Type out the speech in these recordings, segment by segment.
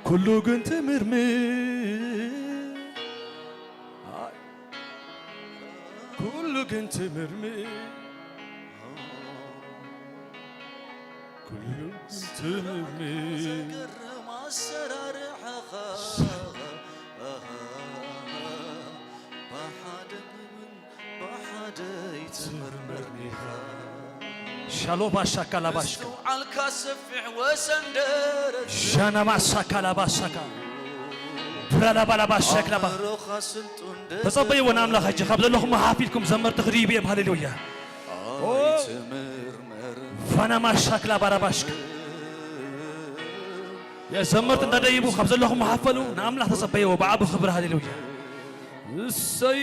ኩሉ ግን ትምርምር፣ ኣይ፣ ኩሉ ግን ትምርምር፣ ኩሉ ግን ትምርምር። ዘገርም ኣሰራርሓኻ ብሓደ ብሓደ ይትምርምርኒኻ። ሻሎባ ሻካላባሽካ። ምስትውዓልካ ሰፊሕ ወሰን ደረት። ሻናማ ሻካላባሻካ። ብራላባላባሻክላባ። ኣእምሮኻ ስልጡን ደረት። ተጸበይዎ ንኣምላኽ ሕጂ ካብ ዘለኹም ሓፍ ኢልኩም ዘመርቲ ክድይቡ እዮም። ሃሌሉያ። ኣይትምርመር። ፋናማ ሻክላ ባራባሽካ። የዘመርቲ እንዳደይቡ ካብ ዘለኹም ሓፍ በሉ ንኣምላኽ ተጸበይዎ ብዓቢ ክብሪ። ሃሌሉያ። እሰይ።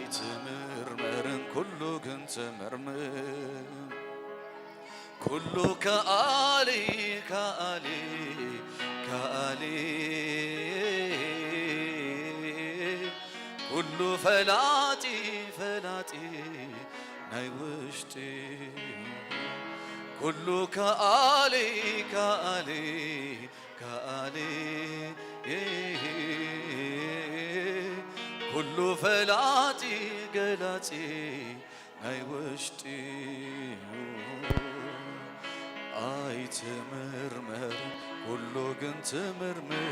ኣይትምርመርን ኩሉ ግን ትምርምር። ኩሉ ከኣሊ፣ ከኣሊ፣ ከኣሊ። ኩሉ ፈላጢ፣ ፈላጢ ናይ ውሽጢ። ኩሉ ከኣሊ፣ ከኣሊ፣ ከኣሊ። ኩሉ ፈላጢ ገላጺ ናይ ውሽጢ። ኣይትምርመር ኩሉ ግን ትምርምር።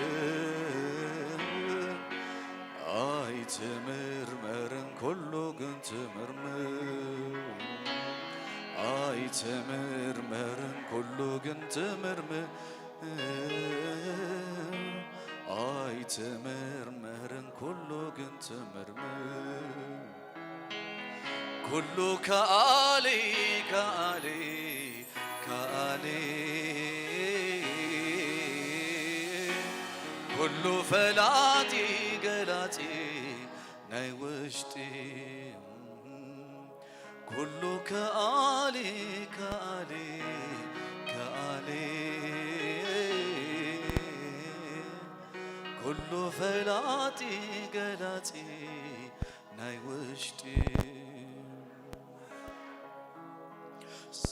ኣይትምርመርን ኩሉ ግን ትምርምር። ኣይትምርመርን ኩሉ ግን ትምርምር። ኣይትምርመርን ኩሉ ግን ትምርምር። ኩሉ ከኣሊ፣ ከኣሊ፣ ከኣሊ። ኩሉ ፈላጢ ገላጺ ናይ ውሽጢ። ኩሉ ከኣሊ፣ ከኣሊ፣ ከኣሊ። ኩሉ ፈላጢ ገላጺ ናይ ውሽጢ።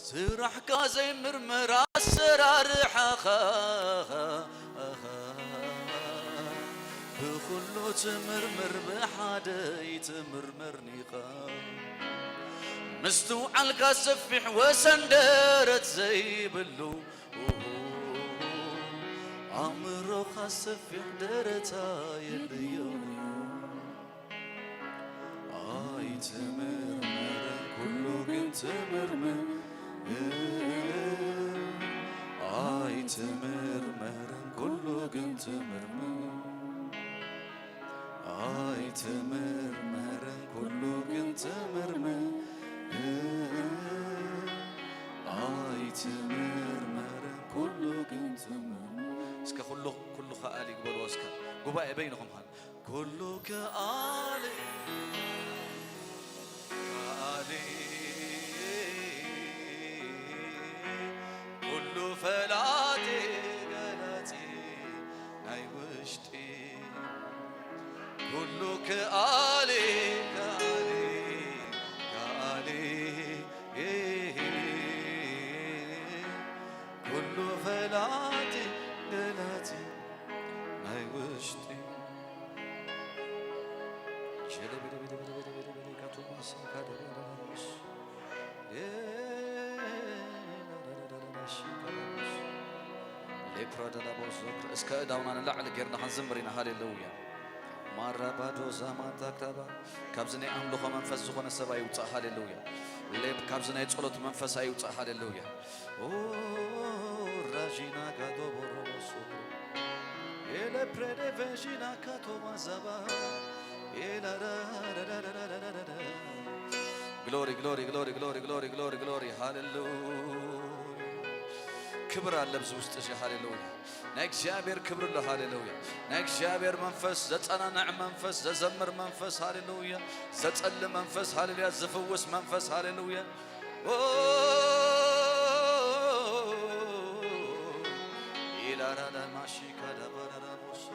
ስራሕካ ዘይምርመር ኣሰራርሓኻ ብኹሉ ትምርምር ብሓደ ይትምርመርኒኻ። ምስትውዓልካ ሰፊሕ ወሰን ደረት ዘይብሉ ኣእምሮኻ ሰፊሕ ደረታ የለዮን እዩ። ኣይትምርመርን ኩሉ ግን ትምርምር። ኣይትምርመርን ኩሉ ግን ትምርምር። ኣይትምርመርን ኩሉ ግን ትምርምር። ኣይትምርመርን ኩሉ ግን ትምርምር። እስከ ኩሉ፣ ኩሉ ከኣሊ ግበልዎ እስከ ጉባኤ በይንኹም ሃን። ኩሉ ከኣሊ፣ ከኣሊ፣ ኩሉ ፈላጢ ገላጺ ናይ ውሽጢ። ኩሉ ከኣሊ፣ ከኣሊ፣ ከኣሊ፣ ኩሉ ፈላጢ ገላጺ ናይ ውሽጢ። እስከ እዳውና ንላዕሊ ጌርና ክንዝምር ኢና። ሃሌሉያ። ማራባዶ ዛማንታ ክራባ። ካብዚ ናይ ኣምልኾ መንፈስ ዝኾነ ሰብ ኣይውጻእ። ሃሌሉያ። ሌብ ካብዚ ናይ ጸሎት መንፈስ ኣይውጻእ። ሃሌሉያ። ኦ ራጂና ጋዶ ቦሮቦሶ ኤለ ፕሬዴ ቬጂና ካቶማ ዛባ ኤላራራራራራራራ። ግሎሪ፣ ግሎሪ፣ ግሎሪ፣ ግሎሪ፣ ግሎሪ፣ ግሎሪ፣ ግሎሪ። ሃሌሉያ። ክብሪ ኣሎ ኣብዚ ውሽጢ እዚ። ሃሌሉያ። ናይ እግዚኣብሔር ክብሪ ኣሎ። ሃሌሉያ። ናይ እግዚኣብሔር መንፈስ፣ ዘጸናንዕ መንፈስ፣ ዘዘምር መንፈስ። ሃሌሉያ። ዘጸሊ መንፈስ። ሃሌሉያ። ዝፍውስ መንፈስ። ሃሌሉያ። ኦ ኢላራዳ ማሺካ ዳባራዳ ቦሶ።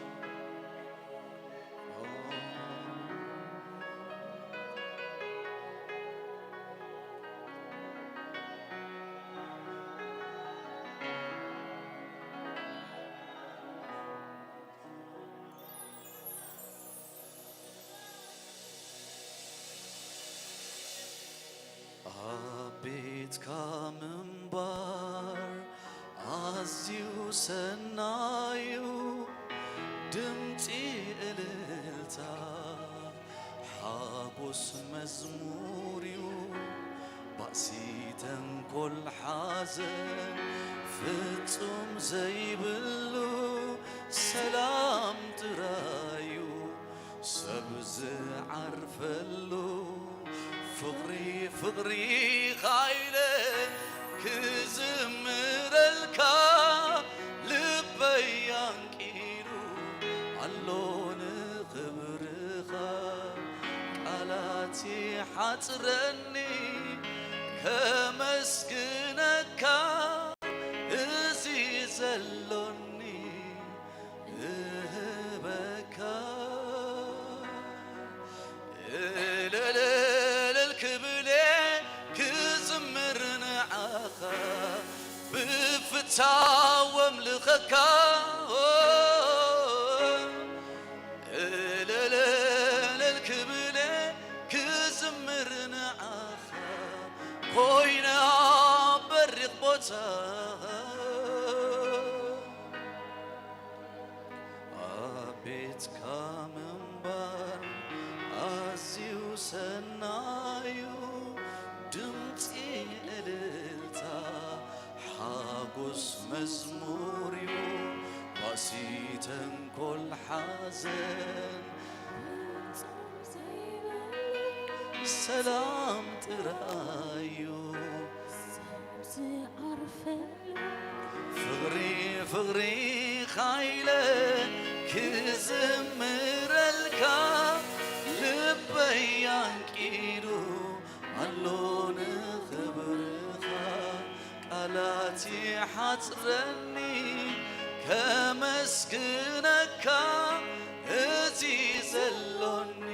ኦ ቤትካ ምንባር ኣዝዩ ሰናዩ፣ ድምጺ እልልታ ሓጎስ መዝሙር እዩ። ባእሲ ተንኮል ሓዘን ፍጹም ዘይብሉ ሰላም ጥራዩ ሰብ ዝዓርፈሉ። ፍቕሪ ፍቕሪ ኻይለ ክዝምረልካ ልበይ ኣንቂዱ ኣሎ ንኽብርኻ። ቃላት ይሓጽረኒ ከመስግነካ እዚ ዘሎኒ እህበካ። እልልልል ክብሌ ክዝምር ንዓኻ ብፍታው ኣምልኸካ። እልልልል ክብሌ ክዝምር ንዓኻ ኮይነ ኣብ በሪኽ ቦታ። ኣብ ቤትካ ምንባር ኣዝዩ ሰናዩ፣ ድምጺ እልልታ ሓጎስ መዝሙር እዩ። ባእሲ ተንኮል ሓዘን ሰላም ጥራዩ። ዝዓርፈሉ። ፍቕሪ ፍቕሪ ኻይለ ክዝምረልካ ልበይ ኣንቂዱ ኣሎ ንኽብርኻ። ቃላት ይሓጽረኒ ከመስግነካ እዚ ዘሎኒ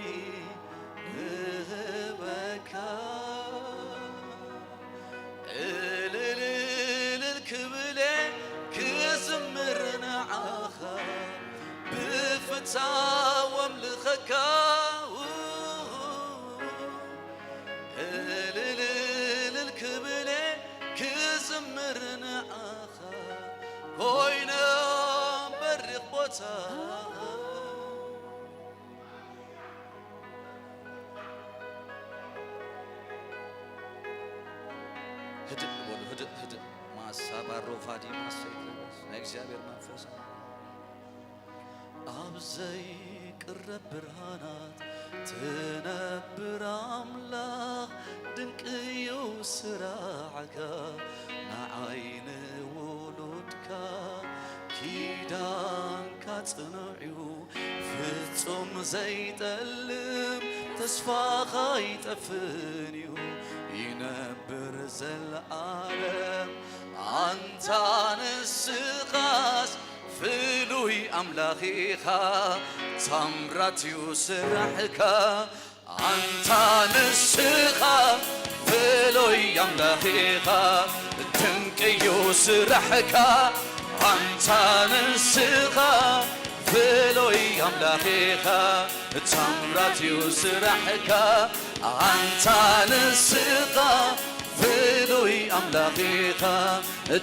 እህበካ። እልልልል ክብሌ ክዝምር ንዓኻ ብፍታው ኣምልኸካ። እልልልል ክብሌ ክዝምር ንዓኻ ኮይነ በሪኽ ቦታ። ህድእ በሉ፣ ህድእ፣ ህድእ። ማሳ ባሮ ፋዲ ማሰይ ናይ እግዚኣብሔር መንፈስ ኣብ ዘይቅረብ ብርሃናት ትነብር ኣምላኽ፣ ድንቅ እዩ ስራሕካ ንዓይ ንውሉድካ። ኪዳንካ ጽኑዕ እዩ ፍጹም ዘይጠልም፣ ተስፋኻ ኣይጠፍእን እዩ ይነብር ዘልኣለም። ኣንታ ንስኻስ ፍሉይ ኣምላኽ ኢኻ፣ ታምራት እዩ ስራሕካ። ኣንታ ንስኻ ፍሉይ ኣምላኽ ኢኻ፣ ድንቅ እዩ ስራሕካ። ኣንታ ንስኻ ፍሉይ ኣምላኽ ኢኻ፣ ታምራት እዩ ስራሕካ። ኣንታ ንስኻ ፍሉይ ኣምላኽ ኢኻ፣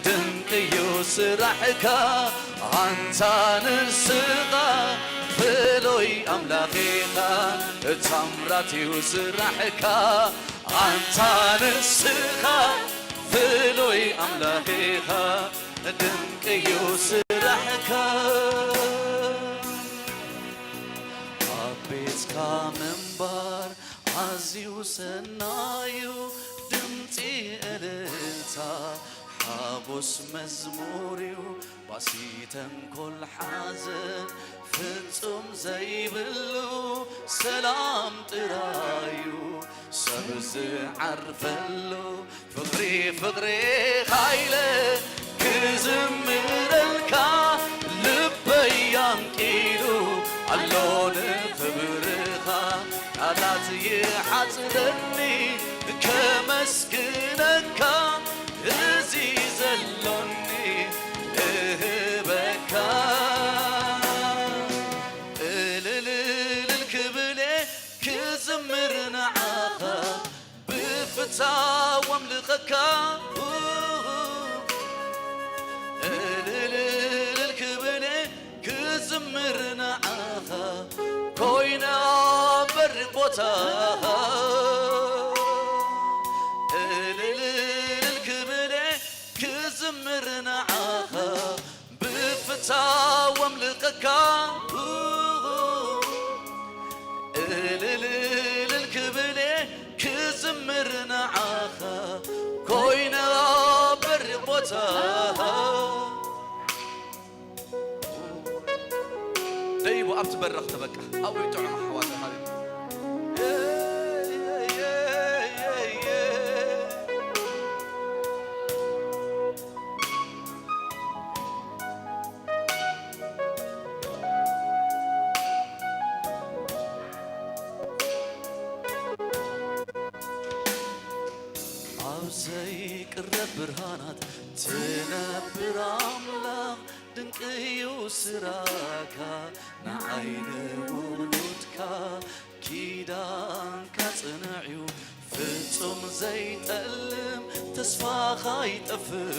ድንቅ እዩ ስራሕካ። ኣንታ ንስኻ ፍሉይ ኣምላኽ ኢኻ፣ ታምራት እዩ ስራሕካ። ኣንታ ንስኻ ፍሉይ ኣምላኽ ኢኻ፣ ድንቅ እዩ ስራሕካ። ኣብ ቤትካ ምንባር ኣዝዩ ሰናዩ፣ ድምጺ እልልታ ሓጎስ መዝሙር እዩ። ባሲ ተንኮል ሓዘን ፍጹም ዘይብሉ ሰላም ጥራዩ ሰብ ዝዓርፈሉ። ፍቕሪ ፍቕሪ ኻይለ ክዝምረልካ ልበይ ኣንቂዱ ኣሎ ንኽብርኻ። ቃላት ይሓጽረኒ ከመስግነካ እዚ ዘሎኒ እህበካ። እልልልል ክብሌ ክዝምር ንዓኻ ብፍ ክፍታው ኣምልኸካ፣ እልልልል ክብል ክዝምር ንዓኻ፣ ኮይነ ኣብ በሪ ቦታኻ፣ እልልልል ክብል ክዝምር ንዓኻ፣ ብፍታው ኣምልኸካ፣ እልልልል ክብል ክዝምር ንዓኻ፣ ኮይነ ኣብ በሪ ቦታኻ። ደይቡ ኣብቲ በረኽ ተበቃ። ኣብኡ ይጥዑም ኣሕዋት ሓቢብ። ኣብ ዘይቅረብ ብርሃናት ትነብር ኣምላኽ፣ ድንቅ እዩ ስራካ ንዓይ ንውሉድካ። ኪዳንካ ጽኑዕ እዩ ፍጹም ዘይጠልም፣ ተስፋኻ ይጠፍእ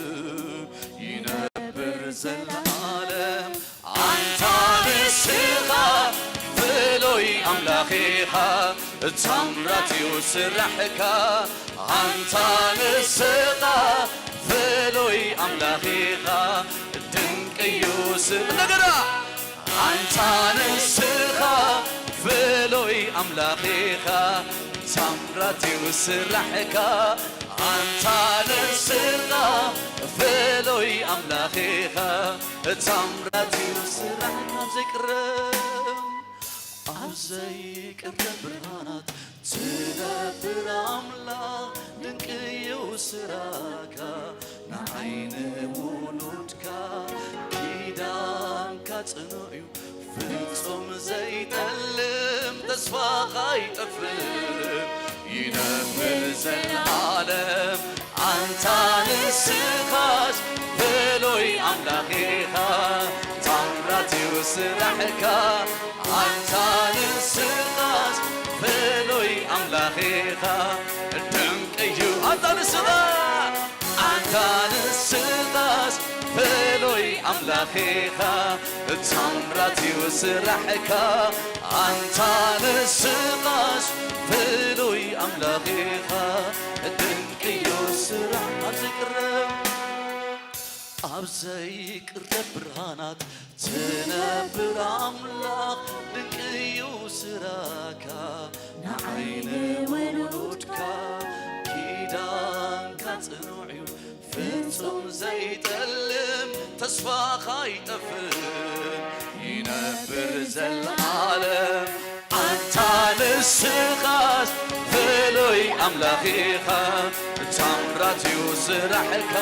ይነብር ዘለዓለም። ኣንታ ንስኻ ፍሉይ ኣምላኽ ኢኻ፣ ታምራት እዩ ስራሕካ። ኣንታ ንስኻ ፍሉይ ኣምላኽ ኢኻ፣ ድንቅ እዩ ስ-፣ እንደገና። ኣንታ ንስኻ ፍሉይ ኣምላኽ ኢኻ፣ ታምራት እዩ ስራሕካ። ኣንታ ንስኻ ፍሉይ ኣምላኽ ኢኻ፣ ታምራት እዩ ስራሕካ። ኣብ ዘይቅረብ፣ ኣብ ዘይቅረብ ብርሃናት ትነብር ኣምላኽ፣ ድንቅ እዩ ስራካ ንዓይ ንውሉድካ። ኪዳንካ ጽኑዕ እዩ ፍጹም ዘይጠልም፣ ተስፋኻ ይጠፍእ ይነብር ዘለዓለም። ኣንታ ንስኻስ ፍሉይ ኣምላኽ ኢኻ፣ ታምራት እዩ ስራሕካ። ኣንታ ንስኻስ ፍሉይ ኣምላኽ ኢኻ፣ ድንቅ እዩ። ኣንታ ንስኻ፣ ኣንታ ንስኻስ ፍሉይ ኣምላኽ ኢኻ፣ ታምራት እዩ ስራሕካ። ኣንታ ንስኻስ ፍሉይ ኣምላኽ ኢኻ፣ ድንቅ እዩ ስራሕ። ኣብ ዘይቅረብ፣ ኣብ ዘይቅረብ ብርሃናት ትነብር ኣምላኽ፣ ድንቅ እዩ ስራካ ንዓይ ንውሉድካ። ኪዳንካ ጽኑዕ እዩ ፍጹም ዘይጠልም፣ ተስፋኻ ይጠፍእ ይነብር ዘለዓለም። ኣንታ ንስኻስ ፍሉይ ኣምላኽ ኢኻ፣ ታምራት እዩ ስራሕካ።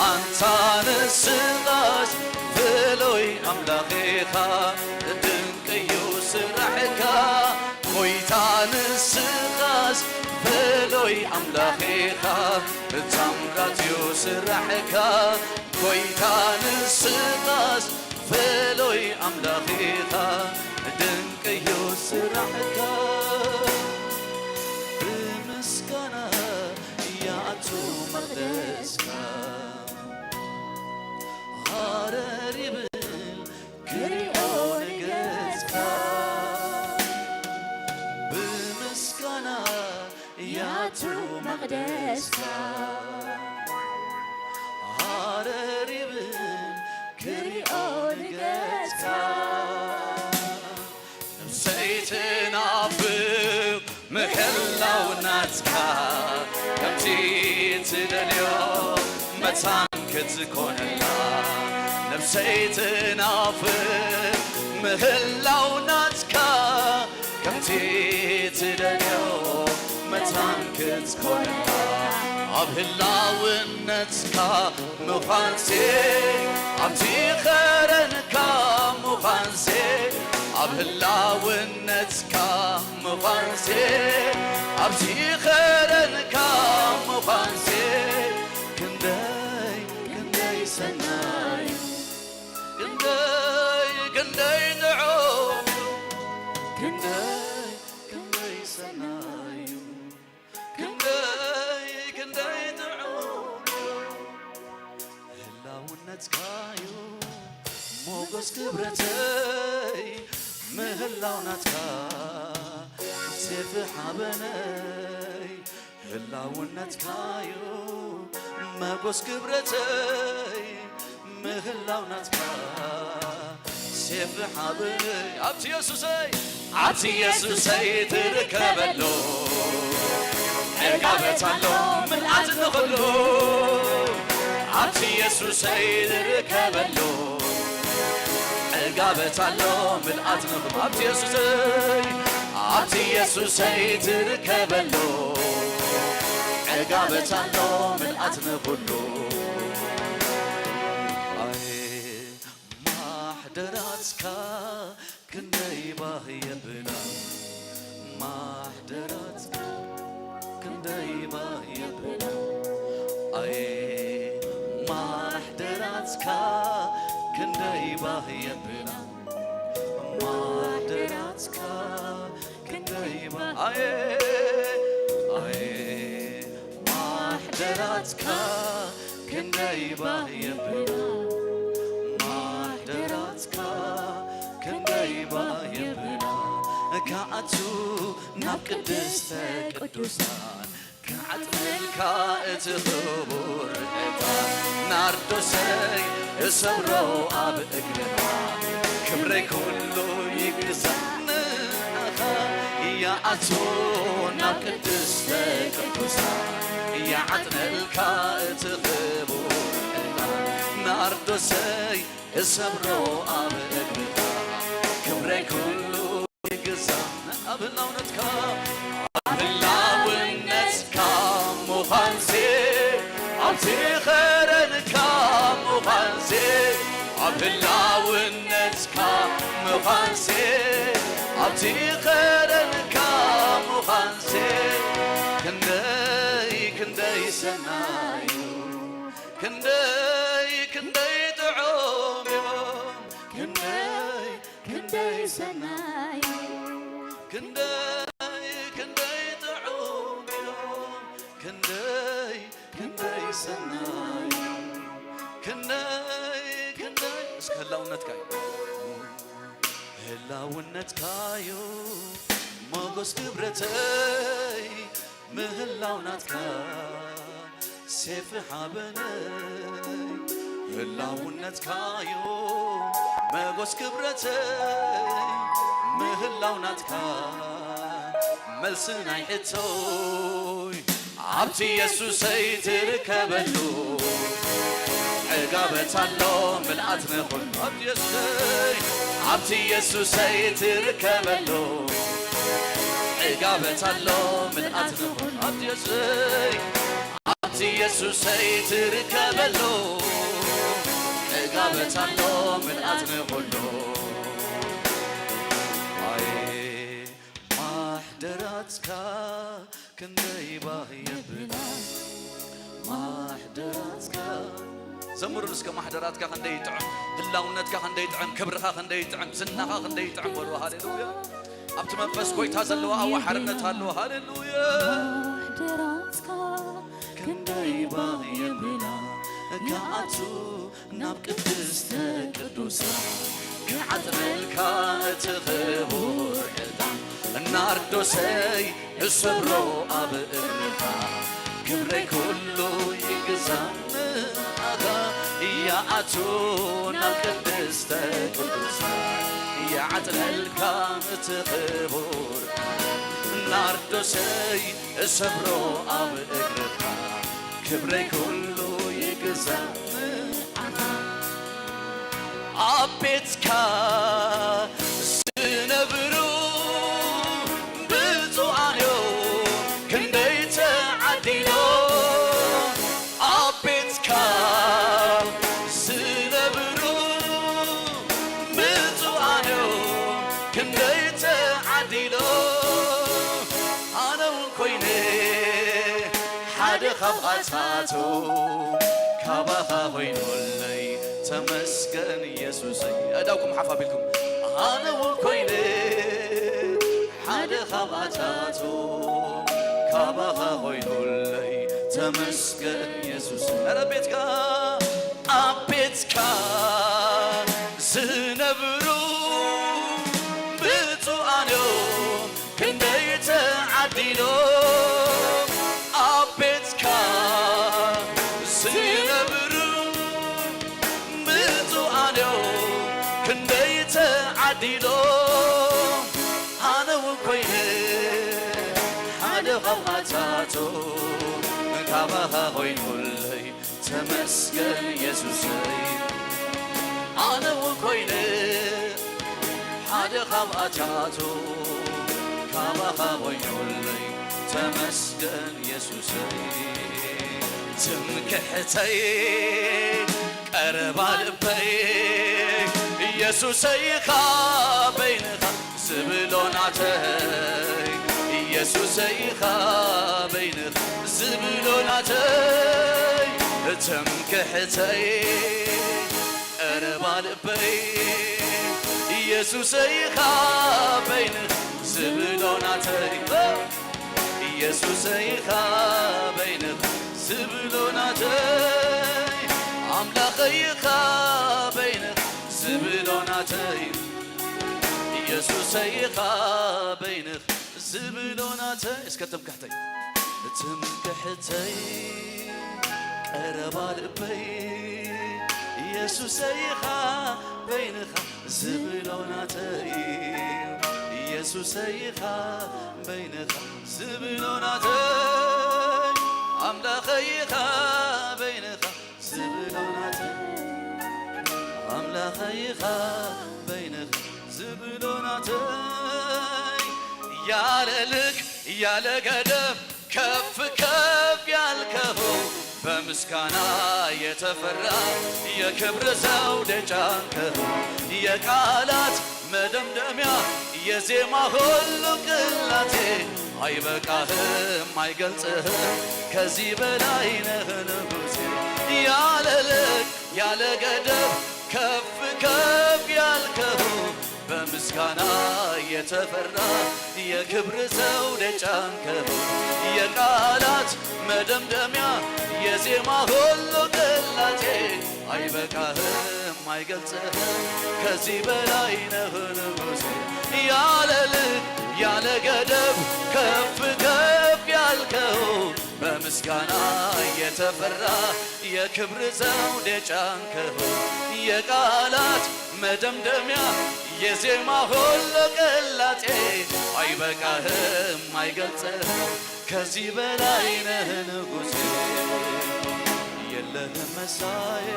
ኣንታ ንስኻስ ፍሉይ ኣምላኽ ኢኻ፣ ድንቅ እዩ ስራሕካ። ጎይታ ንስኻስ ፍሉይ ኣምላኽ ኢኻ፣ ታምራት እዩ ስራሕካ። ጎይታ ንስኻስ ፍሉይ ኣምላኽ ኢኻ፣ ድንቅ እዩ ስራሕካ። ብምስጋና ይኣቱ መቕደስካ፣ ሃረር ይብል ክሪኦ ንገጽካ። ብምስጋና ይኣቱ መቕደስካ፣ ሃረር ይብል ክሪኦ ንገጽካ። ነፍሰይ ትናፍቕ ምህላው ናትካ፣ ከምቲ ትደልዮ መታን ክትኮነላ። ነፍሰይ ትናፍቕ ምህላው ናትካ፣ ከምቲ ትደልዮ መታን ክትኮነላ። ኣብ ህላውነትካ ምዃንሴ፣ ኣብቲ ኸረንካ ምዃንሴ፣ ኣብ ህላውነትካ ምዃንሴ፣ ኣብቲ ኸረንካ ምዃንሴ፣ ክንደይ ክንደይ ሰናዩ፣ ክንደይ ክንደይ ንዑ፣ ክንደይ ክንደይ ሰናዩ፣ ክንደይ ክብረተይ ምህላው ናትካ ሴፍ ሓበነይ ህላውነትካዩ መጎስ ክብረተይ ምህላው ናትካ ሴፍ ሓበነይ ኣብቲ የሱሰይ ኣብቲ የሱሰይ ትርከበሉ ዕጋበት ኣሎ ምልኣት ንኽሉ ኣብቲ የሱሰይ ትርከበሉ ዕጋበት ኣሎ ምልኣት ንኽሉ ኣብቲ የሱሰይ ኣብቲ የሱሰይ ትርከበሉ ዕጋበት ኣሎ ምልኣት ንኽሉ ኣይ ማሕደራትካ ክንደይ ባህ የብላ ማሕደራትካ ክንደይ ባህ የብላ ኣይ ማሕደራትካ ክንደይ ባህ የብላ ማሕደራትካ ክንደይ ባህ ኣይ ኣይ ማሕደራትካ ክንደይ ባህ የብላ ማሕደራትካ ክንደይ ባህ የብላ ክኣቱ ናብ ቅድስተ ቅዱሳን ክዓጥነልካ እቲ ክቡር ዕጣን ናርዶሰይ እሰብሮ ኣብ እግርኻ ክብረይ ኩሉ ይግዛእ ንኣኻ ይኣቱ ናብ ቅድስተ ቅዱሳን ይዓጥነልካ እቲ ክቡር ዕጣን ናርዶሰይ እሰብሮ ኣብ እግርኻ ክብረይ ኩሉ ይግዛእ ኣብ ህላውነትካ ኣብ ህላውነትካ ምዃንሲ ኣብቲ ኸረንካ ምዃንሲ ኣብ ህላውነትካ ምዃንሲ ኣብቲ ኸረንካ ምዃንሲ ክንደይ ክንደይ ሰናዩ ክንደይ ክንደይ ጥዑም እዮም ክንደይ ክንደይ ሰናዩ ክንደይ ክንደይ ጥዑም እዮም ክንደይ ክንደይ ሰናዩ ክንደይ ክንደይ እስከ ህላውነትካ እዩ ህላውነትካዩ ሞጎስ ክብረተይ ምህላው ናትካ ሴፍ ሓበነይ ህላውነትካዩ መጎስ ክብረተይ ምህላው ናትካ መልሲ ናይ ሕቶይ ኣብቲ የሱሰይ ትርከበሉ ዕጋበት ኣሎ ምልኣት ንኹሉ ኣብቲ የሱሰይ ኣብቲ የሱሰይ ትርከበሉ ዕጋበት ኣሎ ምልኣት ንኹሉ ኣብቲ የሱሰይ ኣብቲ የሱሰይ ትርከበሉ ዕጋበት ኣሎ ምልኣት ንኹሉ ኣይ ማሕደራትካ ክንደይ ባህ የብላ ማሕደራትካ ዘምሩን እስከ ማሕደራትካ ክንደይ ይጥዕም ህላውነትካ ክንደይ ይጥዕም ክብርኻ ክንደይ ይጥዕም ዝናኻ ክንደይ ይጥዕም በሉ ሃሌሉያ ኣብቲ መንፈስ ጎይታ ዘለዋ ኣዋ ሓርነት ኣለዋ ሃሌሉያ ማሕደራትካ ክንደይ ባህ የብላ ክኣቱ ናብ ቅድስተ ቅዱሳን ክዓጥረልካ እቲ ኽቡር ዕጣን ናርዶሰይ እሰብሮ ኣብ እግርኻ ክብረይ ኩሉ ይግዛእ ንኣኻ ይኣቱ ናብ ቅድስተ ቅዱሳን ይዓጥረልካ እቲ ኽቡር ናርዶሰይ እሰብሮ ኣብ እግርኻ ክብረይ ኩሉ ይግዛእ ኣብ ቤትካ ዝነብሩ ብፁዓን እዮም ክንደይ ተዓዲሎም ኣብ ቤትካ ዝነብሩ ብፁዓን እዮም ክንደይ ተዓዲሎም ኣነ እውን ኮይነ ሓደ ካብኣታቱ ካባኻ ኮይኑለይ ተመስገን የሱሰይ ኣእዳውኩም ሓፍ ኣቢልኩም ኣነ እውን ኮይነ ሓደ ካብኣታቱ ካባኻ ኮይኑለይ ተመስገን የሱሰይ ኧረ ቤትካ ኣብ ቤትካ ዝነ ኣታቶ ካባኻ ኮይኑለይ ተመስገን የሱሰይ። ኣነ እውን ኮይነ ሓደ ካብ ኣታቶ ካባኻ ኮይኑለይ ተመስገን የሱሰይ። ትምክሕተይ ቀረባ ልበይ የሱሰይ ኢኻ በይንኻ ዝብሎ ናተይ የሱሰይ ኢኻ በይንኻ ዝብሎ ናተይ ትምክሕተይ ቀረባ ልበይ የሱሰይ ኢኻ በይንኻ ዝብሎ ናተይ የሱሰይ ኢኻ በይንኻ ዝብሎ ናተይ ኣምላኸይ ኢኻ በይንኻ ዝብሎ ናተይ የሱሰይ ኢኻ በይንኻ ዝብሎ ናተይ እስከ ትምክሕተይ ትምክሕተይ ቀረባ ልበይ የሱሰይ ኢኻ በይንኻ ዝብሎ ናተይ የሱሰይ ኢኻ በይንኻ ዝብሎ ናተይ ኣምላኸይ ኢኻ በይንኻ ዝብሎ ናተይ ኣምላኸይ ኢኻ በይንኻ ዝብሎ ናተይ ያለ ልክ ያለ ገደብ ከፍ ከፍ ያልከው በምስጋና የተፈራ የክብር ዘውድ የጫንከው የቃላት መደምደሚያ የዜማ ሁሉ ቅላቴ አይበቃህም አይገልጽህም ከዚህ በላይ ነህ ንጉሴ ያለ ልክ ያለ ገደብ ከፍ ከፍ ያልከው በምስጋና የተፈራ የክብር ዘውድ የጫንከው የቃላት መደምደሚያ የዜማ ሁሉ ቅላቴ አይበቃህም አይገልጽህም ከዚህ በላይ ነህ ንጉሴ ያለ ልክ ያለ ገደብ ከፍ ከፍ ያልከው በምስጋና የተፈራ የክብር ዘውድ የጫንከው የቃላት መደምደሚያ የዜማ ሁሉ ቅላጤ አይበቃህም አይገልጽህም ከዚህ በላይ ነህ ንጉሴ የለህም መሳዬ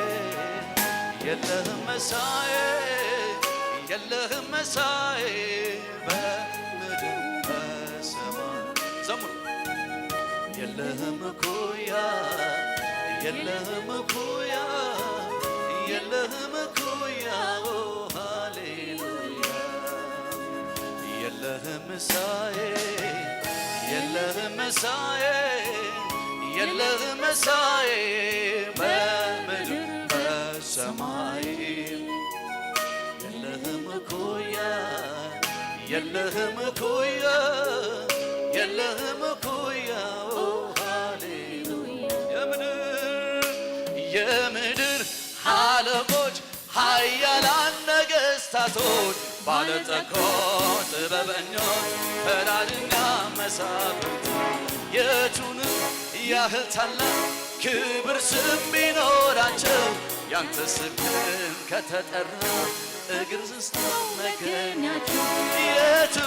የለህም መሳዬ የለህም መሳዬ በምድር በሰማይ ዘምሩ የለህም እኩያ የለህም እኩያ የለህም እኩያ ኦ ሃሌሉያ የለህም መሳዬ የለህም መሳዬ የለህም መሳዬ በምድር በሰማይ የለህም እኩያ የለህም እኩያ የለህም እኩያ ኦ ሃሌሉያ የምድር የምድር አለቆች ኃያላን ነገሥታቶች ባለጠጎች ጥበበኞች ፈራጅና መሳፍንት የቱንም ያህል ታላቅ ክብር ስም ቢኖራቸው ያንተ ስም ግን ከተጠራ እግር ስቶ መገኛቸው የቱ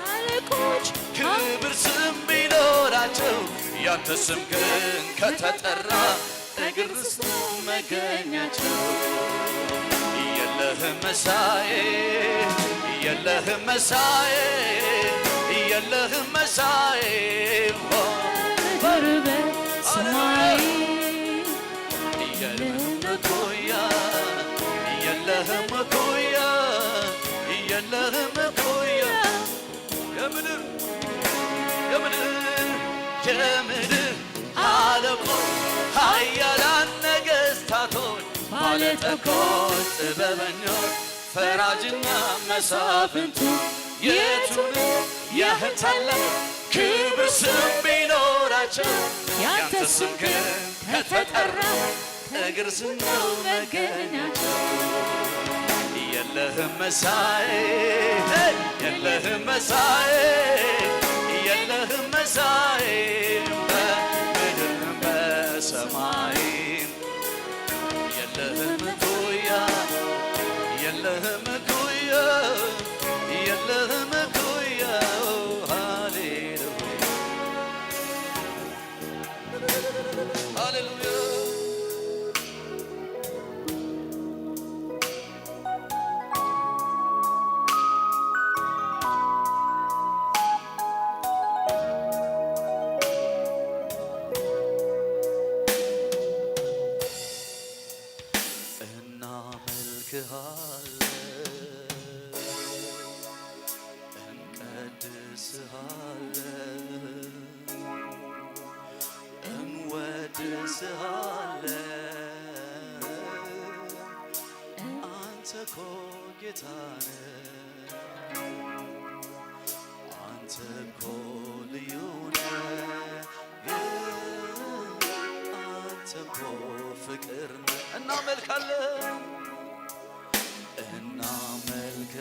አለቆች ክብር ስም ቢኖራቸው ያንተ ስም ግን ከተጠራ እግር ስቶ መገኛቸው የለህም መሳዬ የለህም መሳዬ የለህም መሳዬ በምድር በሰማይ የለህም እኩያ የለህም እኩያ የለህም እኩያ የምድር የምድር የምድር አለቆች ኃያላን ነገሥታቶች ባለጠጎች ጥበበኞች ፈራጅና መሳፍንቱ የቱን ያህል ታላቅ ክብር ስም ቢኖራቸው ያንተ ስም ግን ከተጠራ እግር ስር ነው መገኛቸው የለህም መሳዬ የለህም መሳዬ የለህም መሳዬ በምድር በሰማይ የለህም እኩያ የለህም እኩያ የለህም እኩያ ሃሌሉያ ሃሌሉያ። እናመልክሃለን፣ እንቀድስሃለን፣ እንወድስሃለን። አንተ እኮ ጌታ ነህ። አንተ እኮ ልዩ ነህ። አንተ እኮ ፍቅር ነህ። እናመልካለን፣ እናመልክሃለን፣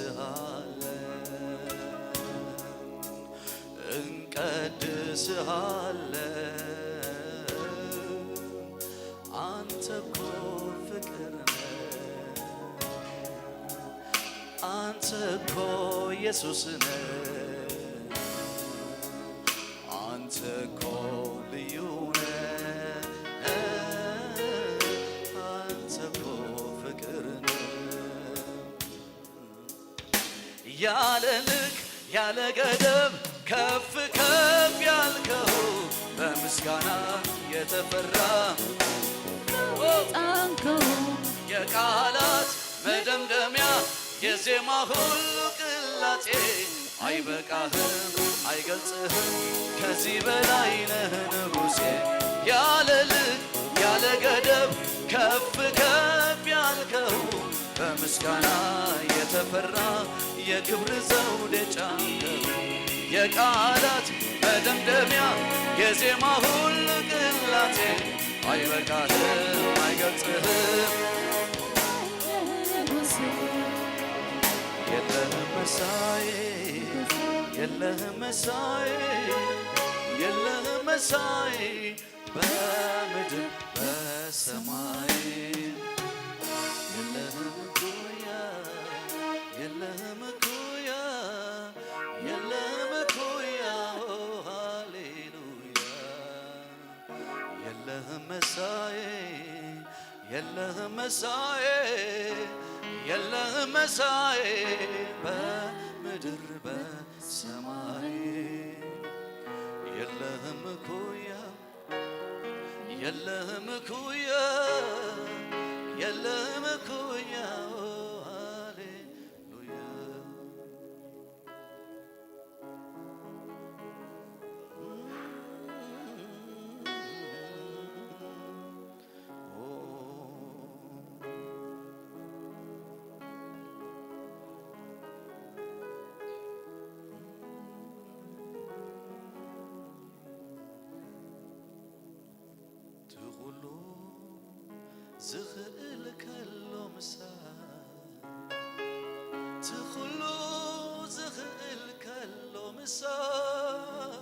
እንወድስሃለን፣ እንቀድስሃለን። አንተ እኮ ፍቅር ነህ። አንተ እኮ ኢየሱስ ነህ። አንተ እኮ ልዩ ነህ። አንተ እኮ ፍቅር ነህ። ያለ ልክ ያለ ገደብ ከፍ ከፍ ያልከው፣ በምስጋና የተፈራ ጣንከው። የቃላት መደምደሚያ፣ የዜማ ሁሉ ቅላጼ አይበቃህም፣ አይገልጽህም፣ ከዚህ በላይ ነህ ንጉሴ። ያለ ልክ ያለ ገደብ ከፍ ከፍ ያልከው፣ በምስጋና የተፈራ የክብር ዘውድ የጫንከው፣ የቃላት መደምደሚያ፣ የዜማ ሁሉ ቅላጼ አይበቃህም፣ አይገልጽህም። የለህም መሳይ፣ የለህም መሳይ፣ የለህም መሳይ በምድር በሰማይ። የለህም እኩያ፣ የለህም እኩያ፣ የለህም እኩያ። ኦ ሃሌሉያ። የለህም መሳይ፣ የለህም መሳይ፣ የለህም መሳይ በምድር በሰማይ። የለህም እኩያ፣ የለህም እኩያ፣ የለህም እኩያ። ኦ ሃሌሉያ። ትኹሉ ዝኽእል ከሎ ምሳይ፣ ትኹሉ ዝኽእል ከሎ ምሳይ፣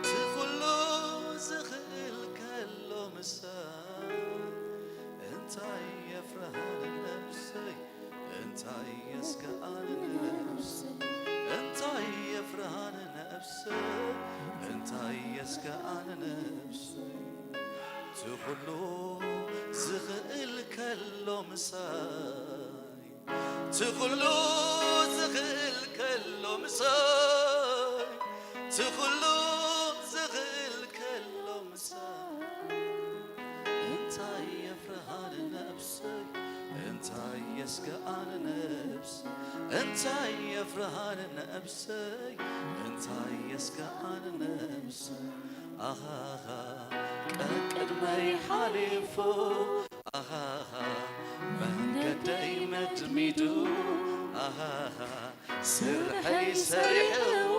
ትኹሉ ዝኽእል ከሎ ምሳይ፣ እንታይ የፍርሃን ነብሰይ? እንታይ የስግኣን ነብሰይ? እንታይ የፍርሃን ነብሰይ? እንታይ የስግኣን ነብሰይ? ትኹሉ ዝኽእል ከሎ ምሳይ፣ ትኹሉ ዝኽእል ከሎ ምሳይ፣ ትኹሉ ዝኽእል ከሎ ምሳይ፣ እንታይ የፍርሃን ነብሰይ? እንታይ የስግኣን ነብሰይ? እንታይ የፍርሃን ነብሰይ? እንታይ የስግኣን ነብሰይ? ኣሃሃ፣ ቀቅድመይ ሓሊፉ፣ ኣሃሃ፣ መንገደይ መድሚዱ፣ ኣሃሃ፣ ስርሐይ ሰሪሕዎ፣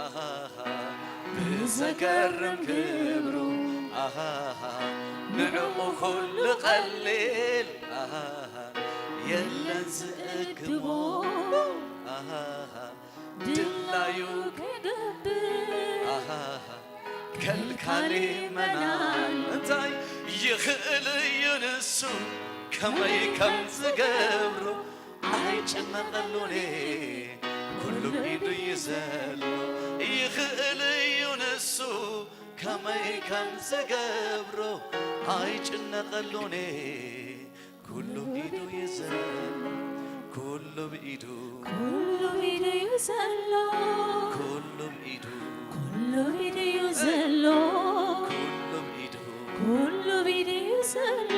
ኣሃሃ፣ ብዘገርም ክብሩ፣ ኣሃሃ፣ ንዕኡ ኩሉ ቀሊል፣ ኣሃሃ፣ የለን ዝእክቦ፣ ኣሃሃ፣ ድላዩ ክገብር፣ ኣሃሃ፣ ከልካሊ መናን። እንታይ ይኽእል እዩ ንሱ፣ ከመይ ከም ዝገብሮ ኣይጭነቐሉን፣ ኩሉ ዘሎ ይኽእል እዩ ንሱ ከመይ ከም ዝገብሮ ኣይጭነቐሉን ኩሉ ብኢዱ እዩ ዘሎ ኩሉ ብኢዱ ኩሉ ብኢዱ እዩ ዘሎ ኩሉ ብኢዱ ኩሉ ብኢዱ እዩ ዘሎ ኩሉ ብኢዱ ኩሉ ብኢዱ እዩ ዘሎ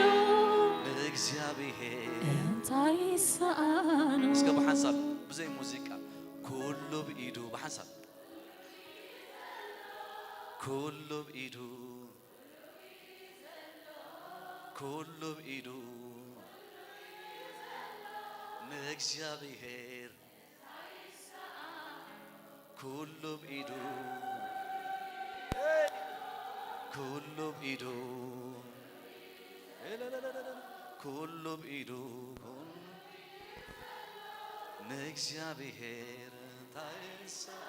ንእግዚኣብሔር እንታይ ይሰኣኖ እስከ ብሓንሳብ ብዘይ ሙዚቃ ኩሉ ብኢዱ ብሓንሳብ ኩሉ ብኢዱ ኩሉ ብኢዱ ንእግዚኣብሔር ኩሉ ብኢዱ ኩሉ ብኢዱ ኩሉ ብኢዱ ንእግዚኣብሔር እንታይ ይሳኖ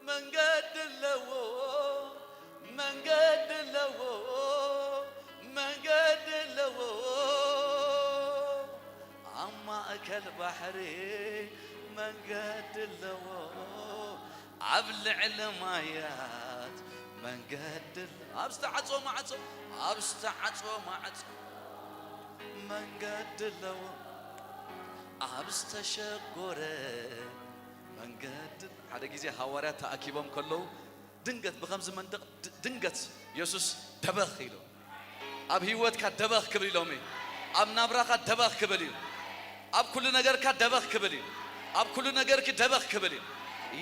መንገዲ ኣለዎ መንገዲ ኣለዎ መንገዲ ኣለዎ ኣብ ማእከል ባሕሪ መንገዲ ኣለዎ ኣብ ልዕሊ ማያት መንገዲ ኣብ ዝተዓጽወ ማዕጾ ኣብ ዝተዓጽወ ማዕጾ መንገዲ ኣለዎ ኣብ ዝተሸጎረ መንገዲ ሓደ ግዜ ሃዋርያት ተኣኪቦም ከለዉ ድንገት ብኸምዚ መንደቕ ድንገት የሱስ ደበኽ ኢሉ ኣብ ህይወትካ ደበኽ ክብል ኢሎም እዩ ኣብ ናብራኻ ደበኽ ክብል እዩ ኣብ ኩሉ ነገርካ ደበኽ ክብል እዩ ኣብ ኩሉ ነገርኪ ደበኽ ክብል እዩ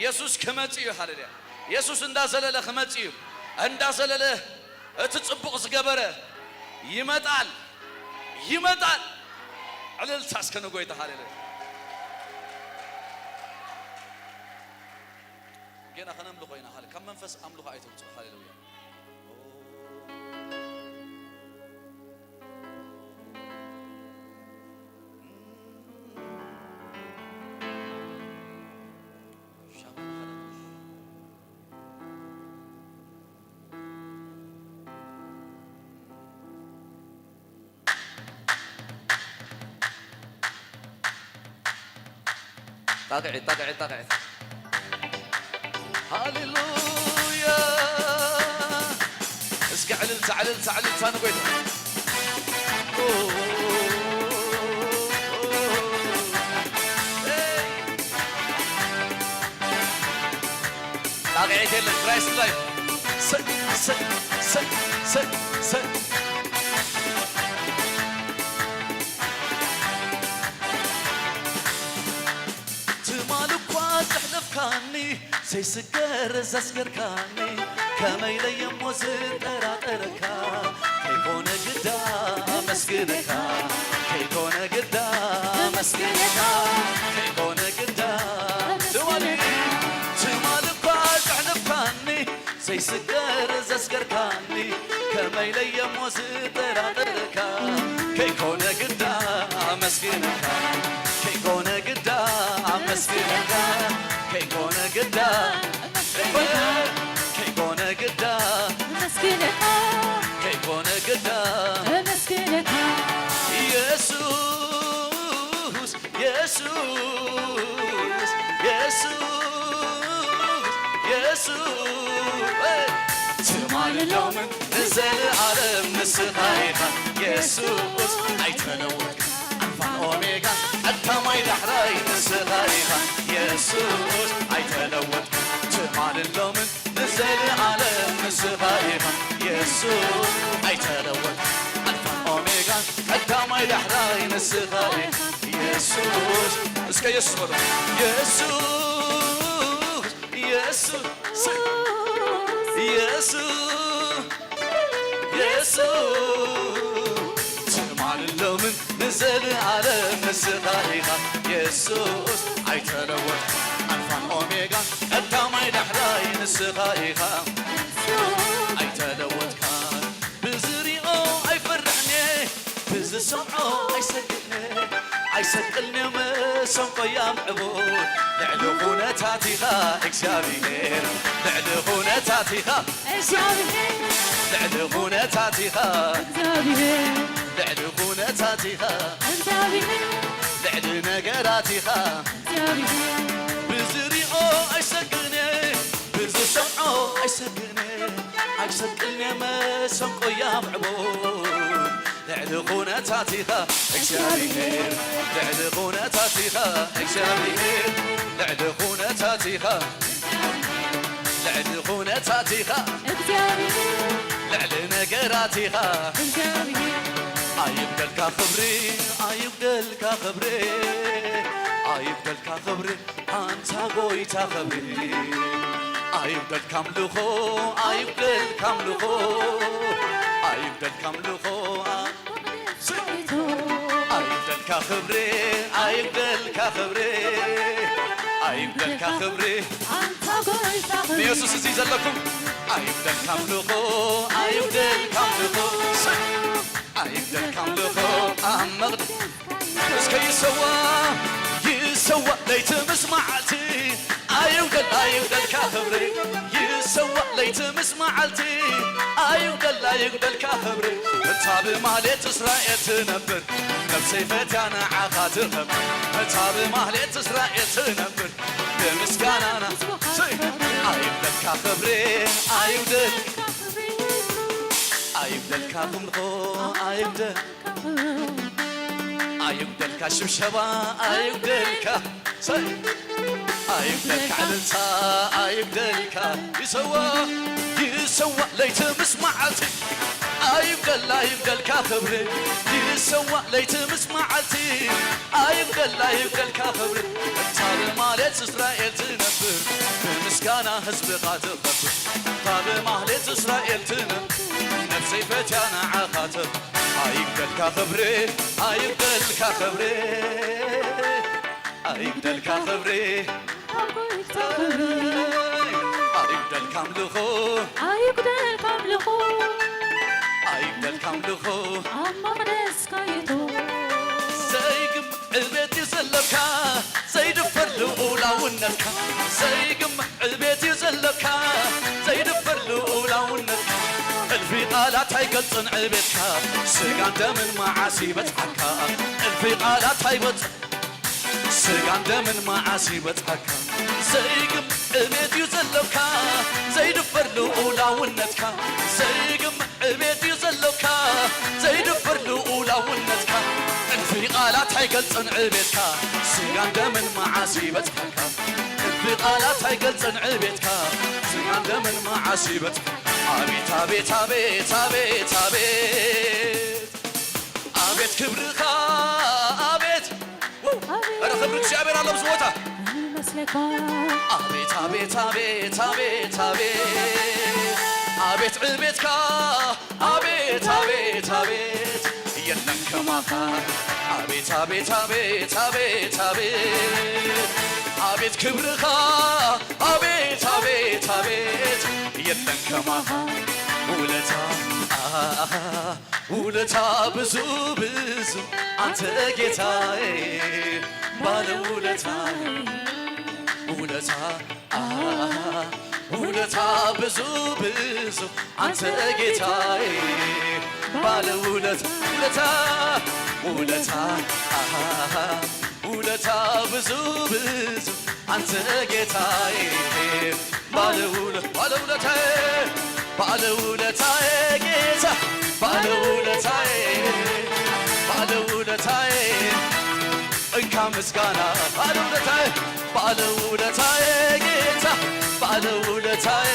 የሱስ ክመጽእ እዩ ሃሌሉያ የሱስ እንዳዘለለ ክመጽእ እዩ እንዳዘለለ እቲ ጽቡቕ ዝገበረ ይመጣል ይመጣል ዕልልታ እስከ ንጎይታ ሃሌሉያ ጌና ከነምልኾ ኢና ሃሌ ካብ መንፈስ ኣምልኾ ኣይተውፅእ ሃሌሉያ ጣቕዒት ጣቕዒት ጣቕዒት ሃሌሉያ እስኪ ዕልልታ ዕልልታ ዕልልታ ንጎይታ ጣቕዒት የለን ክራይስት ላይፍ ሰ ሰ ሰ ሰ ሰ ትማል እኳ ዘሕለፍካኒ ዘይስገር ዘስገርካኒ ከመይ ለየሞ ዝጠራጠረካ ከይኮነ ግዳ ኣመስግነካ ከይኮነ ግዳ ኣመስግነካ ከይኮነ ግዳ ትማል ትማል እኳ ዘሕለፍካኒ ዘይስገር ዘስገርካኒ ከመይ ለየሞ ዝጠራጠርካ ከይኮነ ግዳ ኣመስግነካ ከይኮነ ግዳ ኣመስግነካ ከይኮነ ግዳ ከይኮነ ግዳ ኣመስግነካ ከይኮነ ግዳ ኣመስግነካ ኢየሱስ ኢየሱስ ኢየሱስ ኢየሱስ ትማል ሎምን ንዘለዓለም ንስኻ ኢኻ ኢየሱስ ኣይተለወጥካ ኣልፋን ኦሜጋ ቀዳማይ ዳሕራይ ንስኻ ኢኻ ኢየሱስ ኣይተለወጥካ ትማል ሎምን ንዘለዓለም ንስኻ ኢኻ ኢየሱስ ኣይተለወጥካ ኣልፋን ኦሜጋ ቀዳማይ ዳሕራይ ንስኻ ኢኻ ኢየሱስ እስከ ኢየሱስ በሉ ኢየሱስ ኢየሱስ ኢየሱስ ኢየሱስ ትማል ሎምን ንዘለዓለም ንስኻ ኢኻ ኢየሱስ ኣይተለወጥካ ኣልፋን ኦሜጋ ቀዳማይ ዳሕራይ ንስኻ ኢኻ ኣይተለወጥካ ብዝሪኦ ኣይፈርሕን እየ ብዝሰምዖ ኣይሰግእን እየ ኣይሰቅልን እየ መሰንቆይ ኣምዕቡል ልዕሊ ኩነታት ኢኻ እግዚኣብሔር ልዕሊ ኩነታት ኢኻ እግዚኣብሔር ልዕሊ ኩነታት ኢኻ እግዚኣብሔር ልዕሊ ኩነታት ኢኻ እግዚኣብሔር ልዕሊ ነገራቲኻ እግዚኣብሔር። ብዝሪኦ ኣይሰግእን እየ፣ ብዝሰምዖ ኣይሰግእን እየ። ኣይሰግእን እየ፣ መሰንቆይ ኣብዕቦ። ልዕሊ ኩነታቲኻ እግዚኣብሔር፣ ልዕሊ ኩነታቲኻ እግዚኣብሔር፣ ልዕሊ ኩነታቲኻ፣ ልዕሊ ኩነታቲኻ እግዚኣብሔር። ልዕሊ ነገራቲኻ እግዚኣብሔር። ኣይጉደልካ ክብሪ፣ ኣይጉደልካ ክብሪ፣ ኣይጉደልካ ክብሪ፣ ኣንታ ጎይታ ክብሪ። ኣይጉደልካ ኣምልኾ፣ ኣይጉደልካ ኣምልኾ፣ ኣይጉደልካ ኣምልኾ። ኣይጉደልካ ክብሪ፣ ኣይጉደልካ ክብሪ፣ ኣይጉደልካ ክብሪ። ኣንታ ጎይታ ክብሪ። ንየሱስ እዚ ዘለኩም ኣይጉደልካ ኣምልኾ፣ ኣይጉደልካ ኣምልኾ፣ ሰይ! ኣይጉደልካ ኣምልኾ ኣብ መቕደስ እስከ ይሰዋ፣ ይሰዋ ለይቲ ምስ መዓልቲ። ኣይጉደል፣ ኣይጉደልካ ክብሪ። ይሰዋ ለይቲ ምስ መዓልቲ። ኣይጉደል፣ ኣይጉደልካ ክብሪ። እታ ብማህሌት እስራኤል ትነብር፣ ነፍሰይ ፈትያ ንዓኻ ትኸብር። እታ ብማህሌት እስራኤል ትነብር፣ ብምስጋናና ስይ። ኣይጉደልካ ክብሪ፣ ኣይጉደል፣ ኣይጉደልካ ክምልኾ፣ ኣይጉደል፣ ኣይጉደልካ ሽብሸባ፣ ኣይጉደልካ ሰይ። ኣይጉደልካ ዕልልታ፣ ኣይጉደልካ ይሰዋ፣ ይሰዋ ለይቲ ምስ መዓልቲ። ኣይጉደል፣ ኣይጉደልካ ክብሪ፣ ይሰዋ ለይቲ ምስ መዓልቲ። ኣይጉደል፣ ኣይጉደልካ ክብሪ። እታ ብማህሌት እስራኤል ትነብር፣ ብምስጋና ህዝብኻ ትኸብር። እታ ብማህሌት እስራኤል ትነብር፣ ነፍሰይ ፈትያ ንዓኻ ትኸብር። ኣይጉደልካ ክብሪ፣ ኣይጉደልካ ክብሪ፣ ኣይጉደልካ ክብሪ። ኣይጉደልካ ኣምልኾ፣ ኣይጉደልካ ኣምልኾ፣ ኣይጉደልካ ኣምልኾ። ኣብ መቕደስካ የቶ ዘይግምት ዕቤት እዩ ዘለካ፣ ዘይድፈር ልኡላውነትካ። ዘይግምት ዕቤት እዩ ዘለካ፣ ዘይድፈር ልኡላውነትካ። እልፊ ቃላት ኣይገልጽን ዕቤትካ፣ ስጋን ደምን መዓስ ይበጽሓካ። እልፊ ቃላት ኣይበጽ ስጋን ደምን መዓስ ይበጽሓካ። ዘይግም ዕቤት እዩ ዘለካ፣ ዘይድፈር ልኡላውነትካ። ዘይግም ዕቤት እዩ ዘለካ፣ ዘይድፈር ልኡላውነትካ። እልፊ ቃላት ኣይገልጽን ዕቤትካ፣ ስጋን ደምን መዓስ ይበጽሓካ። እልፊ ቃላት ኣይገልጽን ዕቤትካ፣ ስጋን ደምን መዓስ ይበጽሓካ። ኣቤት፣ ኣቤት፣ ኣቤት፣ ኣቤት፣ ኣቤት። ኣቤት ክብርኻ፣ ኣቤት። ኧረ ክብሪ እግዚኣብሔር ኣሎ ኣብዚ ቦታ። ይመስለካ። ኣቤት፣ ኣቤት፣ ኣቤት፣ ኣቤት፣ ኣቤት። ኣቤት ዕቤትካ፣ ኣቤት፣ ኣቤት፣ ኣቤት። የለን ከማኻ። ኣቤት፣ ኣቤት፣ ኣቤት፣ ኣቤት፣ ኣቤት። ኣቤት ክብርኻ፣ ኣቤት፣ ኣቤት፣ ኣቤት። የለን ከማኻ። ውለታ፣ ኣሃ፣ ውለታ ብዙ ብዙ አንተ ጌታዬ፣ ባለ ውለታዬ። ውለታ፣ አሃ፣ ውለታ ብዙ ብዙ አንተ ጌታዬ፣ ባለ ውለታ። ውለታ፣ ውለታ፣ አሃ፣ ውለታ ብዙ ብዙ አንተ ጌታዬ፣ ባለውለ-፣ ባለውለታዬ፣ ባለውለታዬ ጌታ፣ ባለውለታዬ፣ ባለውለታዬ፣ እንካ ምስጋና። ባለውለታዬ፣ ባለውለታዬ ጌታ፣ ባለውለታዬ፣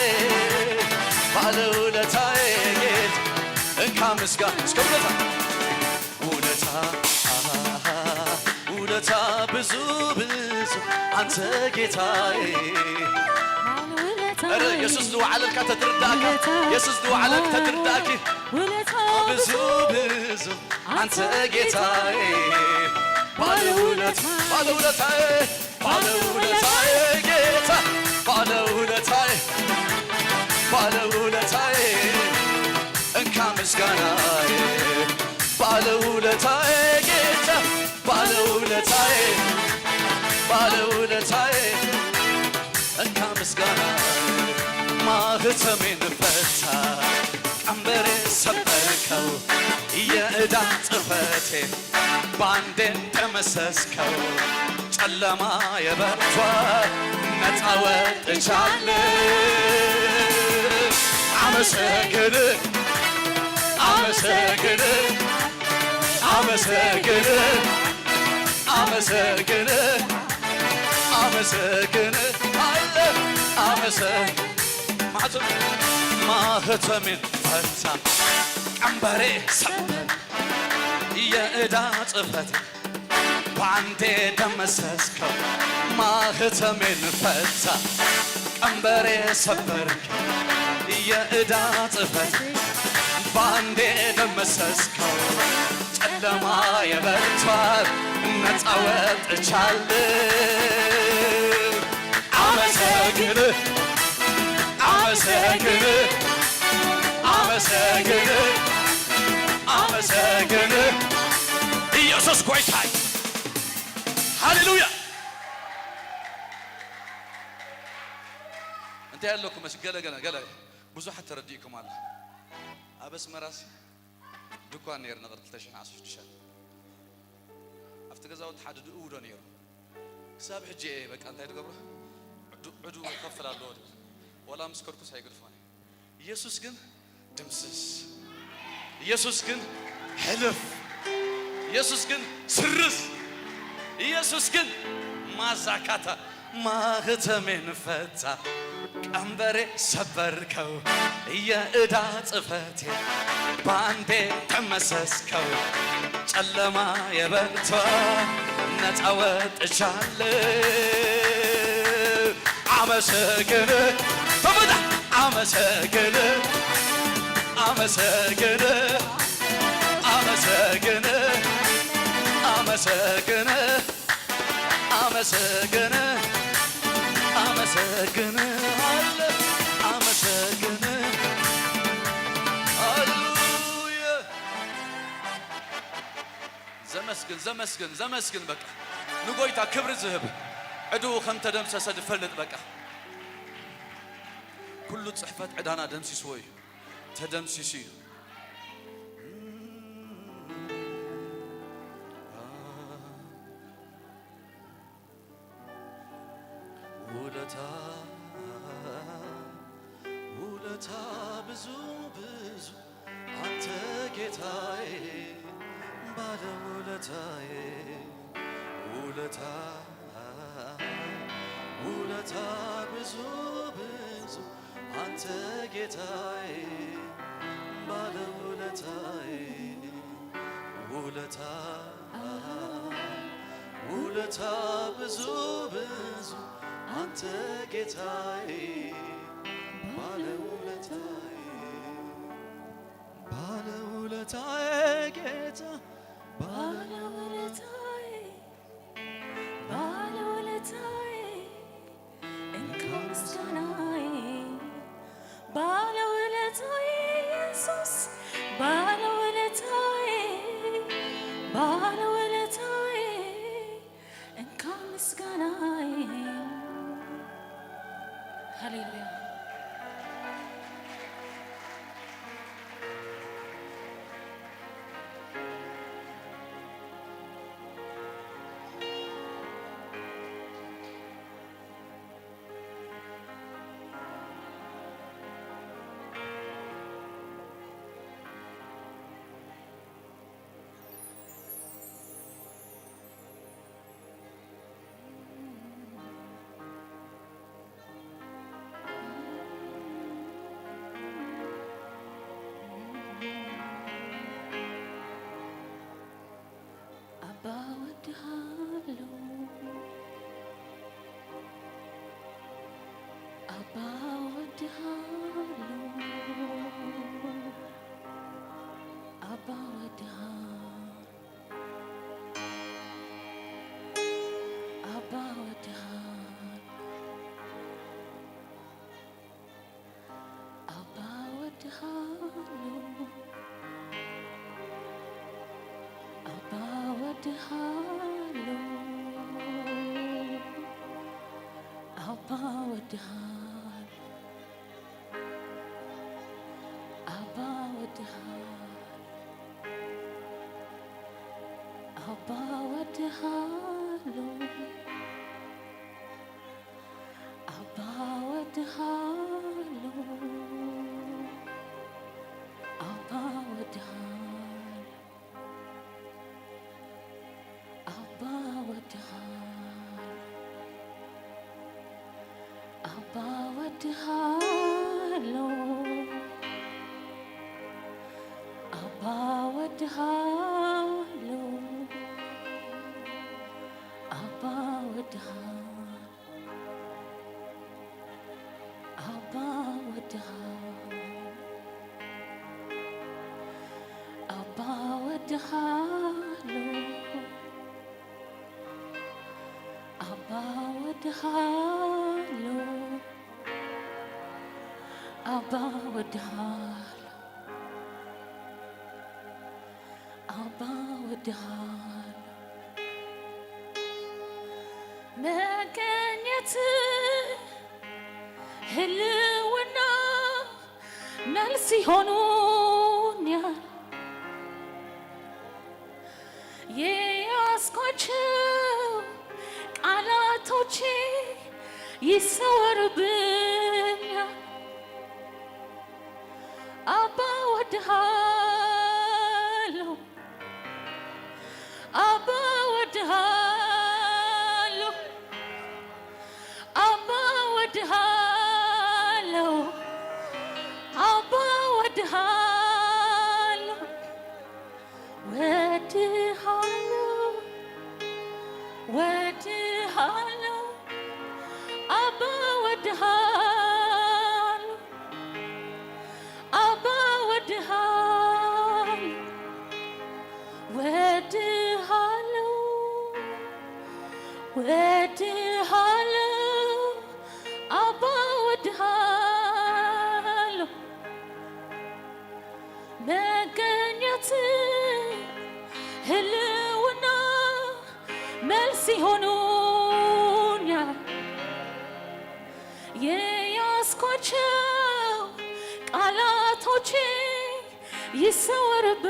ባለውለታዬ ጌታ፣ እንካ ምስጋና። እስከ ውለታ ውለታ፣ አሃ፣ ውለታ ብዙ ብዙ አንተ ጌታዬ። ኧረ የሱስ ዝወዓለልካ ተትርዳእካ፣ የሱስ ዝወዓለልካ ተትርዳእኪ። ብዙ ብዙ አንተ ጌታዬ። ባለውለታ፣ ባለውለታዬ፣ ባለውለታዬ ጌታ፣ ባለውለታዬ፣ ባለውለታዬ፣ እንካ ምስጋናዬ። ባለውለታዬ ጌታ፣ ባለውለታዬ፣ ባለውለታዬ፣ እንካ ምስጋናዬ። ማህተሜን ፈታ፣ ቀንበሬን ሰበርከው፣ የዕዳ ጽሕፈቴ ባንዴ ደመሰስከው፣ ጨለማ የበርቷል፣ ነፃ ወጥቻለሁ። አመሰግን፣ አመሰግን፣ አመሰግን፣ አመሰግን፣ አመሰግን፣ አለ፣ አመሰ-፣ ማህተም-፣ ማህተሜን ፈታ፣ ቀንበሬ ሰበር፣ የዕዳ ጽሕፈት ባንዴ ደመሰስከው። ማህተሜን ፈታ፣ ቀንበሬ ሰበርከው። የዕዳ ጽሕፈት ባንዴ ደመሰስከው። ጨለማ የበርቷል፣ ነፃ ወጥቻለሁ። አመሰግን፣ አመሰግን፣ አመሰግን፣ አመሰግን። ኢየሱስ ጎይታይ። ሃሌሉያ። እንታይ ኣለኩም መስ-፣ ገለ፣ ገለ፣ ገለ ብዙሓት ተረዲእኩም ኣሎ። ኣብ ኣስመራሲ ድኳን ነይርና ቅድሚ ክልተ ሽሕን ዓሰርተ ሽዱሽተን። ኣብቲ ገዛውቲ ሓደ ድእውዶ ነይሩ። ክሳብ ሕጂ እየ በቃ እንታይ ትገብሮ? ዕዱ-፣ ዕዱ ከፍል ኣለዎ ድብል። ወላ ምስ ከድኩስ ኣይገድፎን እየ። ኢየሱስ ግን ድምስስ። ኢየሱስ ግን ሕልፍ። ኢየሱስ ግን ስርዝ። ኢየሱስ ግን ማዛካታ ማህተሜን ፈታ፣ ቀንበሬ ሰበርከው፣ የዕዳ ጽሕፈቴ ባንዴ ደመሰስከው። ጨለማ የበርቷል፣ ነፃ ወጥቻለሁ። አመሰግን፣ በበዳ አመሰግን፣ አመሰግን፣ አመሰግን፣ አመሰግን፣ አመሰግን፣ አመሰግን፣ አለ፣ አመሰግን። ሃሌሉያ። ዘመስግን፣ ዘመስግን፣ ዘመስግን። በቃ ንጎይታ ክብሪ ዝህብ፣ ዕድኡ ከም ተደምሰሰ ዝፈልጥ። በቃ ኩሉ ጽሕፈት ዕዳና ደምሲስዎ እዩ፣ ተደምሲሱ እዩ። ውለታ፣ ውለታ ብዙ ብዙ አንተ ጌታዬ፣ ባለ ውለታዬ፣ ውለታ፣ ውለታ ብዙ ብዙ አንተ ጌታዬ፣ ባለ ውለታዬ፣ ውለታ፣ ውለታ ብዙ ብዙ አንተ ጌታዬ፣ ባለ ውለታዬ፣ ባለ ውለታዬ ጌታ፣ ባለ ባለውለታዬ፣ ባለውለታዬ፣ እንካ ምስጋናዬ። ባለውለታዬ ኢየሱስ፣ ባለውለታዬ፣ ባለውለታዬ፣ እንካ ምስጋናዬ። ሃሌሉያ። ኣባ ወድሃሎ፣ ኣባ ወድሃሎ፣ ኣባ ወድሃሎ፣ ኣባ ወድሃሎ። ኣባ ወድሃሎ፣ ኣባ ወድሃሎ፣ ኣባ ወድሃሎ፣ ኣባ ወድሃሎ። ኣባ ወድሃሎ፣ ኣባ ወድሃሎ፣ ኣባ ወድሃ-፣ ኣባ ወድሃ-፣ ኣባ ወድሃሎ፣ ኣባ ወድሃሎ፣ ኣባ ወድሃሎ፣ ኣባ ወድሃሎ። መገኘት ህልውና መልስ ይሆኑኛል። የያዝኳቸው ቃላቶቼ ይሰወሩብኛል። አባ ወድሃለሁ፣ አባ ወድሃለሁ፣ አባ ወድሃለሁ፣ አባ ወድሃለሁ፣ ወድሃለሁ፣ ወድሃለሁ፣ አባ ወድሃለሁ፣ አባ ወድሃለሁ፣ ወድሃለሁ፣ ወድሃለሁ፣ አባ ወድሃለሁ። መገኘት ህልውና መልስ ይሆኑኛል። የያዝኳቸው ቃላቶቼ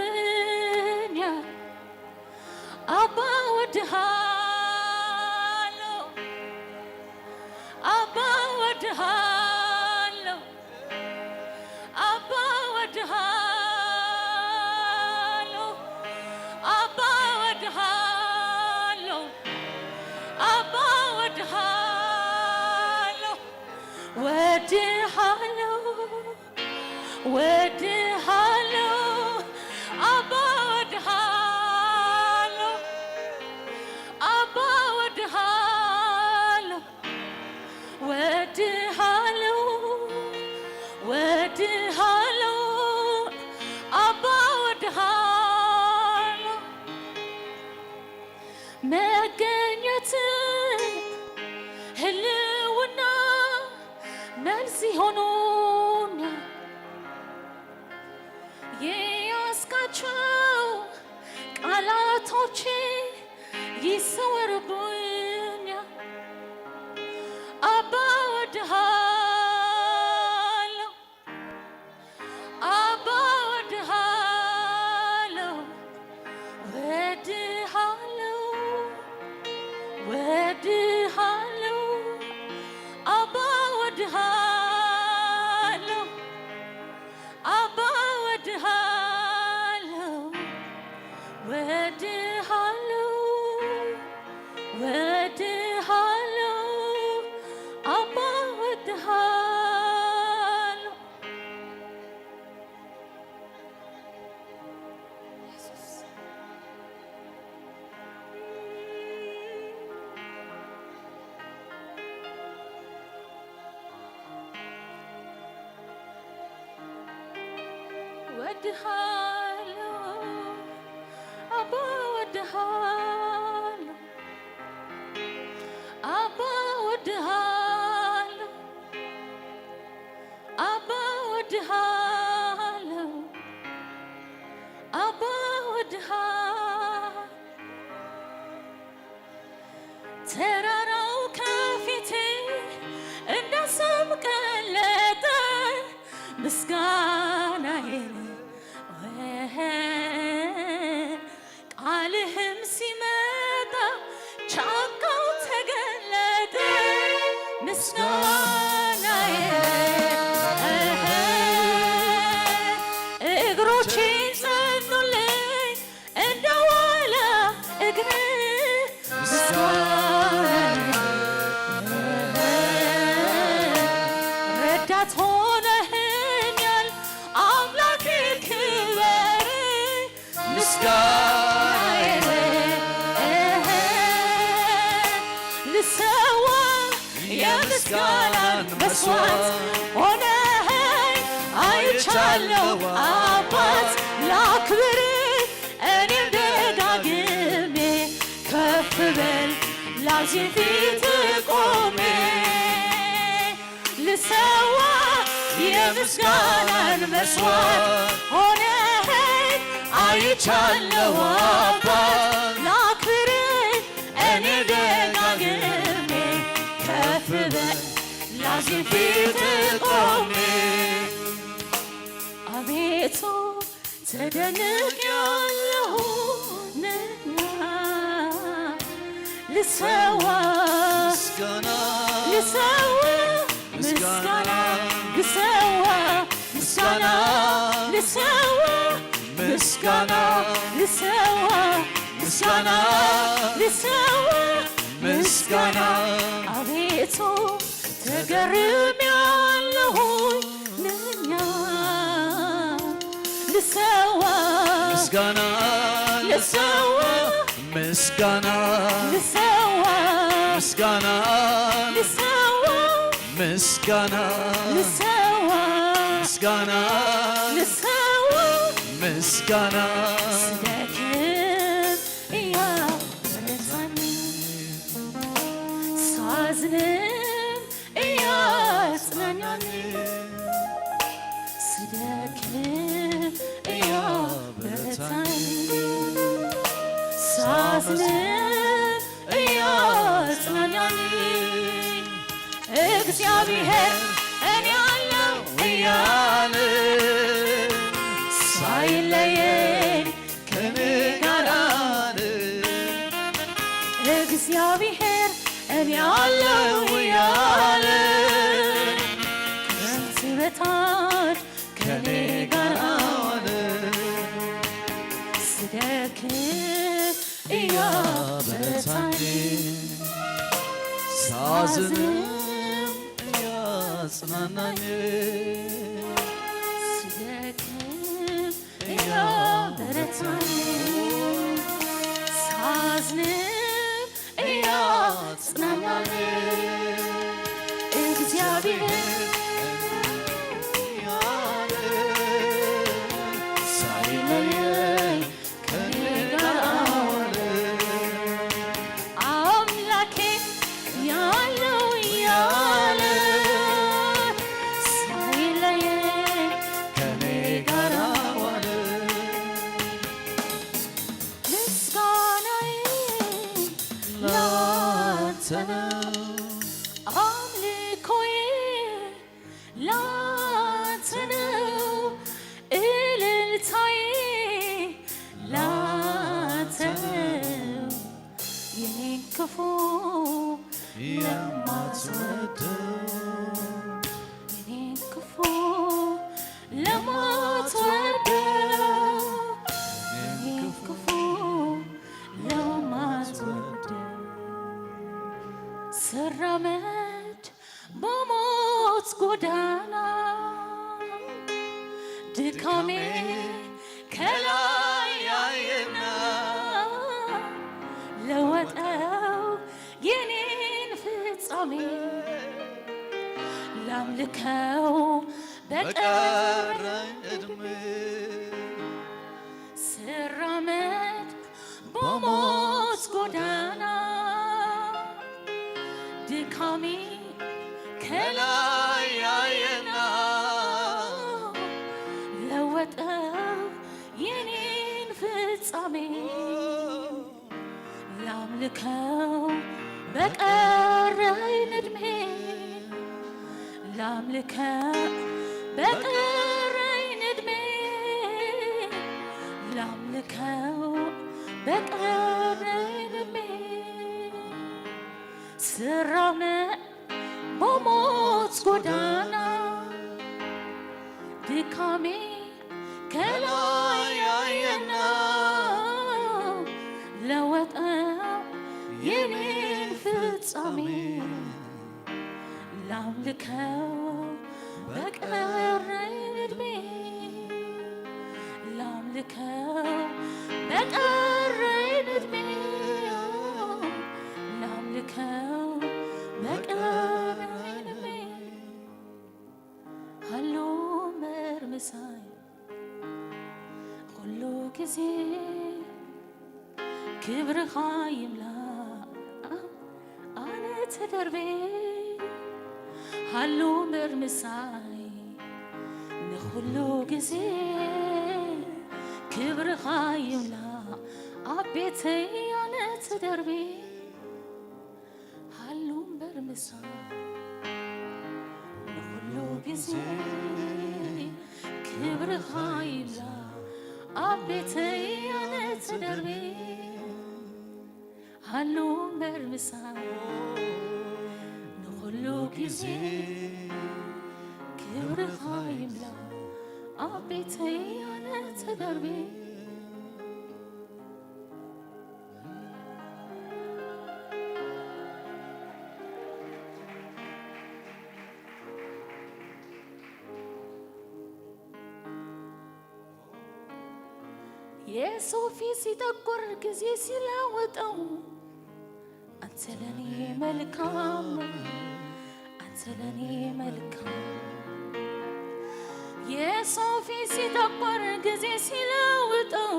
ይሰወርብኛል። አባ ወድሃለሁ፣ አባ ወድሃለሁ፣ አባ ወድሃለሁ፣ አባ ወድሃለሁ፣ አባ ወድሃለሁ፣ ወድሃለሁ፣ ወድሃለሁ፣ አባ ወድሃለሁ፣ አባ ወድሃለሁ፣ ወድሃለሁ፣ ወድሃለሁ፣ አባ ወድሃለሁ። መገኘት ህልውና መልስ ይሆኑኛል። የያዝካቸው ቃላቶቼ ይሰወሩብኛል። አባ ወድሃለሁ፣ አባ ወድሃለሁ፣ ወድሃለሁ፣ ወድሃለሁ፣ አባ ወድሃለሁ፣ አባ ወድሃለሁ፣ ወድሃለሁ፣ ወድሃለሁ፣ አባ ወድሃለሁ። ኢየሱስ። ወድሃለሁ፣ አባ ወድሃለሁ፣ አባ ወድሃለሁ፣ አባ ወድሃለሁ፣ አባ ወድሃ-፣ ተራራው ከፊቴ እንደ ሰም ቀለጠ፣ ምስጋናዬን ወ-፣ ቃልህም ሲመጣ ጫካው ተገለጠ። ምስጋናዬ፣ እግሮቼ ጸኑልኝ እንደ ዋላ እግር። ምስጋናዬ፣ ሆነኸኛል ኣምላኬ ክበር ምስጋናዬ እህ ልሰዋ የምስጋናን መስዋዕት ሆነኸኝ አይቻለሁ አባት ላክብር እኔም ደጋግሜ ከፍ በል ላዚም ፊት ቆሜ ልሰዋ የምስጋናን መስዋዕት ሆነኸኝ አይቻለሁ አባት ላክብር እኔ ደጋግሜ ከፍ በል ላዚም ፊት ቆሜ አቤቱ ተደንቄያለሁና ልሰዋ ምስጋና ልሰዋ ምስጋና ልሰዋ ምስጋና ልሰዋ ምስጋና ልሰዋ ምስጋና ልሰዋ ምስጋና አቤቱ ተገርሜያለሁና ልሰዋ ምስጋና ልሰዋ ምስጋና ልሰዋ ምስጋና ልሰዋ ምስጋና ልሰዋ ምስጋና ልሰዋ ምስጋና ስደክም እያበረታኝ ሳዝንም እያጽናናኝ ስደክም እያበረታኝ ሳዝንም እያጽናናኝ እግዚአብሔር እኔ አለው እያለ ሳይለየኝ ከኔ ጋር አለ እግዚአብሔር እኔ አለው እያለ ከንቱ በታች ከኔ ጋር አለ ስደክም እያበረታኝ ሳዝንም እያጽናናኝ ስደክም እያበረታኝ ሳዝንም እያጽናናኝ እግዚአብሔር እያለ ሳይለየኝ ከኔ ጋር አለ አምላኬ ያለው ያለ ሳይለየኝ ከኔ ጋር ዋለ ምስጋናዬ ላንተ ነው አምልኮዬ ላንተ ነው እልልታዬ ላንተ ነው የኔን ክፉ ለማትወደው የኔን ክፉ ለማትወደው የኔን ክፉ ለማትወደው ስራመድ በሞት ጎዳና ድካሜ ከላይ ያየና ለወጠው የኔን ፍጻሜ ላምልከው በቀረኝ እድሜ ስራመድ በሞት ጎዳና ድካሜ ከላይ ያየና ለወጠው የኔን ፍጻሜ ላምልከው በቀረኝ እድሜ ላምልከው በቀረኝ እድሜ ላምልከው በቀረኝ እድሜ ስራመድ በሞት ጎዳና ድካሜ ከላይ ያየና ለወጠው የኔን ፍጻሜ ላምልከው በቀረኝ እድሜ ላምልከው፣ በቀረኝ እድሜ ላምልከው፣ በቀረኝ እድሜ ሃሎ መርምሳይ ኩሉ ግዜ ክብርኻ ይምላእ ኣነ ተደርቤ ሃሎ መርምሳይ ንኹሉ ግዜ ክብርኻ ይምላእ ኣብ ቤተይ ኣነ ተደርቤ ሃሉ እምበር ምሳይ ንኹሉ ግዜ ክብርኻ ይብዛ ኣብ ቤተይ ኣነ ተደርቤ ሃሉ እምበር ምሳይ ንኹሉ ግዜ ክብርኻ ይብዛ ኣብ ቤተይ ኣነ ተደርቤ የሰው ፊት ሲጠቁር ጊዜ ሲለውጠው አንተ ለኔ መልካም ነህ፣ አንተ ለኔ መልካም። የሰው ፊት ሲጠቁር ጊዜ ሲለውጠው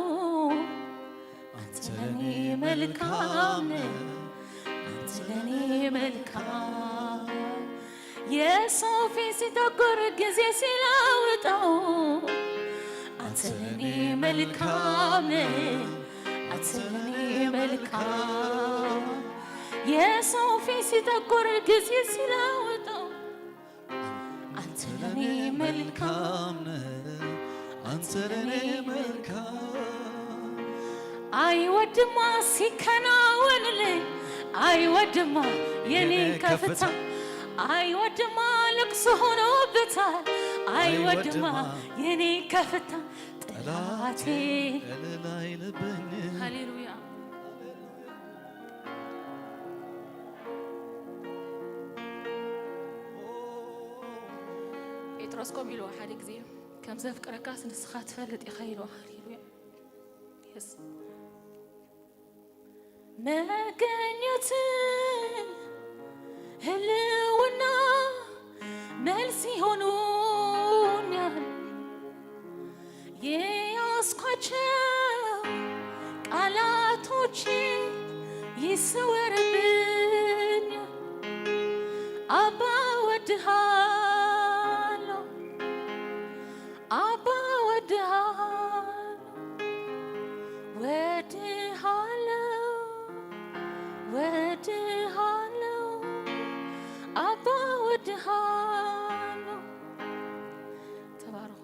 አንተ ለኔ መልካም ነህ፣ አንተ ለኔ መልካም። የሰው ፊት ሲጠቁር ጊዜ ሲለውጠው አንተ ለኔ መልካም ነህ፣ አንተ ለኔ መልካም። የሰው ፊት ሲጠቁር ጊዜ ሲለውጠው አንተ ለኔ መልካም ነህ፣ አንተ ለኔ መልካም። አይወድማ ሲከናወንልኝ አይወድማ የኔ ከፍታ አይወድማ ልቅሶ ሆኖበታል አይወድማ የኔ ከፍታ ጠላቴ እልል አይልብኝ። ሃሌሉያ። ጴጥሮስ ከምኡ ኢልዎ ሓደ ግዜ ከም ዘፍቅረካስ ንስኻ ትፈልጥ ኢኻ ኢልዎ። ሃሌሉያ። የስ መገኘት ህልውና መልስ ይሆኑኛል የያዝኳቸው ቃላቶች ይሰወርብኛል አባ ወድሃለሁ አባ ወድሃለሁ ወድሃለሁ ወድሃለሁ አባ ወድሃለሁ ተባረኹ።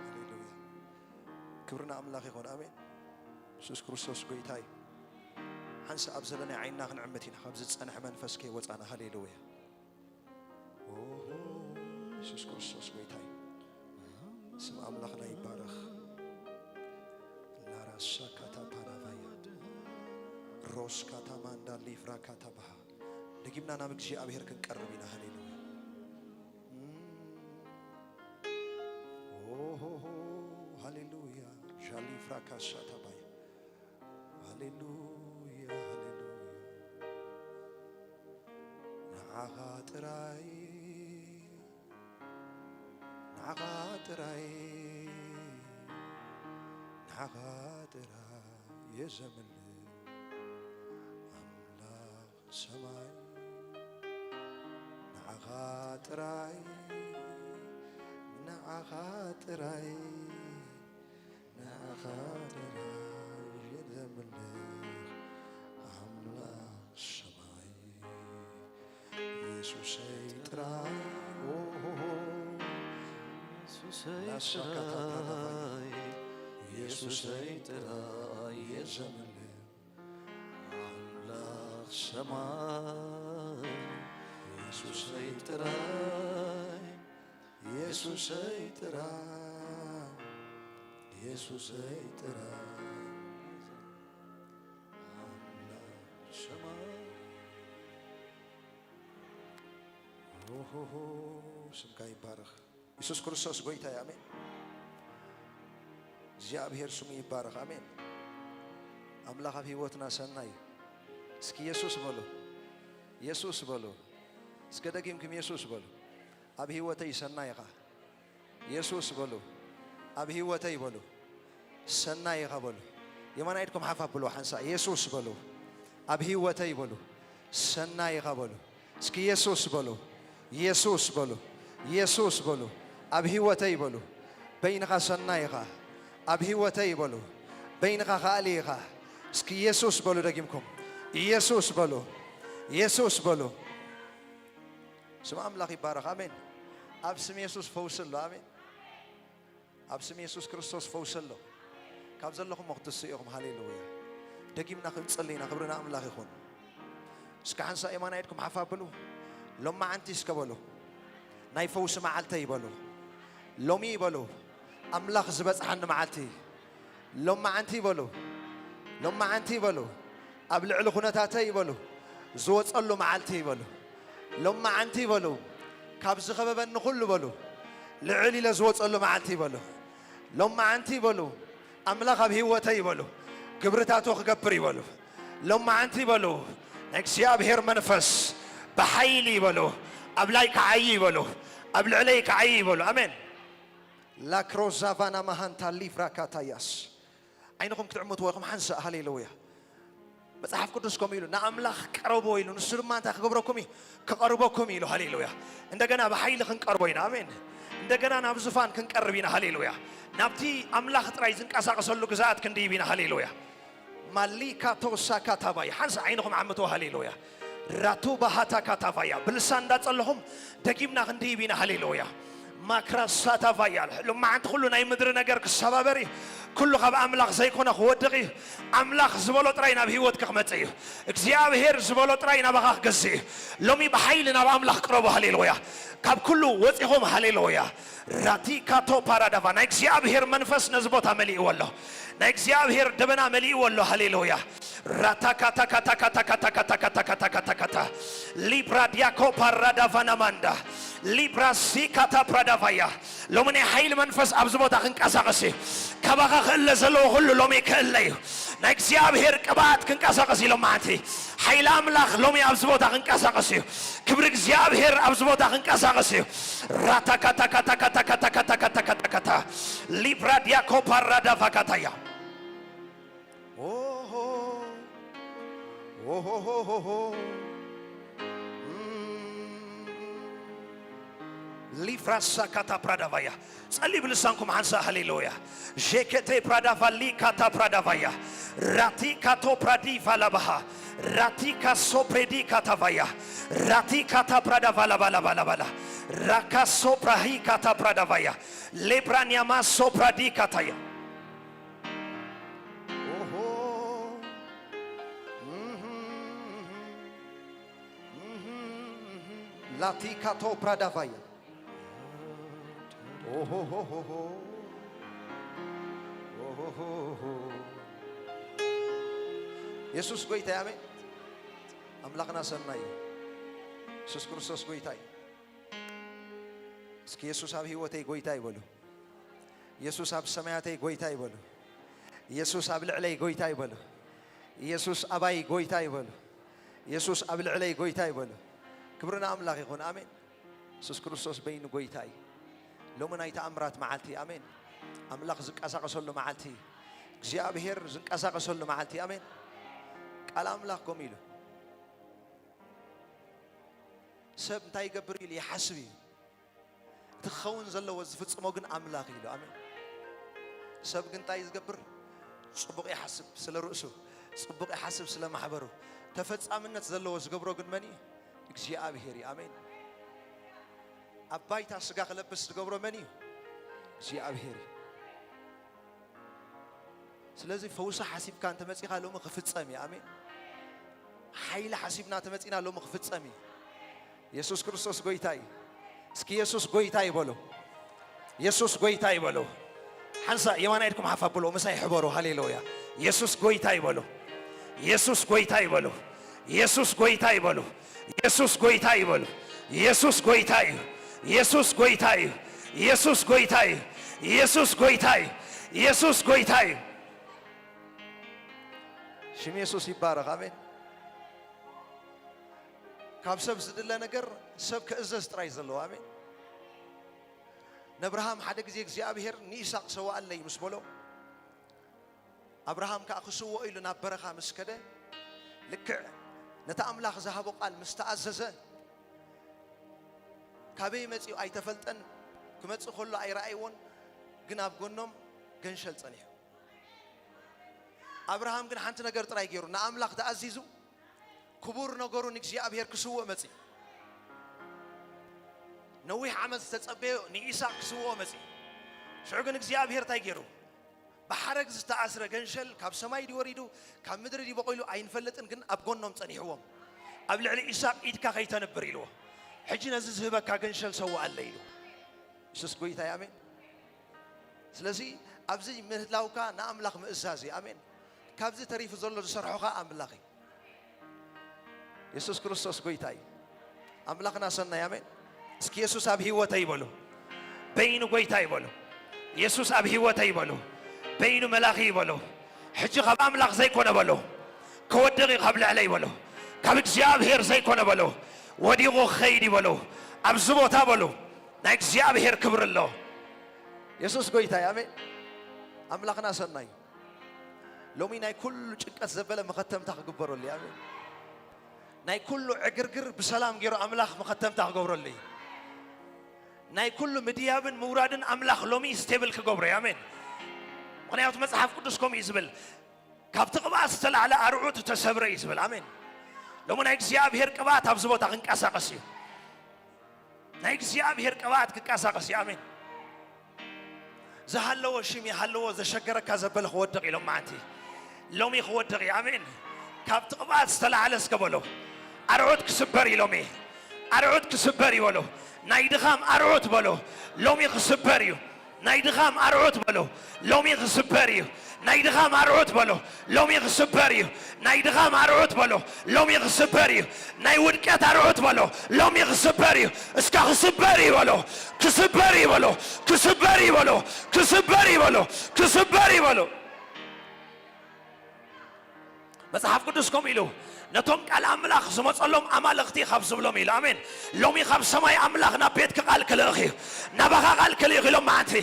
ሃሌሉያ። ክብሪ ንኣምላኽ ይኹን። ኣሜን። የሱስ ክርስቶስ ጎይታ እዩ። ሓንሳእ ኣብ ዘለናይ ዓይንና ክንዕምት ኢና፣ ካብዚ ዝጸንሐ መንፈስ ከይወጻና። ሃሌሉያ። ኦሆ፣ የሱስ ክርስቶስ ጎይታ እዩ። ስም ኣምላኽና ይባረኽ። ናራሻ ካታ ፓራቫያ ሮስ ካታ ማንዳ ሊፍራ ካታ ባሃ። ደጊምና ናብ እግዚኣብሔር ክንቀርብ ኢና። ሃሌሉያ። ኦሆሆ፣ ሃሌሉያ። ሻሊፍራ ካሻ ታባያ። ሃሌሉያ፣ ሃሌሉያ። ንዓኻ ጥራይ፣ ንዓኻ ጥራይ፣ ንዓኻ ጥራይ የዘምል ኣምላኽ ሰማይ። ንዓኻ ጥራይ፣ ንዓ-፣ ንዓኻ ጥራይ፣ ንዓኻ ጥራይ እየ ዘምልኽ ኣምላኽ ሰማይ። የሱሰይ ጥራይ፣ ኦሆሆ። የሱሰይ ላሻካታ ጥራይ፣ የሱሰይ ጥራይ እየ ዘምልኽ ኣምላኽ ሰማይ። የሱሰይ ጥራይ፣ የሱሰይ ጥራይ፣ የሱሰይ ጥራይ ኣምላኽ ሰማይ። ኦሆሆ፣ ስምካ ይባረኽ። የሱስ ክርስቶስ ጎይታ እዩ። ኣሜን። እግዚኣብሔር ስሙ ይባረኽ። ኣሜን። ኣምላኽ ኣብ ህይወትና ሰናይ እዩ። እስኪ የሱስ በሉ። የሱስ በሉ። እስከ ደጊምኩም የሱስ በሉ። ኣብ ህይወተይ ሰናይ ኢኻ። የሱስ በሉ። ኣብ ህይወተይ በሉ። ሰናይ ኢኻ በሉ። የማናይ ኢድኩም ሓፍ ኣብሉ ሓንሳ። የሱስ በሉ። ኣብ ህይወተይ በሉ። ሰናይ ኢኻ በሉ። እስኪ የሱስ በሉ። የሱስ በሉ። የሱስ በሉ። ኣብ ህይወተይ በሉ። በይንኻ ሰናይ ኢኻ። ኣብ ህይወተይ በሉ። በይንኻ ከኣሊ ኢኻ። እስኪ የሱስ በሉ ደጊምኩም። የሱስ በሉ። የሱስ በሉ። ስም ኣምላኽ ይባረኽ። ኣሜን። ኣብ ስም የሱስ ፈውሲ ኣሎ። ኣሜን። ኣብ ስም የሱስ ክርስቶስ ፈውሲ ኣሎ። ካብ ዘለኹም ክትስኡ ኢኹም። ሃሌሉያ። ደጊምና ክንጽሊ ኢና። ክብሪ ንኣምላኽ ይኹን። እስከ ሓንሳእ የማናይ ኢድኩም ሓፍ ኣብሉ። ሎማዓንቲ እስከ በሉ። ናይ ፈውሲ መዓልተይ በሉ። ሎሚ በሉ። ኣምላኽ ዝበጽሓኒ መዓልቲ። ሎማዓንቲ በሉ። ሎማዓንቲ በሉ። ኣብ ልዕሊ ኩነታተይ በሉ። ዝወጸሉ መዓልቲ በሉ። ሎማዓንቲ በሉ። ካብ ዝኸበበኒ ኩሉ በሉ። ልዕል ኢለ ዝወጸሉ መዓልቲ በሉ። ሎማዓንቲ በሉ። ኣምላኽ ኣብ ህይወተይ በሉ። ግብርታቱ ክገብር ይበሉ። ሎማዓንቲ በሉ። ናይ እግዚኣብሔር መንፈስ ብሓይሊ ይበሉ። ኣብ ላይ ክዓዪ ይበሉ። ኣብ ልዕለይ ክዓዪ ይበሉ። ኣሜን። ላክሮዛቫና ማሃንታ ሊቭራ ካታያስ። ዓይንኹም ክትዕምትዎ ኢኹም ሓንሳእ። ሃሌሉያ። መጽሓፍ ቅዱስ ከምኡ ኢሉ፣ "ንኣምላኽ ቀረብዎ" ኢሉ፣ ንሱ ድማ እንታይ ክገብረኩም እዩ? ክቐርበኩም እዩ ኢሉ። ሃሌሉያ። እንደገና ብሓይሊ ክንቀርቦ ኢና። ኣሜን። እንደገና ናብ ዙፋን ክንቀርብ ኢና። ሃሌሉያ። ናብቲ ኣምላኽ ጥራይ ዝንቀሳቐሰሉ ግዝኣት ክንድይብ ኢና። ሃሌሉያ። ማሊካቶ ሳካታባይ። ሓንሳእ ዓይንኹም ዓምትዎ። ሃሌሉያ። ራቱ ባሃታ ካታፋያ። ብልሳን እንዳጸለኹም ደጊምና ክንድይብ ኢና። ሃሌሉያ። ማክራሳታፋያ። ሎማዓንቲ ኩሉ ናይ ምድሪ ነገር ክሰባበር እዩ። ኩሉ ካብ ኣምላኽ ዘይኮነ ክወድቕ እዩ። ኣምላኽ ዝበሎ ጥራይ ናብ ህይወትካ ክመጽእ እዩ። እግዚኣብሔር ዝበሎ ጥራይ ናባኻ ክገዝእ እዩ። ሎሚ ብሓይሊ ናብ ኣምላኽ ቅረቡ። ሃሌሉያ። ካብ ኩሉ ወጺኹም። ሃሌሉያ። ራቲካቶ ፓራዳቫ። ናይ እግዚኣብሔር መንፈስ ነዚ ቦታ መሊእዎ ኣሎ። ናይ እግዚኣብሔር ደበና መሊእዎ ኣሎ። ሃሌሉያ። ራታካታካታካታካታካታካታካታካታካታ። ሊብራ ዲያኮ ፓራዳቫናማንዳ። ሊብራ ሲካታ ፕራዳቫያ። ሎሚ ናይ ሓይሊ መንፈስ ኣብዚ ቦታ ክንቀሳቐስ እዩ። ካባኻ ክእለ ዘለዎ ኩሉ ሎሚ ክእለ እዩ። ናይ እግዚኣብሔር ቅብኣት ክንቀሳቐስ እዩ ሎማዓንቲ። ሓይሊ ኣምላኽ ሎሚ ኣብዚ ቦታ ክንቀሳቐስ እዩ። ክብሪ እግዚኣብሔር ኣብዚ ቦታ ክንቀሳቐስ እዩ። ራታካታካታካታካታካታካታካታ። ሊብራ ዲያኮ ፓራዳቫካታያ። ኦሆ፣ ኦሆሆሆሆ። እም። ሊፍራሳ ካታ ፕራዳቫያ። ጸሊ ብልሳንኩም ሓንሳ። ሃሌሉያ። ዤኬቴ ፕራዳቫ ሊካታ ፕራዳቫያ። ራቲ ካቶ ፕራዲ ቫላባሃ። ራቲ ካሶ ፕሬዲ ካታቫያ። ራቲ ካታ ፕራዳቫ ላባላባላባላ። ራካሶ ፕራሂ ካታ ፕራዳቫያ። ሌብራንያማ ሶፕራዲ ካታያ። ኦሆ። እህ። እህ። ላቲካቶ ፕራዳቫያ። ኦሆሆሆሆ። ኦሆሆሆ። የሱስ ጎይታ እዩ። ኣሜን። ኣምላኽና ሰናይ እዩ። የሱስ ክርስቶስ ጎይታ እዩ። እስኪ የሱስ ኣብ ህይወተይ ጎይታ ይበሉ። የሱስ ኣብ ሰማያተይ ጎይታ ይበሉ። የሱስ ኣብ ልዕለይ ጎይታ ይበሉ። የሱስ ኣባይ ጎይታ ይበሉ። የሱስ ኣብ ልዕለይ ጎይታ ይበሉ። ክብሪ ንኣምላኽ ይኹን። ኣሜን። የሱስ ክርስቶስ በይኑ ጎይታ እዩ። ሎሚ ናይ ተኣምራት መዓልቲ። ኣሜን። ኣምላኽ ዝንቀሳቐሰሉ መዓልቲ። እግዚኣብሔር ዝንቀሳቐሰሉ መዓልቲ። ኣሜን። ቃል ኣምላኽ ከምኡ ኢሉ፣ ሰብ እንታይ ይገብር ኢሉ ይሓስብ እዩ። ክኸውን ዘለዎ ዝፍጽሞ ግን ኣምላኽ እዩ ኢሉ። ኣሜን። ሰብ ግን እንታይ ዝገብር? ጽቡቕ ይሓስብ ስለ ርእሱ፣ ጽቡቕ ይሓስብ ስለ ማሕበሩ። ተፈጻምነት ዘለዎ ዝገብሮ ግን መን እዩ? እግዚኣብሄር እዩ። ኣሜን። ኣብ ባይታ ስጋ ክለብስ ዝገብሮ መን እዩ? እግዚኣብሄር እዩ። ስለዚ ፈውሲ ሓሲብካ እንተመጺኻ ሎሚ ክፍጸም እዩ። ኣሜን። ሓይሊ ሓሲብና ተመጺና ሎሚ ክፍጸም እዩ። የሱስ ክርስቶስ ጎይታ እዩ። እስኪ የሱስ ጎይታ ይበሉ። የሱስ ጎይታ ይበሉ። ሓንሳ የማናይ ኢድኩም ሓፍ ኣብሉ፣ ምሳይ ሕበሩ። ሃሌሉያ። የሱስ ጎይታ ይበሉ። የሱስ ጎይታ ይበሉ። የሱስ ጎይታ ይበሉ። የሱስ ጎይታ ይበሉ። የሱስ ጎይታ እዩ። የሱስ ጎይታ እዩ። የሱስ ጎይታ እዩ። የሱስ ጎይታ እዩ። የሱስ ጎይታ እዩ። ሽም የሱስ ይባረኽ። ኣሜን። ካብ ሰብ ዝድለ ነገር ሰብ ክእዘዝ ጥራይ ዘለዎ። ኣሜን። ነብርሃም ሓደ ግዜ እግዚኣብሔር ንይስሐቅ ሰዋኣለይ ምስ በሎ፣ ኣብርሃም ከኣ ክስውኦ ኢሉ ናብ በረኻ ምስ ከደ፣ ልክዕ ነቲ ኣምላኽ ዝሃቦ ቃል ምስ ተኣዘዘ፣ ካበይ መጺኡ ኣይተፈልጠን፣ ክመጽእ ከሎ ኣይረኣይዎን፣ ግን ኣብ ጎኖም ገንሸል ጸኒሑ። ኣብርሃም ግን ሓንቲ ነገር ጥራይ ገይሩ፣ ንኣምላኽ ተኣዚዙ፣ ክቡር ነገሩ ንእግዚኣብሔር ክስውእ መጺኡ። ነዊሕ ዓመት ዝተጸበዮ ንኢሳቅ ክስውኦ መጺኡ። ሽዑ ግን እግዚኣብሔር እንታይ ገይሩ? ብሓረግ ዝተኣስረ ገንሸል ካብ ሰማይ ድዩ ወሪዱ፣ ካብ ምድሪ ድዩ በቂሉ ኣይንፈልጥን፣ ግን ኣብ ጎኖም ጸኒሕዎም። ኣብ ልዕሊ ኢሳቅ ኢድካ ከይተንብር ኢልዎ። ሕጂ ነዚ ዝህበካ ገንሸል ሰውኣለይ ኢሉ። የሱስ ጎይታ እዩ። ኣሜን። ስለዚ ኣብዚ ምህላውካ ንኣምላኽ ምእዛዝ እዩ። ኣሜን። ካብዚ ተሪፉ ዘሎ ዝሰርሖኻ ኣምላኽ እዩ። የሱስ ክርስቶስ ጎይታ እዩ። ኣምላኽና ሰናይ። ኣሜን። እስኪ የሱስ ኣብ ህይወተይ ይበሉ። በይኑ ጎይታ ይበሉ። የሱስ ኣብ ህይወተይ ይበሉ። በይኑ መላኺ ይበሉ። ሕጂ ካብ ኣምላኽ ዘይኮነ በሉ። ክወድቕ እዩ ካብ ልዕለይ በሉ። ካብ እግዚኣብሔር ዘይኮነ በሉ። ወዲቑ ክኸይድ ይበሉ። ኣብዚ ቦታ በሉ። ናይ እግዚኣብሔር ክብሪ ኣሎ። የሱስ ጎይታ እዩ። ኣሜን። ኣምላኽና ሰናይ። ሎሚ ናይ ኩሉ ጭንቀት ዘበለ መኸተምታ ክግበረሉ እዩ። ኣሜን። ናይ ኩሉ ዕግርግር ብሰላም ገይሩ ኣምላኽ መኸተምታ ክገብረሉ እዩ። ናይ ኩሉ ምድያብን ምውራድን ኣምላኽ ሎሚ ስቴብል ክገብሮ እዩ። ኣሜን። ምኽንያቱ መጽሓፍ ቅዱስ ከምኡ እዩ ዝብል፣ ካብቲ ቅብኣት ዝተላዕለ ኣርዑት ተሰብረ እዩ ዝብል። ኣሜን። ሎሚ ናይ እግዚኣብሔር ቅብኣት ኣብዚ ቦታ ክንቀሳቐስ እዩ። ናይ እግዚኣብሔር ቅብኣት ክቀሳቐስ እዩ። ኣሜን። ዝሃለወ ሽም ይሃለዎ፣ ዘሸገረካ ዘበለ ክወድቕ እዩ ሎማዓንቲ። ሎሚ ክወድቕ እዩ። ኣሜን። ካብቲ ቅብኣት ዝተላዕለ እስከ በሎ። ኣርዑት ክስበር እዩ ሎሚ። ኣርዑት ክስበር እዩ በሎ። ናይ ድኻም ኣርዑት በሎ። ሎሚ ክስበር እዩ። ናይ ድኻም ኣርዑት በሎ። ሎሚ ክስበር እዩ። ናይ ድኻም ኣርዑት በሎ። ሎሚ ክስበር እዩ። ናይ ድኻም ኣርዑት በሎ። ሎሚ ክስበር እዩ። ናይ ውድቀት ኣርዑት በሎ። ሎሚ ክስበር እዩ። እስካ ክስበር እዩ በሎ። ክስበር እዩ በሎ። ክስበር እዩ በሎ። ክስበር እዩ በሎ። ክስበር እዩ በሎ። መጽሓፍ ቅዱስ ከምኡ ኢሉ፣ ነቶም ቃል ኣምላኽ ዝመጸሎም ኣማልኽቲ ካብ ዝብሎም ኢሉ። ኣሜን። ሎሚ ካብ ሰማይ ኣምላኽ ናብ ቤትኪ ቃል ክልእኽ እዩ። ናባኻ ቃል ክልእኽ ኢሎም መዓንቲ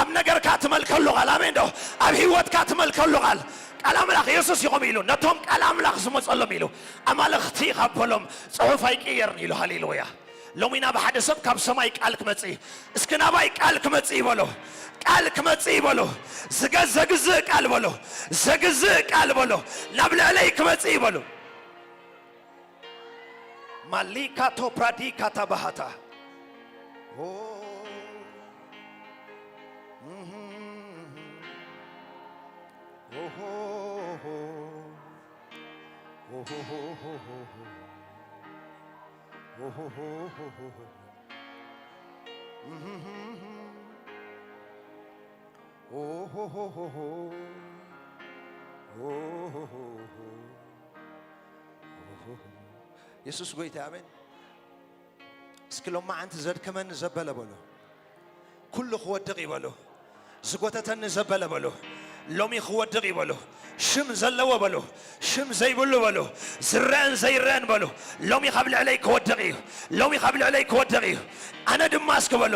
ኣብ ነገርካ ትመልከሉ ቃል። ኣሜን ዶ? ኣብ ህይወትካ ትመልከሉ ቃል። ቃል ኣምላኽ የሱስ እዩ ከምኡ ኢሉ፣ ነቶም ቃል ኣምላኽ ዝመጸሎም ኢሉ፣ ኣማልኽቲ ካብ በሎም ጽሑፍ ኣይቅየርን ኢሉ። ሃሌሉያ። ሎሚ ናብ ሓደ ሰብ ካብ ሰማይ ቃል ክመጽእ እዩ። እስኪ ናባይ ቃል ክመጽእ ይበሎ። ቃል ክመጽእ ይበሎ። ዝገ-፣ ዘግዝእ ቃል በሎ። ዘግዝእ ቃል በሎ። ናብ ልዕለይ ክመጽእ ይበሎ። ማሊካ ቶፕራዲ ካታባሃታ። ኦ። ኦሆ። የሱስ ጎይታ፣ ኣሜን። እስኪ ሎማዓንቲ ዘድከመኒ ዘበለ በሎ። ኩሉ ክወድቕ እዩ በሎ። ዝጎተተኒ ዘበለ በሎ። ሎሚ ክወድቕ እዩ በሎ። ሽም ዘለዎ በሎ። ሽም ዘይብሉ በሎ። ዝረአን ዘይረአን በሎ። ሎሚ ካብ ልዕለይ ክወድቕ እዩ። ሎሚ ካብ ልዕለይ ክወድቕ እዩ። ኣነ ድማ እስኪ በሉ፣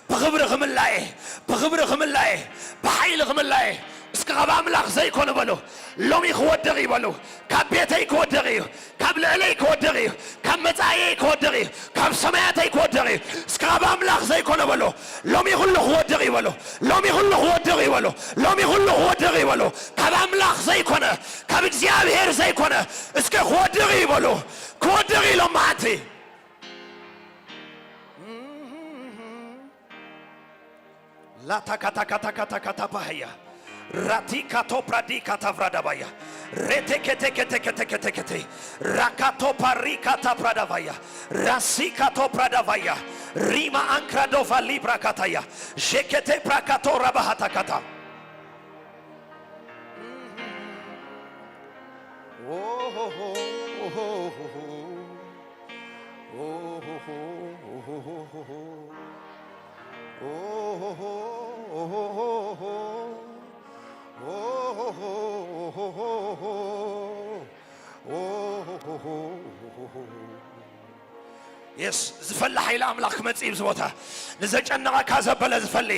ብኽብሪ ክምላእ እየ፣ ብኽብሪ ክምላእ እየ፣ ብሓይሊ ክምላእ እየ። እስኪ ካብ ኣምላኽ ዘይኮነ በሉ፣ ሎሚ ክወድቕ እዩ በሉ። ካብ ቤተይ ክወድቕ እዩ፣ ካብ ልዕለይ ክወድቕ እዩ፣ ካብ መጻኢየይ ክወድቕ እዩ፣ ካብ ሰማያተይ ክወድቕ እዩ። እስኪ ካብ ኣምላኽ ዘይኮነ በሉ፣ ሎሚ ኩሉ ክወድቕ እዩ በሉ፣ ሎሚ ኩሉ ክወድቕ እዩ በሉ፣ ሎሚ ኩሉ ክወድቕ እዩ በሉ። ካብ ኣምላኽ ዘይኮነ፣ ካብ እግዚኣብሔር ዘይኮነ፣ እስኪ ክወድቕ እዩ በሉ። ክወድቕ እዩ ሎማዓንቲ። ላታካታካታካታካታፓሃያ ራቲካቶፕራዲካታቭራዳባያ ሬቴኬቴኬቴኬቴኬቴ ራካቶፓሪካታፕራዳቫያ ራሲካቶፕራዳቫያ ሪማ አንክራዶቫ ሊብራካታያ ዤኬቴ ፕራካቶ ራባሃታካታ የስ ዝፈሊ ሓይሊ ኣምላኽ ክመጽእ እዩ ኣብዚ ቦታ። ንዘጨነቐካ ዘበለ ዝፈሊ፣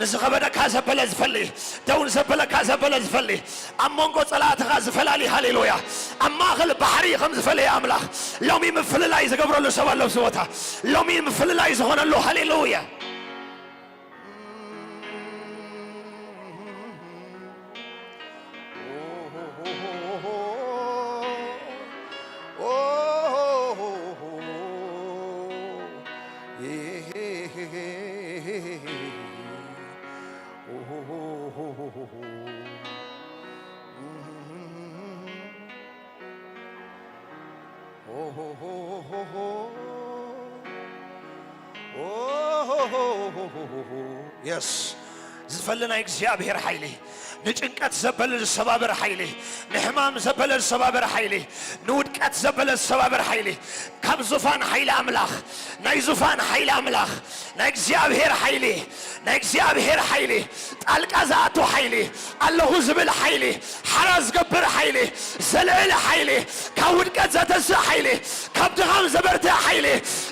ንዝኸበደካ ዘበለ ዝፈሊ፣ ደው ንዘበለካ ዘበለ ዝፈሊ፣ ኣብ መንጎ ጸላእትኻ ዝፈላሊ። ሃሌሉያ። ኣብ ማእከል ባሕሪ ከም ዝፈለየ ኣምላኽ ሎሚ ምፍልላይ ዝገብረሉ ሰብ ኣሎ ኣብዚ ቦታ። ሎሚ ምፍልላይ ዝኾነሉ። ሃሌሉያ። የስ ዝፈሊ ናይ እግዚኣብሔር ሓይሊ፣ ንጭንቀት ዘበለ ዝሰባበር ሓይሊ፣ ንሕማም ዘበለ ዝሰባበር ሓይሊ፣ ንውድቀት ዘበለ ዝሰባበር ሓይሊ፣ ካብ ዙፋን ሓይሊ ኣምላኽ፣ ናይ ዙፋን ሓይሊ ኣምላኽ፣ ናይ እግዚኣብሔር ሓይሊ፣ ናይ እግዚኣብሔር ሓይሊ፣ ጣልቃ ዝኣቱ ሓይሊ፣ ኣለኹ ዝብል ሓይሊ፣ ሓራ ዝገብር ሓይሊ፣ ዘልዕል ሓይሊ፣ ካብ ውድቀት ዘተስእ ሓይሊ፣ ካብ ድኻም ዘበርትዕ ሓይሊ፣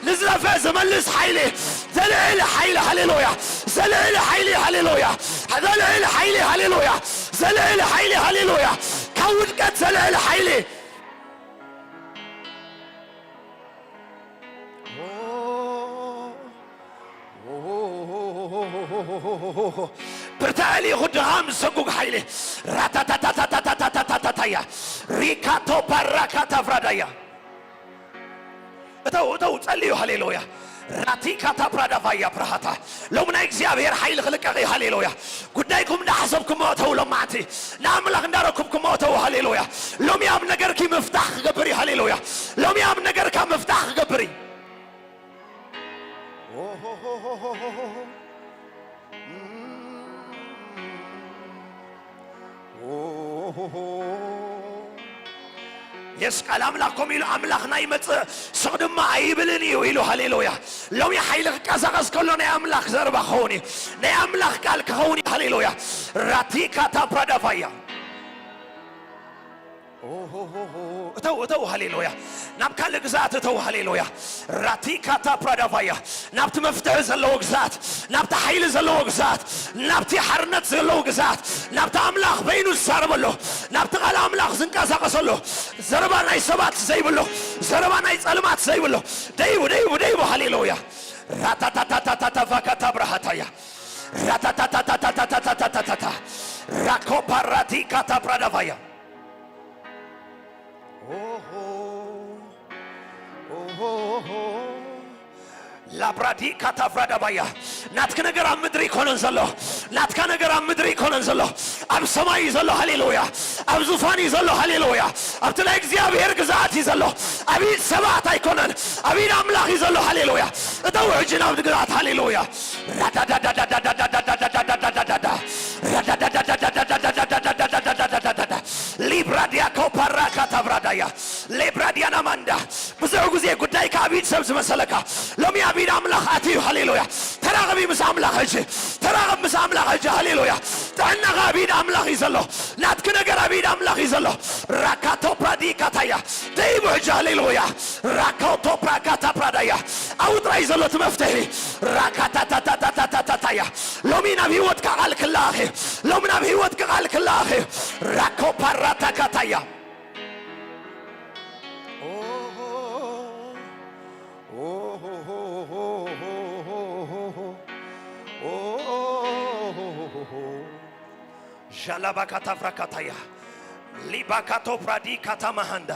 ንዝጠፍአ ዝመልስ ሓይሊ፣ ዘልዕል ሓይሊ። ሃሌሉያ። ዘልዕል ሓይሊ። ሃሌሉያ። ዘልዕል ሓይሊ። ሃሌሉያ። ዘልዕል ሓይሊ። ሃሌሉያ። ካብ ውድቀት ዘልዕል ሓይሊ። ብርታዕ ኢኹ ድኻም ዝሰጉግ ሓይሊ። ራታታታታታታታታታታያ ሪካቶ ፓራካታ ፍራዳያ እተው እተው ጸልዩ። ሃሌሉያ። ራቲካታ ፕራዳቫያ ፕራሃታ ሎም ናይ እግዚኣብሔር ሓይሊ ክልቀቕ እዩ። ሃሌሉያ። ጉዳይኩም እንዳሓሰብኩሞ እተው። ሎማዕንቲ ንኣምላኽ እንዳረኩብኩሞ እተው። ሃሌሉያ። ሎሚ ኣብ ነገርኪ ምፍታሕ ክገብር እዩ። ሃሌሉያ። ሎሚ ኣብ ነገርካ ምፍታሕ ክገብር እዩ። የስ ቃል ኣምላኽ ከምኡ ኢሉ ኣምላኽና ይመጽእ ስቕ ድማ ኣይብልን እዩ ኢሉ። ሃሌሉያ። ሎሚ ሓይሊ ክቀሳቐስ ከሎ ናይ ኣምላኽ ዘረባ ክኸውን እዩ። ናይ ኣምላኽ ቃል ክኸውን እዩ። ሃሌሉያ። ራቲካታ ፕራዳፋያ እተው እተው። ሃሌሉያ። ናብ ካልእ ግዛት እተው። ሃሌሉያ። ራቲካታ ፕራዳፋያ ናብቲ መፍትሒ ዘለዎ ግዛት፣ ናብቲ ሓይሊ ዘለዎ ግዛት፣ ናብቲ ሓርነት ዘለዎ ግዛት፣ ናብቲ ኣምላኽ በይኑ ዝዛረበሉ፣ ናብቲ ቃል ኣምላኽ ዝንቀሳቐሰሉ፣ ዘረባ ናይ ሰባት ዘይብሉ፣ ዘረባ ናይ ጸልማት ዘይብሉ፣ ደይቡ ደይቡ ደይቡ። ሃሌሉያ። ራታታታታታታፋካታ ብራሃታያ ራታታታታታታታታታታ ራኮፓራቲካታ ብራዳፋያ ላብራዲ ካታፍራዳባያ ናትኪ ነገር ኣብ ምድሪ ይኮነን ዘሎ። ናትካ ነገር ኣብ ምድሪ ይኮነን ዘሎ። ኣብ ሰማይ እዩ ዘሎ። ሃሌሉያ። ኣብ ዙፋን እዩ ዘሎ። ሃሌሉያ። ኣብቲ ናይ እግዚኣብሔር ግዝኣት እዩ ዘሎ። ኣብ ኢድ ሰባት ኣይኮነን፣ ኣብ ኢድ ኣምላኽ እዩ ዘሎ። ሃሌሉያ። እተው ሕጂ ናብ ግዝኣት። ሃሌሉያ። ራዳዳዳዳዳዳዳዳዳዳዳዳዳዳዳ ራዳዳዳዳዳዳዳዳዳዳዳዳዳዳዳ ሊብራዲያ ኮፓራ ካታብራዳያ ሌብራዲያና ማንዳ። ብዙሕ ግዜ ጉዳይካ ኣብ ኢድ ሰብ ዝመሰለካ ሎሚ ኣብ ኢድ ኣምላኽ ኣትዩ። ሃሌሉያ። ተራኸቢ ምስ ኣምላኽ ሕጂ። ተራኸብ ምስ ኣምላኽ ሕጂ። ሃሌሉያ። ጥዕናኻ ኣብ ኢድ ኣምላኽ እዩ ዘሎ። ናትኪ ነገር ኣብ ኢድ ኣምላኽ እዩ ዘሎ። ራካቶ ፕራዲካታያ። ደይቡ ሕጂ። ሃሌሉያ። ራካቶ ፕራካታ ፕራዳያ። ኣብኡ ጥራይ ዘሎ እቲ መፍትሒ። ራካታታታታታታታያ። ሎሚ ናብ ህይወትካ ቃል ክለኣኽ እዩ። ሎሚ ናብ ህይወትካ ቃል ክለኣኽ እዩ። ራኮ ፓራታካታያ። ዣላባካታ ፍራካታያ ሊባካቶ ፍራዲ ካታ ማሃንዳ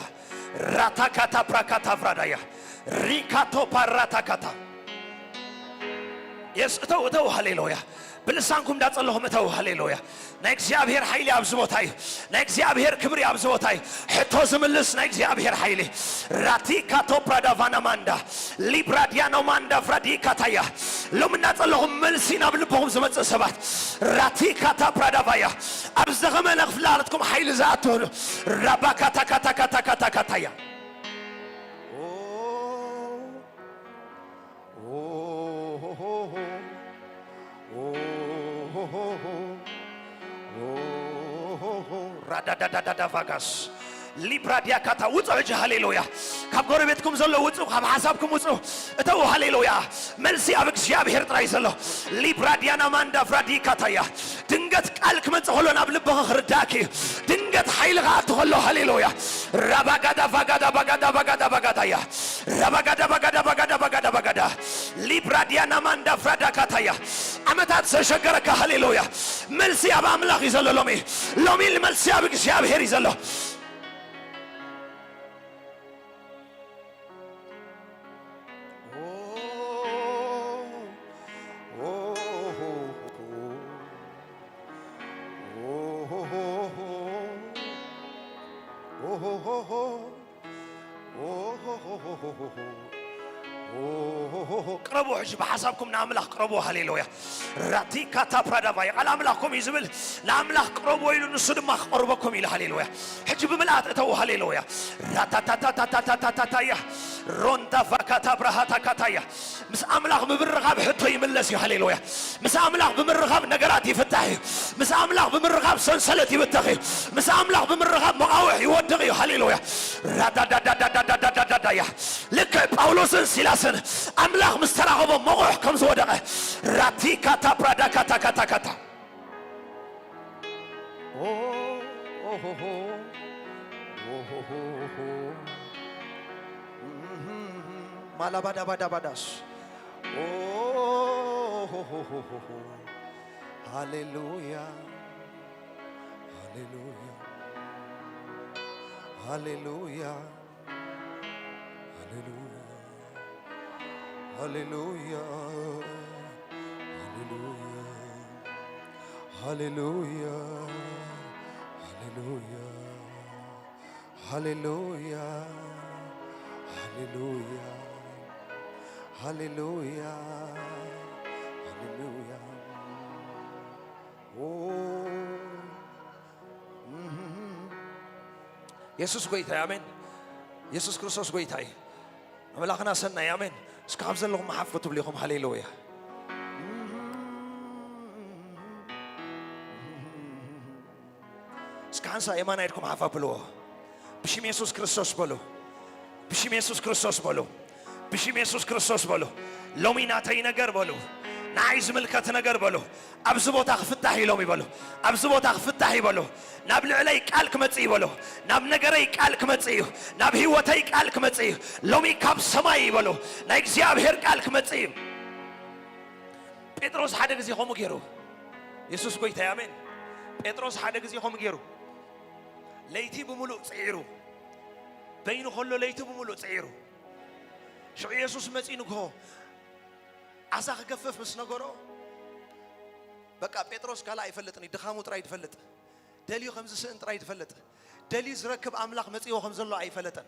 ራታ ካታ ፍራካታ ፍራዳያ ሪካቶ ፓራታ ካታ የስ እተው እተው ሃሌሉያ። ብልሳንኩም እንዳጸለኹም እተው ሃሌሉያ። ናይ እግዚኣብሔር ሓይሊ ኣብዚ ቦታ እዩ። ናይ እግዚኣብሔር ክብሪ ኣብዚ ቦታ እዩ። ሕቶ ዝምልስ ናይ እግዚኣብሔር ሓይሊ። ራቲካቶ ፕራዳቫና ማንዳ ሊብራዲያኖ ማንዳ ፍራዲካታያ። ሎም እናጸለኹም መልሲ ናብ ልብኹም ዝመጽእ ሰባት። ራቲካታ ፕራዳቫያ። ኣብ ዝደኸመ ክፍሊ ኣለትኩም ሓይሊ ዝኣትወሉ። ራባካታካታካታካታካታያ። ራዳዳዳዳዳ ቫጋስ ሊብራዲያ ካታ ውጹ ሕጂ ሃሌሉያ። ካብ ጎረቤትኩም ዘሎ ውጹ፣ ካብ ሓሳብኩም ውጹ። እተው ሃሌሉያ። መልሲ ኣብ እግዚኣብሔር ጥራይ ዘሎ። ሊብራዲያና ማንዳ ፍራዲ ካታያ። ድንገት ቃል ክመጽእ ከሎ ናብ ልብኻ ክርዳእኪ። ድንገት ሓይሊ ክኣቱ ከሎ ሃሌሉያ። ራባጋዳ ቫጋዳ ባጋዳ ባጋዳ ባጋዳያ። ራባጋዳ ባጋዳ ባጋዳ ባጋዳ ባጋዳ ሊብራዲያና ማንዳ ፍራዳ ካታያ። ዓመታት ዘሸገረካ ሃሌሉያ። መልሲ ኣብ ኣምላኽ እዩ ዘሎ ሎሚ። ሎሚ መልሲ ኣብ እግዚኣብሔር እዩ ዘሎ። ቅረቡ ሕጂ ብሓሳብኩም ንኣምላኽ ቅረቡ። ሃሌሉያ። ራቲካታ ፕራዳቫ የቃል ኣምላኽ ከምኡ እዩ ዝብል። ንኣምላኽ ቅረቡ ኢሉ ንሱ ድማ ክቐርበኩም ኢሉ። ሃሌሉያ። ሕጂ ብምልኣት እተው። ሃሌሉያ። ራታታታታታታታታያ ሮንዳ ፋካታ ብራሃታ ካታያ። ምስ ኣምላኽ ብምርኻብ ሕቶ ይምለስ እዩ። ሃሌሉያ። ምስ ኣምላኽ ብምርኻብ ነገራት ይፍታሕ እዩ። ምስ ኣምላኽ ብምርኻብ ሰንሰለት ይብተኽ እዩ። ምስ ኣምላኽ ብምርኻብ መቓውሕ ይወድቕ እዩ። ሃሌሉያ። ራዳዳዳዳዳዳዳዳያ። ልክዕ ጳውሎስን ሲላስን ኣምላኽ ምስ ተራኸቦም መቑሕ ከም ዝወደቐ። ራቲካታ ፕራዳካታካታካታ። ማላባዳባዳባዳስ። ሃሌሉያ፣ ሃሌሉያ፣ ሃሌሉያ፣ ሃሌሉያ፣ ሃሌሉያ፣ ሃሌሉያ፣ ሃሌሉያ፣ ሃሌሉያ፣ ሃሌሉያ፣ ሃሌሉያ፣ ሃሌሉያ፣ ሃሌሉያ። ኦ፣ እህ። የሱስ ጐይታ እዩ። ኣሜን። የሱስ ክርስቶስ ጐይታ እዩ። ኣምላኽና ሰናይ። ኣሜን። እስኪ ካብ ዘለኹም ሓፍ ክትብሉ ኢኹም። ሃሌሉያ። እስኪ ሓንሳእ የማና ኢድኩም ሓፍ ኣብልዎ። ብሽም የሱስ ክርስቶስ በሉ። ብሽም የሱስ ክርስቶስ በሉ። ብሽም የሱስ ክርስቶስ በሉ። ሎሚ ናተይ ነገር በሉ። ንዓይ ዝምልከት ነገር በሉ። ኣብዚ ቦታ ክፍታሕ እዩ ሎሚ በሉ። ኣብዚ ቦታ ክፍታሕ እዩ በሉ። ናብ ልዕለይ ቃል ክመጽእ እዩ በሉ። ናብ ነገረይ ቃል ክመጽእ እዩ። ናብ ህይወተይ ቃል ክመጽእ እዩ። ሎሚ ካብ ሰማይ እዩ በሉ። ናይ እግዚኣብሔር ቃል ክመጽእ እዩ። ጴጥሮስ ሓደ ግዜ ከምኡ ገይሩ። የሱስ ጐይታ እዩ። ኣሜን። ጴጥሮስ ሓደ ግዜ ከምኡ ገይሩ። ለይቲ ብምሉእ ጽዒሩ። በይኑ ከሎ ለይቲ ብምሉእ ጽዒሩ። ሽዑ የሱስ መጺኡ ንግሆ ዓሳ ክገፍፍ ምስ ነገሮ፣ በቃ ጴጥሮስ ካልእ ኣይፈልጥን እዩ፣ ድኻሙ ጥራይ ዝፈልጥ፣ ደልዩ ከም ዝስእን ጥራይ ዝፈልጥ፣ ደልዩ ዝረክብ ኣምላኽ መጺዎ ከም ዘሎ ኣይፈለጠን።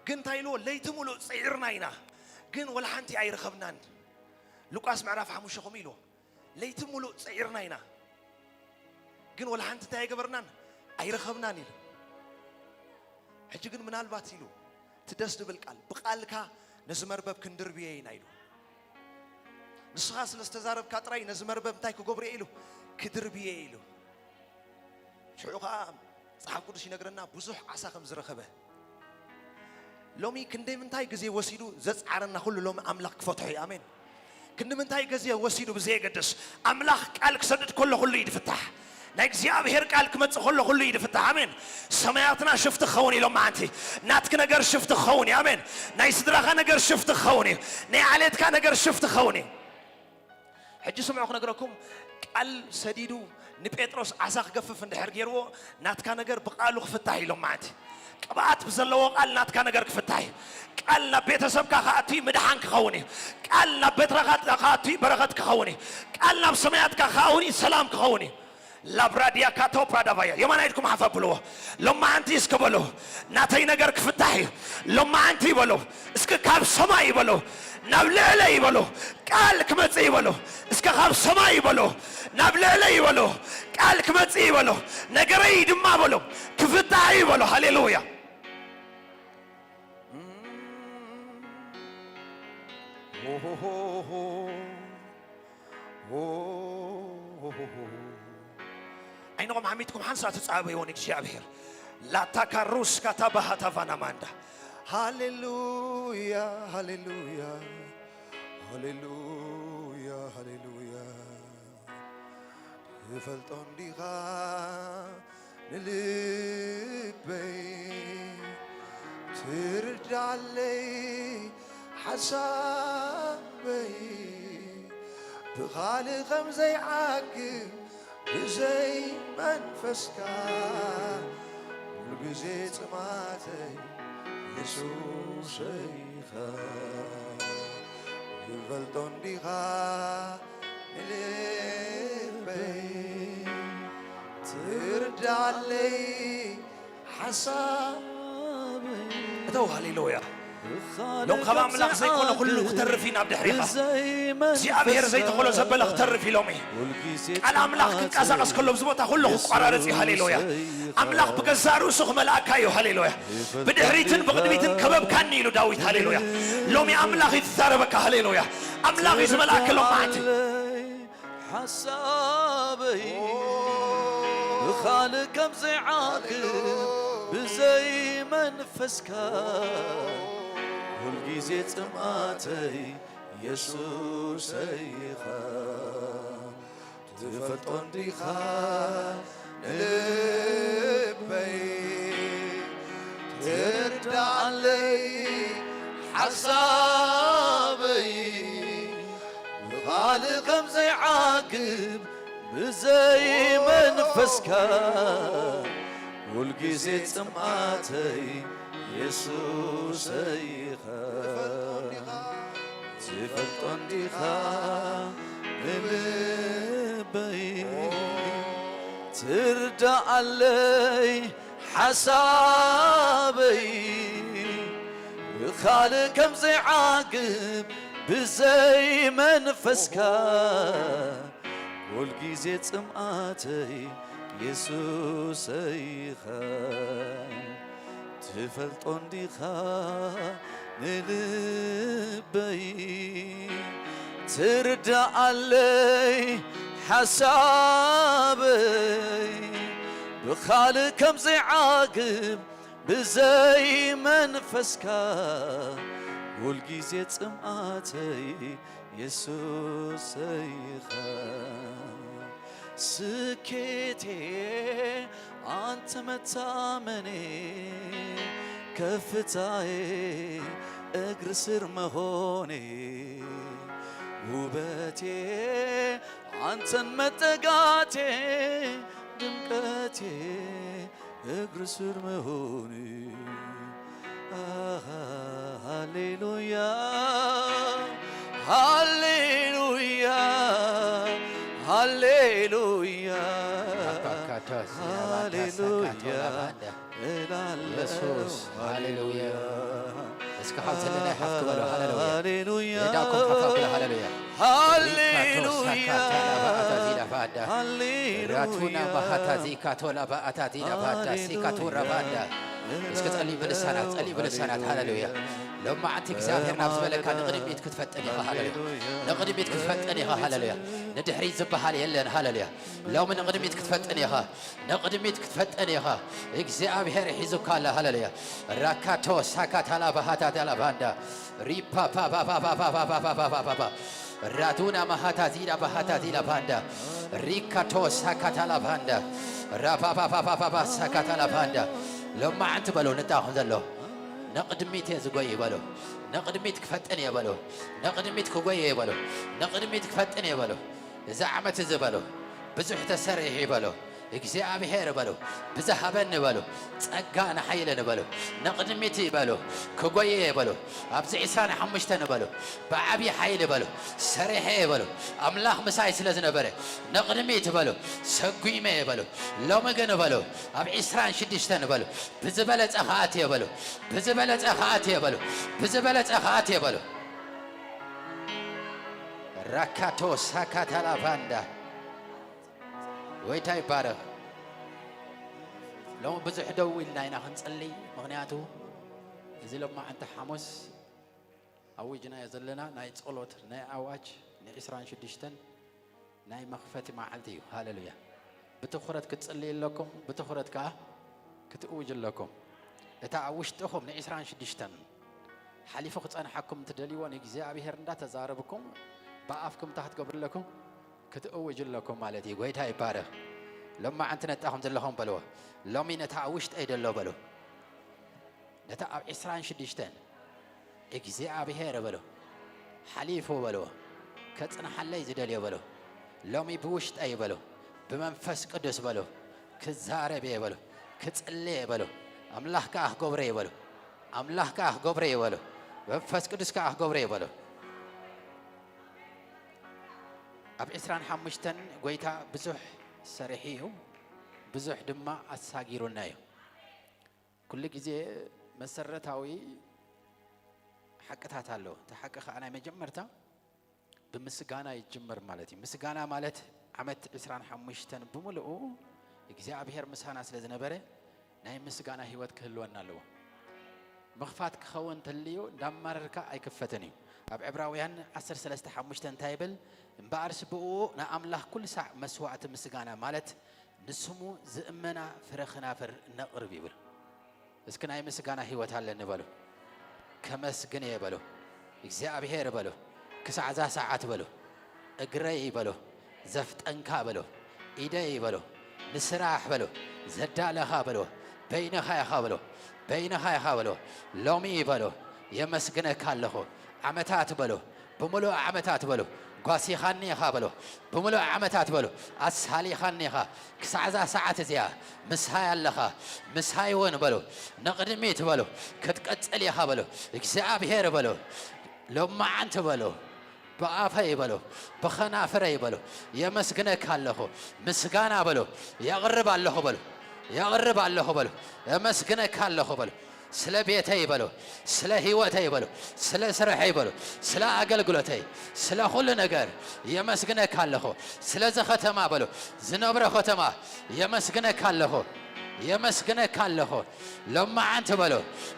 ግን እንታይ ኢልዎ? ለይቲ ምሉእ ጽዒርና ኢና፣ ግን ወላ ሓንቲ ኣይረኸብናን። ሉቃስ ምዕራፍ ሓሙሽተ ከምኡ ኢልዎ። ለይቲ ምሉእ ጽዒርና ኢና፣ ግን ወላ ሓንቲ እንታይ ኣይገበርናን? ኣይረኸብናን ኢሉ። ሕጂ ግን ምናልባት ኢሉ፣ እቲ ደስ ዝብል ቃል፣ "ብቃልካ ነዚ መርበብ ክንድርብዮ ኢና" ኢሉ። ንስኻ ስለ ዝተዛረብካ ጥራይ ነዚ መርበብ እንታይ ክገብሮ እየ ኢሉ? ክድርብዮ እየ ኢሉ። ሽዑ ኸዓ መጽሓፍ ቅዱስ ይነግረና ብዙሕ ዓሳ ከም ዝረኸበ። ሎሚ ክንደይ ምንታይ ግዜ ወሲዱ ዘጽዓረና ኩሉ ሎሚ ኣምላኽ ክፈትሖ እዩ። ኣሜን። ክንዲ ምንታይ ግዜ ወሲዱ ብዘየገድስ ኣምላኽ ቃል ክሰድድ ከሎ ኩሉ እዩ ዝፍታሕ። ናይ እግዚኣብሔር ቃል ክመጽእ ከሎ ኩሉ እዩ ዝፍታሕ። ኣሜን። ሰማያትና ሽፍቲ ክኸውን እዩ ሎማዓንቲ። ናትኪ ነገር ሽፍቲ ክኸውን እዩ። ኣሜን። ናይ ስድራኻ ነገር ሽፍቲ ክኸውን እዩ። ናይ ዓሌትካ ነገር ሽፍቲ ክኸውን እዩ። ሕጂ ስምዑ ክነግረኩም፣ ቃል ሰዲዱ ንጴጥሮስ ዓሳ ክገፍፍ እንድሕር ገይርዎ፣ ናትካ ነገር ብቃሉ ክፍታሕ እዩ ሎማዓንቲ። ቅብኣት ብዘለዎ ቃል ናትካ ነገር ክፍታሕ እዩ። ቃል ናብ ቤተሰብካ ክኣቱ እዩ፣ ምድሓን ክኸውን እዩ። ቃል ናብ በትራኻ ክኣቱ እዩ፣ በረኸት ክኸውን እዩ። ቃል ናብ ሰማያትካ ክኣውን እዩ፣ ሰላም ክኸውን እዩ። ላብራድያ ካቶ ፕራዳቫያ፣ የማናይ ኢድኩም ሓፍ ኣብልዎ። ሎማዓንቲ እስከ በሎ፣ ናተይ ነገር ክፍታሕ እዩ። ሎማዓንቲ ይበሎ፣ እስከ ካብ ሰማይ ይበሎ፣ ናብ ልዕለይ ይበሎ፣ ቃል ክመጽእ ይበሎ፣ እስከ ካብ ሰማይ ይበሎ፣ ናብ ልዕለይ ይበሎ፣ ቃል ክመጽእ ይበሎ፣ ነገረይ ድማ በሎ፣ ክፍታሕ እዩ በሎ። ሃሌሉያ። ዓይንኹም ዓሚትኩም ሓንሳእ ተጻበይዎ ንእግዚኣብሔር። ላታካ ሩስ ካታ ባሃታ ቫና ማንዳ። ሃሌሉያ፣ ሃሌሉያ፣ ሃሌሉያ፣ ሃሌሉያ። ትፈልጦ እንዲኻ ንልበይ፣ ትርዳለይ ሓሳበይ፣ ብኻልእ ከም ዘይዓግብ ብዘይ መንፈስካ፣ ኩሉ ግዜ ጽማተይ የሱሰይ ኢኻ። ትፈልጦ እንዲኻ ንልበይ፣ ትርዳለይ ሓሳበይ። እተው፣ ሃሌሉያ። ሎም ካብ ኣምላኽ ዘይኮነ ኩሉ ክተርፍ እዩ ናብ ድሕሪኻ። እግዚኣብሔር ዘይተኸሎ ዘበለ ክተርፍ እዩ ሎሚ። ቃል ኣምላኽ ክንቀሳቐስ ከሎ ኣብዚ ቦታ ኩሉ ክቋራረጽ እዩ። ሃሌሉያ። ኣምላኽ ብገዛእ ርእሱ ክመልኣካ እዩ። ሃሌሉያ። ብድሕሪትን ብቕድሚትን ከበብካኒ ኢሉ ዳዊት። ሃሌሉያ። ሎሚ ኣምላኽ እዩ ዝዛረበካ። ሃሌሉያ። ኣምላኽ እዩ ዝመልኣካ ሎም መዓልቲ። ሓሳበይ ብኻልእ ከም ዘይዓግብ ብዘይ መንፈስካ፣ ኩልግዜ ጽምኣተይ የሱሰይ ኢኻ። ትፈልጦ እንዲኻ ንልበይ፣ ትርዳኣለይ ሓሳበይ፣ ብኻልእ ከም ዘይዓግብ ብዘይ መንፈስካ፣ ኩልግዜ ጽምኣተይ የሱሰይ ኢኻ። ትፈልጦ እንዲኻ ንልበይ፣ ትርዳኣለይ ሓሳበይ፣ ብኻልእ ከም ዘይዓግብ ብዘይ መንፈስካ፣ ኩልግዜ ጽምኣተይ የሱሰይ ኢኻ። ትፈልጦ እንዲኻ ንልበይ፣ ትርዳኣለይ ሓሳበይ፣ ብኻልእ ከም ዘይዓግብ ብዘይ መንፈስካ፣ ኩልግዜ ጽምኣተይ የሱሰይ ኢኻ። ስኬቴ ኣንተ መታመኔ፣ ከፍታዬ እግር ስር መሆኔ፣ ውበቴ ኣንተን መጠጋቴ፣ ድምቀቴ እግር ስር መሆኔ። ሃሌሉያ፣ ሃሌሉያ፣ ሃሌሉያ፣ ሃሌሉያ እላለሁ። የሱስ፣ ሃሌሉያ። እስኪ ሓብተለና ሓፍ ክበሉ፣ ሃሌሉያ። ሃሌሉያ። የዳኩም ሓፍ ክበሉ፣ ሃሌሉያ። ሃሌሉያ። ሪካቶ ሳካታ ላባኣታ ዚላፋዳ። ሃሌሉያ። ራቱና ባሃታ ዚካቶ ላባኣታ ዚላፋዳ። ሃሌሉያ። ሲካቶ ራባዳ። እስኪ ጸልዩ ብልሳናት፣ ጸልዩ ብልሳናት፣ ሃሌሉያ። ሎማዓንቲ እግዚኣብሔር ናብ ዝበለካ ንቕድሚት ክትፈጥን ኢኻ። ሃሌሉያ። ንቕድሚት ክትፈጥን ኢኻ። ሃሌሉያ። ንድሕሪት ዝበሃል የለን። ሃሌሉያ። ሎሚ ንቕድሚት ክትፈጥን ኢኻ። ንቕድሚት ክትፈጥን ኢኻ። እግዚኣብሔር ሒዙካ ኣላ። ሃሌሉያ። ራካቶ ሳካታላ ባሃታታላ ባንዳ ሪፓፓፓፓፓፓፓፓፓፓፓፓ ራዱና ማሃታቲዳ ባሃታቲዳ ባንዳ ሪካቶ ሳካታላ ባንዳ ራፓፓፓፓፓፓ ሳካታላ ባንዳ ሎማዓንቲ በሎ ንታኹም ዘሎ ንቕድሚት እየ ዝጎይ በሎ። ንቕድሚት ክፈጥን እየ በሎ። ንቕድሚት ክጎይ እየ በሎ። ንቕድሚት ክፈጥን እየ በሎ። እዚ ዓመት እዚ በሎ ብዙሕ ተሰሪሑ በሎ። እግዚኣብሔር በሎ ብዝሃበኒ በሎ ጸጋ ንሓይልን በሎ ንቕድሚት በሎ ክጎየ በሎ ኣብዚ ዕስራን ሓሙሽተን በሎ ብዓብዪ ሓይሊ በሎ ሰሪሐ በሎ ኣምላኽ ምሳይ ስለ ዝነበረ ንቕድሚት በሎ ሰጒመ በሎ ሎሚ ግን በሎ ኣብ ዕስራን ሽዱሽተን በሎ ብዝበለጸ ከኣትየ በሎ ብዝበለጸ ከኣትየ በሎ ብዝበለጸ ከኣትየ በሎ ራካቶ ሳካታላ ባንዳ ጎይታ ይባረኽ። ሎሚ ብዙሕ ደው ኢልና ኢና ክንጽሊ፣ ምኽንያቱ እዚ ሎማዓንቲ ሓሙስ ኣዊጅናዮ ዘለና ናይ ጸሎት ናይ ኣዋጅ ንዕስራን ሽዱሽተን ናይ መኽፈቲ መዓልቲ እዩ። ሃሌሉያ። ብትኹረት ክትጽልዩ ኣለኩም፣ ብትኹረት ከኣ ክትእውጅ ኣለኩም። እታ ኣብ ውሽጥኹም ንዕስራን ሽዱሽተን ሓሊፉ ክጸንሓኩም ትደልይዎ ንእግዚኣብሔር እንዳተዛረብኩም ብኣፍኩም እንታይ ክትገብሩ ኣለኩም? ክትእውጅ ኣለኩም ማለት እዩ። ጎይታ ይባረኽ። ሎማዓንቲ ነጣኹም ዘለኹም በልዎ። ሎሚ ነታ ኣብ ውሽጠይ ደሎ በሉ። ነታ ኣብ ዕስራን ሽዱሽተን እግዚኣብሔር በሉ። ሓሊፉ በልዎ። ከጽንሓለይ ዝደልዮ በሉ። ሎሚ ብውሽጠይ በሉ። ብመንፈስ ቅዱስ በሉ። ክዛረብ እየ በሉ። ክጽሊ እየ በሉ። ኣምላኽ ከኣ ክገብሮ እየ በሉ። ኣምላኽ ከኣ ክገብሮ እየ በሉ። መንፈስ ቅዱስ ከኣ ክገብሮ እየ በሉ። ኣብ ዕስራን ሓሙሽተን ጎይታ ብዙሕ ሰሪሑ እዩ፣ ብዙሕ ድማ ኣሳጊሩና እዩ። ኩሉ ግዜ መሰረታዊ ሓቅታት ኣለዎ። እቲ ሓቂ ከኣ ናይ መጀመርታ ብምስጋና ይጅምር ማለት እዩ። ምስጋና ማለት ዓመት ዕስራን ሓሙሽተን ብምልኡ እግዚኣብሔር ምሳና ስለ ዝነበረ ናይ ምስጋና ህይወት ክህልወና ኣለዎ። ምኽፋት ክኸውን እንተልዩ እንዳማረርካ ኣይክፈትን እዩ። ኣብ ዕብራውያን ዓሰርተ ሰለስተ ሓሙሽተ እንታይ ይብል? እምበኣርስ ብእኡ ንኣምላኽ ኩሉ ሳዕ መስዋዕቲ ምስጋና ማለት ንስሙ ዝእመና ፍረ ኽናፍር ነቕርብ ይብል። እስኪ ናይ ምስጋና ህይወት ኣለኒ በሉ። ከመስግን እየ በሉ። እግዚኣብሔር በሉ። ክሳዕ እዛ ሰዓት በሉ። እግረይ በሉ። ዘፍጠንካ በሉ። ኢደይ በሉ። ንስራሕ በሉ። ዘዳለኻ በሉ። በይንኻ ኢኻ በሉ። በይንኻ ኢኻ በሉ። ሎሚ በሉ። የመስግነካ ኣለኹ። ዓመታት በሉ። ብምሉእ ዓመታት በሉ። ጓሲኻኒ ኢኻ በሉ። ብምሉእ ዓመታት በሉ። ኣሳሊኻኒ ኢኻ። ክሳዕ እዛ ሰዓት እዚኣ ምሳይ ኣለኻ። ምሳይ እውን በሉ። ንቕድሚት በሉ። ክትቅጽል ኢኻ በሉ። እግዚኣብሔር በሉ። ሎማዓንቲ በሉ። ብኣፈይ በሉ። ብኸናፍረይ በሉ። የመስግነካ ኣለኹ። ምስጋና በሉ። የቕርብ ኣለኹ በሉ። የቕርብ ኣለኹ በሉ። የመስግነካ ኣለኹ በሉ። ስለ ቤተይ በሉ። ስለ ህይወተይ በሉ። ስለ ስርሐይ በሉ። ስለ ኣገልግሎተይ። ስለ ኩሉ ነገር የመስግነካ ኣለኹ። ስለዚ ከተማ በሉ። ዝነብሮ ከተማ የመስግነካ ኣለኹ። የመስግነካ ኣለኹ። ሎማዓንቲ በሉ።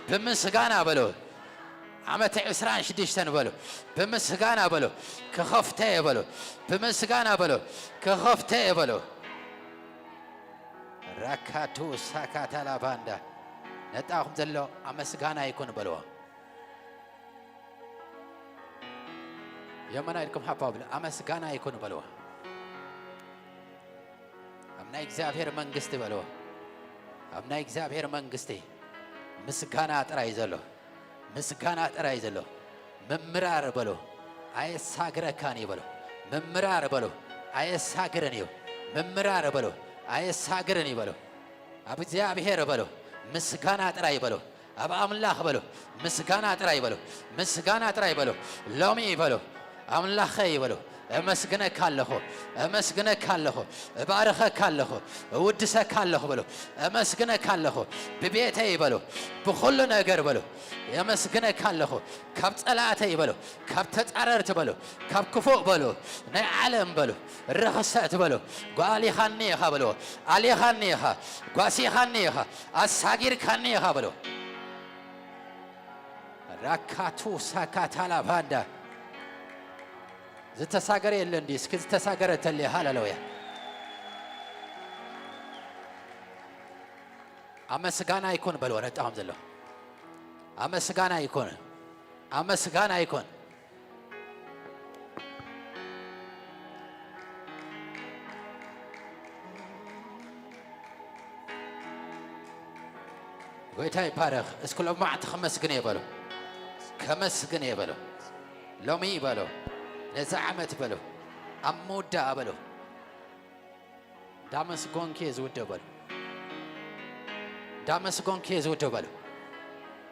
ብምስጋና በሉ። ዓመት ዕስራን ሽዱሽተን በሉ። ብምስጋና በሉ። ክኸፍተ እየ በሉ። ብምስጋና በሉ። ክኸፍተ እየ በሉ። ራካቱ ሳካታላ ባንዳ። ነጣኹም ዘሎ ኣመስጋና ይኩን በልዎ። የመና ኢልኩም ሓባ ብሉ። ኣመስጋና ይኩን በልዎ። ኣብ ናይ እግዚኣብሔር መንግስቲ በልዎ። ኣብ ናይ እግዚኣብሔር መንግስቲ ምስጋና ጥራይ ዘሎ። ምስጋና ጥራይ ዘሎ። ምምራር በሎ። ኣየሳግረካን እዩ በሎ። ምምራር በሎ። ኣየሳግርን እዩ። ምምራር በሎ። ኣየሳግርን እዩ በሎ። ኣብ እግዚኣብሔር በሎ። ምስጋና ጥራይ በሎ። ኣብ ኣምላኽ በሎ። ምስጋና ጥራይ በሎ። ምስጋና ጥራይ በሎ። ሎሚ በሎ። ኣምላኸይ በሎ። እመስግነካ ኣለኹ። እመስግነካ ኣለኹ። እባርኸካ ኣለኹ። እውድሰካ ኣለኹ በሎ። እመስግነካ ኣለኹ። ብቤተይ በሎ። ብኹሉ ነገር በሎ። የመስግነካ ኣለኹ። ካብ ጸላእተይ በሎ። ካብ ተጻረርቲ በሎ። ካብ ክፉእ በሎ። ናይ ዓለም በሎ። ርኽሰት በሎ። ጓሊኻኒ ኢኻ በሎ። ኣሊኻኒ ኢኻ። ጓሲኻኒ ኢኻ። ኣሳጊርካኒ ኢኻ በሎ። ራካቱ ሳካታላ ባንዳ። ዝተሳገረ የለ እንዲ? እስኪ ዝተሳገረ ተልየ። ሃሌሉያ። ኣመስጋና ይኩን በልዎ ነጣኹም ዘሎ። ኣመስጋና ይኩን። ኣመስጋና ይኩን። ጎይታ ይባረኽ። እስኪ ሎማዕቲ ከመስግን እየ በሎ። ከመስግን እየ በሎ። ሎሚ በሎ። ነዚ ዓመት በሎ። ኣብ መወዳኣ በሎ። እንዳመስጎንኪ እየ ዝውደ በሎ። እንዳመስጎንኪ እየ ዝውደ በሎ።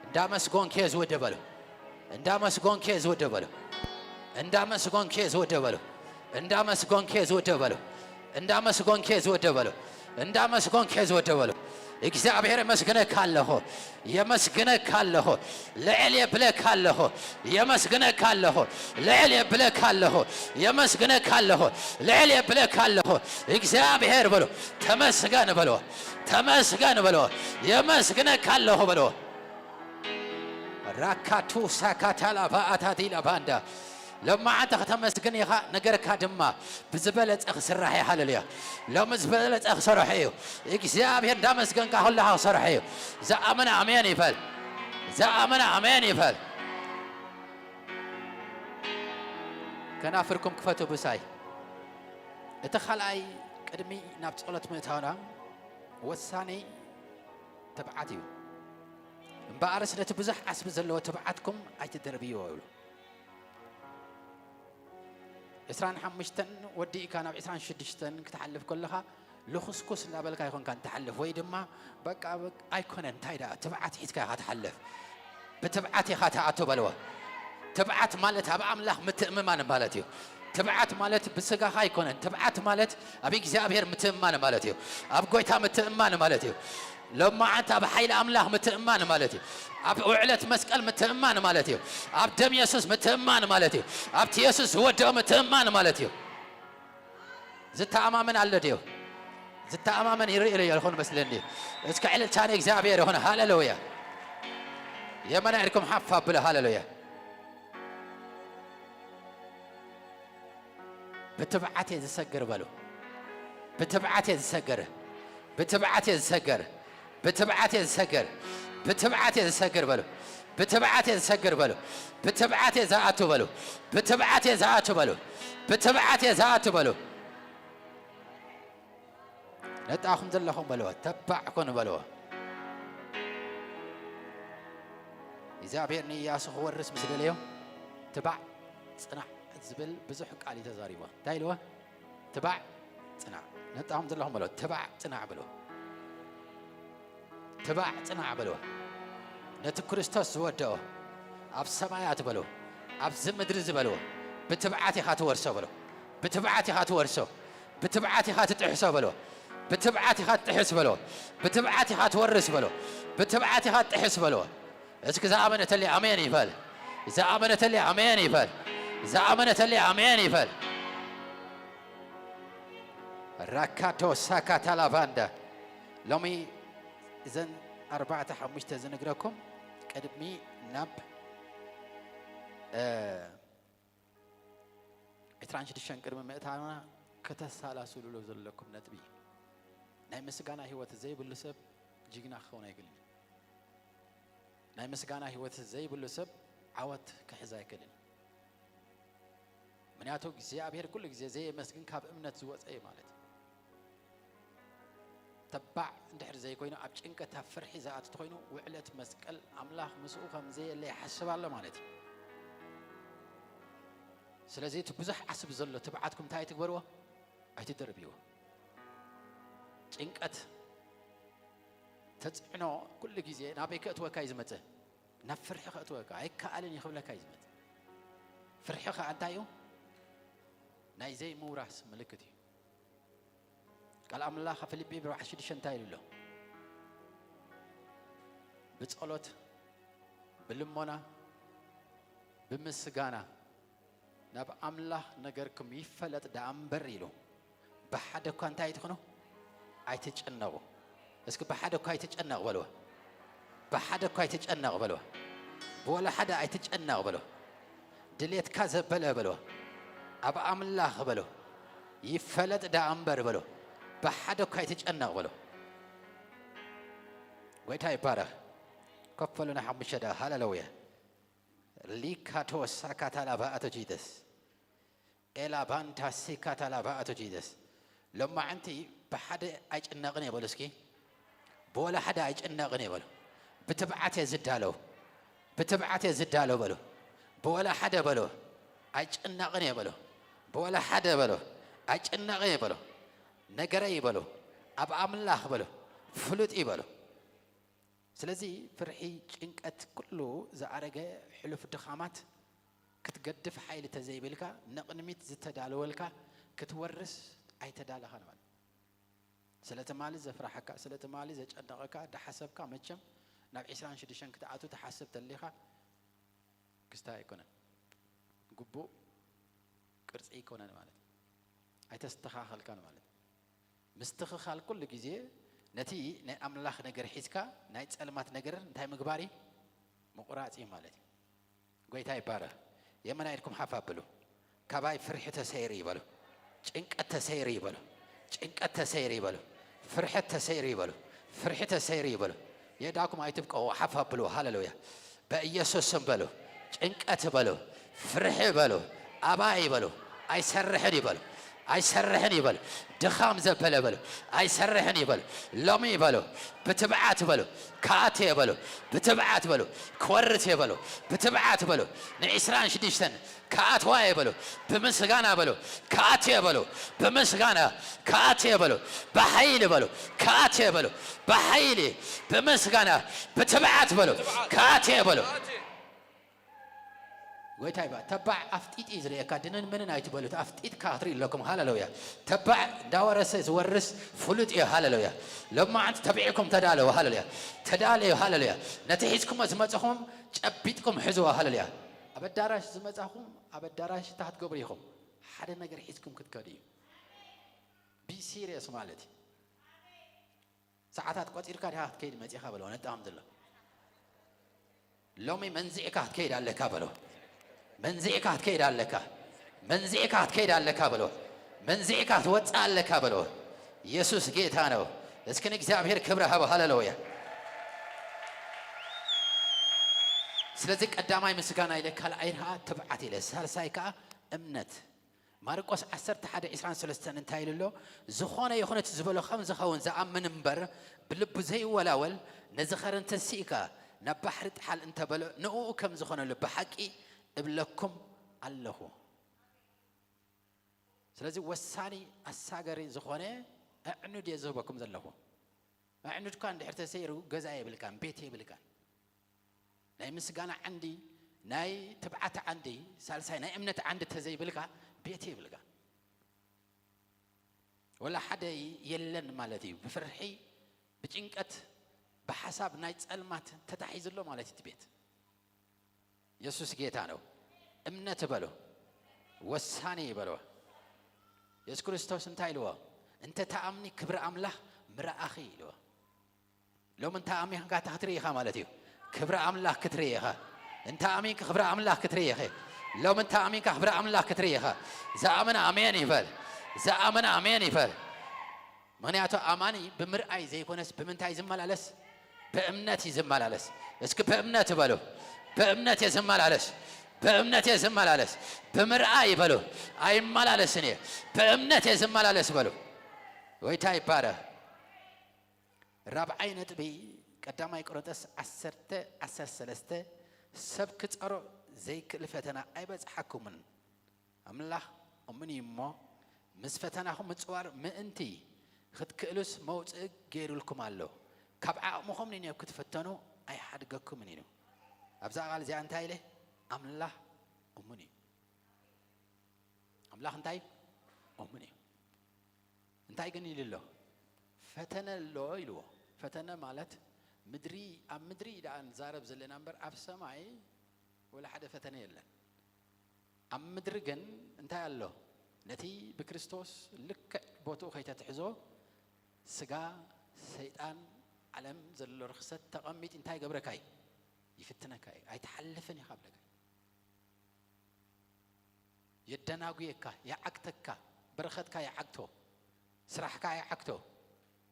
እንዳመስጎንኪ እየ ዝውደ በሎ። እንዳመስጎንኪ እየ ዝውደ በሎ። እንዳመስጎንኪ እየ ዝውደ በሎ። እንዳመስጎንኪ እየ ዝውደ በሎ። እንዳመስጎንኪ እየ ዝውደ በሎ። እንዳመስጎንኪ እየ ዝውደ በሎ። እግዚኣብሔር የመስግነካ ኣለኹ። የመስግነካ ኣለኹ። ልዕል የብለካ ኣለኹ። የመስግነካ ኣለኹ። ልዕል የብለካ ኣለኹ። የመስግነካ ኣለኹ። ልዕል የብለካ ኣለኹ። እግዚኣብሔር በሎ። ተመስገን በሎ። ተመስገን በሎ። የመስግነካ ኣለኹ በሎ። ራካቱ ሳካታላ ባኣታቲላ ባንዳ። ለማዓንተ ከተመስግን ኢኻ፣ ነገርካ ድማ ብዝበለጸ ክስራሕ እዩ። ሃሌሉያ። ሎሚ ዝበለጸ ክሰርሖ እዩ። እግዚኣብሔር እንዳመስገንካ ከለኻ ክሰርሖ እዩ። ዝኣመነ ኣሜን ይበል። ዝኣመነ ኣሜን ይበል። ከናፍርኩም ክፈቱ ብሳይ። እቲ ካልኣይ ቅድሚ ናብ ጸሎት ምእታውና ወሳኒ ትብዓት እዩ። እምበኣርስ ነቲ ብዙሕ ዓስቢ ዘለዎ ትብዓትኩም ኣይትደርብይዎ ይብሉ። ዕስራን ሓሙሽተን ወዲእካ ናብ ዕስራን ሽዱሽተን ክትሓልፍ ከለኻ ልኹስኩስ እንዳበልካ ኣይኮንካን ትሓልፍ፣ ወይ ድማ በቃ፣ በቃ ኣይኮነን፣ እንታይ ደኣ ትብዓት ሒዝካ ኢኻ ትሓልፍ። ብትብዓት ኢኻ ትኣቱ በልዎ። ትብዓት ማለት ኣብ ኣምላኽ ምትእምማን ማለት እዩ። ትብዓት ማለት ብስጋኻ ኣይኮነን። ትብዓት ማለት ኣብ እግዚኣብሔር ምትእምማን ማለት እዩ። ኣብ ጎይታ ምትእምማን ማለት እዩ። ሎማዓንቲ ኣብ ሓይሊ ኣምላኽ ምትእምማን ማለት እዩ። ኣብ ውዕለት መስቀል ምትእምማን ማለት እዩ። ኣብ ደም የሱስ ምትእምማን ማለት እዩ። ኣብቲ የሱስ ዝወደኦ ምትእምማን ማለት እዩ። ዝተኣማመን ኣሎ ድዩ? ዝተኣማመን ይርኢ ኢለ ይኾን መስለኒ። እስከ ዕልልታ ንእግዚኣብሔር ይኹን። ሃሌሉያ። የመና ኢድኩም ሓፍ ኣብሉ። ሃሌሉያ። ብትብዓት እየ ዝሰግር በሉ። ብትብዓት እየ ዝሰግር። ብትብዓት እየ ዝሰግር። ብትብዓት እየ ዝሰግር። ብትብዓት እየ ዝሰግር በሉ። ብትብዓት እየ ዝሰግር በሉ። ብትብዓት እየ ዝኣቱ በሉ። ብትብዓት እየ ዝኣቱ በሉ። ብትብዓት እየ ዝኣቱ በሉ። ነጣኹም ዘለኹም በልዎ፣ ተባዕ ኮኑ በልዎ። እግዚኣብሔር ንኢያሱ ክወርስ ምስ ደለዮ፣ ትባዕ ጽናዕ ዝብል ብዙሕ ቃል እዩ ተዛሪቦ። እንታይ ኢልዎ? ትባዕ ጽናዕ። ነጣኹም ዘለኹም በልዎ፣ ትባዕ ጽናዕ በልዎ። ትባዕ ጽናዕ በልዎ። ነቲ ክርስቶስ ዝወደኦ ኣብ ሰማያት በልዎ፣ ኣብዚ ምድሪ ዝበልዎ፣ ብትብዓት ኢኻ ትወርሶ በልዎ። ብትብዓት ኢኻ ትወርሶ። ብትብዓት ኢኻ ትጥሕሶ በልዎ። ብትብዓት ኢኻ ትጥሕስ በልዎ። ብትብዓት ኢኻ ትወርስ በልዎ። ብትብዓት ኢኻ ትጥሕስ በልዎ። እስኪ ዝኣመነ ተሊ ኣሜን ይበል። ዝኣመነ ተሊ ኣሜን ይበል። ዝኣመነ ተሊ ኣሜን ይበል። ራካቶ ሳካታ ላቫንዳ። ሎሚ እዘን ኣርባዕተ ሓሙሽተ ዝነግረኩም ቅድሚ ናብ፣ እ፣ ዕስራን ሽዱሽተን ቅድሚ ምእታና ከተሰላስሉሉ ዘለኩም ነጥቢ። ናይ ምስጋና ህይወት ዘይብሉ ሰብ ጅግና ክኸውን ኣይክእልን። ናይ ምስጋና ህይወት ዘይብሉ ሰብ ዓወት ክሕዝ ኣይክእልን። ምክንያቱ እግዚኣብሔር ኩሉ ግዜ ዘየመስግን ካብ እምነት ዝወፀ እዩ ማለት እዩ። ተባዕ እንድሕር ዘይኮይኑ፣ ኣብ ጭንቀት፣ ኣብ ፍርሒ ዝኣቱ ተኾይኑ፣ ውዕለት መስቀል ኣምላኽ ምስኡ ከም ዘየለ ይሓስብ ኣሎ ማለት እዩ። ስለዚ እቲ ብዙሕ ዓስቢ ዘሎ ትብዓትኩም እንታይ ኣይትግበርዎ? ኣይትደርብይዎ። ጭንቀት፣ ተጽዕኖ ኩሉ ግዜ ናበይ ከእትወካ እዩ ዝመጽእ? ናብ ፍርሒ ከእትወካ፣ ኣይከኣልን እዩ ክብለካ እዩ ዝመጽእ። ፍርሒ ከኣ እንታይ እዩ? ናይ ዘይምውራስ ምልክት እዩ። ቃል ኣምላኽ ኣብ ፊልጲ ብርባዕ ሽዱሽተ እንታይ ኢሉ ኣሎ? ብጸሎት፣ ብልሞና፣ ብምስጋና ናብ ኣምላኽ ነገርኩም ይፈለጥ ደኣ እምበር ኢሉ። ብሓደ እኳ እንታይ ኣይትኹኑ? ኣይትጨነቑ። እስኪ ብሓደ እኳ ኣይትጨነቕ በልዋ። ብሓደ እኳ ኣይትጨነቕ በልዋ። ብወላ ሓደ ኣይትጨነቕ በሎ። ድሌትካ ዘበለ በሎ። ኣብ ኣምላኽ በሎ። ይፈለጥ ደኣ እምበር በሎ። ብሓደ እኳ ኣይትጨነቕ በሎ። ጎይታ ይባረኽ። ኮፍ በሉና ሓሙሽተ ደኣ። ሃሌሉያ። ሊካቶ ሳካታላ ባኣቶ ጂደስ። ኤላባንታ ሲካታላ ባኣቶ ጂደስ። ሎማዓንቲ ብሓደ ኣይጭነቕን እየ በሉ እስኪ። ብወላ ሓደ ኣይጭነቕን እየ በሉ። ብትብዓት እየ ዝዳለው። ብትብዓት እየ ዝዳለው በሉ። ብወላ ሓደ በሉ። ኣይጭነቕን እየ በሉ። ብወላ ሓደ በሉ። ኣይጭነቕን እየ በሉ። ነገረይ በሉ። ኣብ ኣምላኽ በሉ። ፍሉጥ እዩ በሉ። ስለዚ ፍርሒ፣ ጭንቀት፣ ኩሉ ዝኣረገ ሕሉፍ ድኻማት ክትገድፍ ሓይሊ ተዘይብልካ፣ ንቕድሚት ዝተዳለወልካ ክትወርስ ኣይተዳለኻን ማለት። ስለ ትማሊ ዘፍራሓካ፣ ስለ ትማሊ ዘጨነቐካ ዳሓሰብካ፣ መቸም ናብ ዕስራን ሽዱሽተን ክትኣቱ ትሓስብ ተሊኻ፣ ክስታይ ኣይኮነን፣ ግቡእ ቅርጺ ኣይኮነን ማለት፣ ኣይተስተኻኸልካን ማለት። ምስትኽኻል ኩሉ ግዜ ነቲ ናይ ኣምላኽ ነገር ሒዝካ ናይ ጸልማት ነገር እንታይ ምግባር እዩ? ምቑራጽ እዩ ማለት እዩ። ጎይታ ይባረኽ። የመና ኢድኩም ሓፍ ኣብሉ። ካባይ ፍርሒ ተሰይሩ ይበሉ። ጭንቀት ተሰይሩ ይበሉ። ጭንቀት ተሰይሩ ይበሉ። ፍርሐት ተሰይሩ ይበሉ። ፍርሒ ተሰይሩ ይበሉ። የዳኩም ኣይትብቀዎ፣ ሓፍ ኣብሉ። ሃሌሉያ። በኢየሱስ ስም በሉ። ጭንቀት በሉ። ፍርሒ በሉ። ኣባይ በሉ። ኣይሰርሕን ይበሉ። ኣይሰርሕን ይበሉ። ድኻም ዘበለ በሉ። ኣይሰርሕን ይበሉ። ሎሚ በሉ። ብትብዓት በሉ። ክኣቱ እየ በሉ። ብትብዓት በሉ። ክወርስ እየ በሉ። ብትብዓት በሉ። ንዕስራን ሽዱሽተን ክኣትዋ እየ በሉ። ብምስጋና በሉ። ክኣቱ እየ በሉ። ብምስጋና ክኣቱ እየ በሉ። ብሓይሊ በሉ። ክኣቱ እየ በሉ። ብሓይሊ፣ ብምስጋና፣ ብትብዓት በሉ። ክኣቱ እየ በሉ። ጎይታ ይባ-፣ ተባዕ ኣፍጢጥ እዩ ዝርእየካ። ድንን ምንን ኣይትበሉት። ኣፍጢጥካ ክትርኢ ኣለኩም። ሃሌሉያ። ተባዕ እንዳወረሰ ዝወርስ ፍሉጥ እዩ። ሃሌሉያ። ሎማዓንቲ ተቢዕኩም ተዳለዉ። ሃሌሉያ። ተዳለዩ። ሃሌሉያ። ነቲ ሒዝኩሞ ዝመጻኹም ጨቢጥኩም ሕዝዎ። ሃሌሉያ። ኣብ ኣዳራሽ ዝመጻኹም ኣብ ኣዳራሽ እንታይ ክትገብሩ ኢኹም? ሓደ ነገር ሒዝኩም ክትከዱ እዩ። ቢ ሲሪየስ ማለት እዩ። ሰዓታት ቆጺርካ ዲኻ ክትከይድ መጺኻ በሎ። ነጣም ዘሎ ሎሚ መንዚዕካ ክትከይድ ኣለካ በሎ። መንዚዕካ ክትከይድ ኣለካ። መንዚዕካ ክትከይድ ኣለካ በሎ። መንዚዕካ ክትወጽእ ኣለካ በሎ። ኢየሱስ ጌታ ነው። እስኪ ንእግዚኣብሔር ክብሪ ሃቦ። ሃሌሉያ። ስለዚ ቀዳማይ ምስጋና ኢለ፣ ካልኣይ ከዓ ትብዓት ኢለ፣ ሳልሳይ ከዓ እምነት። ማርቆስ ዓሰርተ ሓደ ዕስራን ሰለስተን እንታይ ኢሉ ኣሎ? ዝኾነ ይኹን እቲ ዝበሎ ከም ዝኸውን ዝኣምን እምበር፣ ብልቡ ዘይወላወል፣ ነዚ ኸረን ተንሲእካ ናብ ባሕሪ ጥሓል እንተበሎ፣ ንእኡ ከም ዝኾነሉ ብሓቂ እብለኩም ኣለኹ። ስለዚ ወሳኒ ኣሳገሪ ዝኾነ ኣዕኑድ እየ ዝህበኩም ዘለኹ። ኣዕኑድካ እንድሕር ተሰይሩ፣ ገዛ የብልካን፣ ቤት የብልካን። ናይ ምስጋና ዓንዲ፣ ናይ ትብዓት ዓንዲ፣ ሳልሳይ ናይ እምነት ዓንዲ ተዘይብልካ፣ ቤት የብልካ። ወላ ሓደ የለን ማለት እዩ። ብፍርሒ፣ ብጭንቀት፣ ብሓሳብ ናይ ጸልማት ተታሒዙ ኣሎ ማለት እዩ እቲ ቤት። የሱስ ጌታ ነው። እምነት በሎ፣ ወሳኒ በሎ። የሱስ ክርስቶስ እንታይ ኢልዎ? "እንተ ተኣምኒ ክብሪ ኣምላኽ ምረኣኺ" ኢልዎ። ሎሚ እንተ ኣሚንካ እንታይ ክትርኢ ኢኻ ማለት እዩ? ክብሪ ኣምላኽ ክትርኢ ኢኻ። እንተ ኣሚንካ ክብሪ ኣምላኽ ክትርኢ ኢኺ። ሎሚ እንተ ኣሚንካ ክብሪ ኣምላኽ ክትርኢ ኢኻ። ዝኣምን ኣሜን ይበል። ዝኣምን ኣሜን ይበል። ምኽንያቱ ኣማኒ ብምርኣይ ዘይኮነስ ብምንታይ ዝመላለስ? ብእምነት እዩ ዝመላለስ። እስኪ ብእምነት በሉ። ብእምነት እየ ዝመላለስ። ብእምነት እየ ዝመላለስ። ብምርኣይ በሉ። ኣይመላለስን እየ። ብእምነት እየ ዝመላለስ በሉ። ጎይታ ይባረኽ። ራብዓይ ነጥቢ፣ ቀዳማይ ቆሮንቶስ ዓሰርተ፣ ዓሰርተ ሰለስተ፣ ሰብ ክጸሮ ዘይክእል ፈተና ኣይበጽሓኩምን። ኣምላኽ እሙን እዩ እሞ፣ ምስ ፈተናኹም ምጽዋር ምእንቲ ክትክእሉስ መውጽኢ ገይሩልኩም ኣሎ። ካብ ዓቕምኹም ንንዮብ ክትፍተኑ ኣይሓድገኩምን ኢሉ። ኣብዛ ቃል እዚኣ እንታይ ኢለ? ኣምላኽ እሙን እዩ። ኣምላኽ እንታይ? እሙን እዩ። እንታይ ግን ኢሉ ኣሎ? ፈተነ ኣሎ ኢልዎ። ፈተነ ማለት ምድሪ፣ ኣብ ምድሪ ደኣ ንዛረብ ዘለና እምበር ኣብ ሰማይ ወላ ሓደ ፈተነ የለን። ኣብ ምድሪ ግን እንታይ ኣሎ? ነቲ ብክርስቶስ ልክዕ ቦትኡ ከይተትሕዞ ስጋ፣ ሰይጣን፣ ዓለም ዘሎ ርኽሰት ተቐሚጥ እንታይ ይገብረካ እዩ? ይፍትነካ እዩ። ኣይትሓልፍን ኢኻ ብለካ። የደናጉየካ፣ ይዓግተካ፣ በረኸትካ ይዓግቶ፣ ስራሕካ ይዓግቶ፣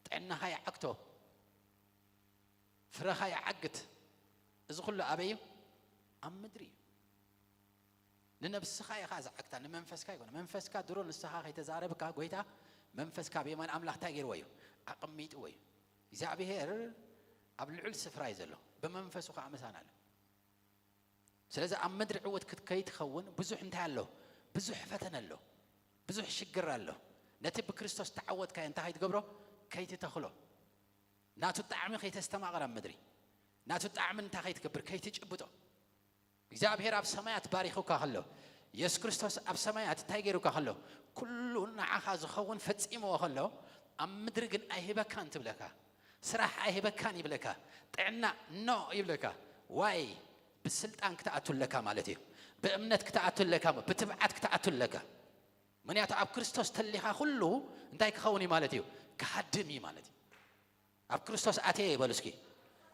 ጥዕናኻ ይዓግቶ፣ ፍረኻ ይዓግት። እዚ ኩሉ ኣበይ እዩ? ኣብ ምድሪ እዩ። ንነብስኻ ኢኻ ዝዓግታ፣ ንመንፈስካ ይኮነ። መንፈስካ ድሮ ንስኻ ከይተዛረብካ ጎይታ መንፈስካ ብየማን ኣምላኽ እንታይ ገይርዎ እዩ? ኣቐሚጥዎ እዩ። እግዚኣብሔር ኣብ ልዑል ስፍራ እዩ ዘሎ። ብመንፈሱ ከዓ ምሳና ኣሎ። ስለዚ ኣብ ምድሪ ዕውት ክት-፣ ከይትኸውን ብዙሕ እንታይ ኣሎ? ብዙሕ ፈተነ ኣሎ። ብዙሕ ሽግር ኣሎ። ነቲ ብክርስቶስ ተዓወትካዮ እንታይ ከይትገብሮ? ከይትተኽሎ። ናቱ ጣዕሚ ከይተስተማቕር ኣብ ምድሪ። ናቱ ጣዕሚ እንታይ ከይትገብር? ከይትጭብጦ። እግዚኣብሔር ኣብ ሰማያት ባሪኹካ ከሎ፣ የሱስ ክርስቶስ ኣብ ሰማያት እንታይ ገይሩካ ከሎ፣ ኩሉ ንዓኻ ዝኸውን ፈጺምዎ ከሎ፣ ኣብ ምድሪ ግን ኣይህበካን ትብለካ። ስራሕ ኣይህበካን ይብለካ። ጥዕና ኖ ይብለካ። ዋይ? ብስልጣን ክትኣቱ ኣለካ ማለት እዩ። ብእምነት ክትኣቱ ኣለካ፣ ብትብዓት ክትኣቱ ኣለካ። ምኽንያቱ ኣብ ክርስቶስ ተሊኻ ኩሉ እንታይ ክኸውን እዩ ማለት እዩ? ክሃድም እዩ ማለት እዩ። ኣብ ክርስቶስ ኣትየ በሉ እስኪ።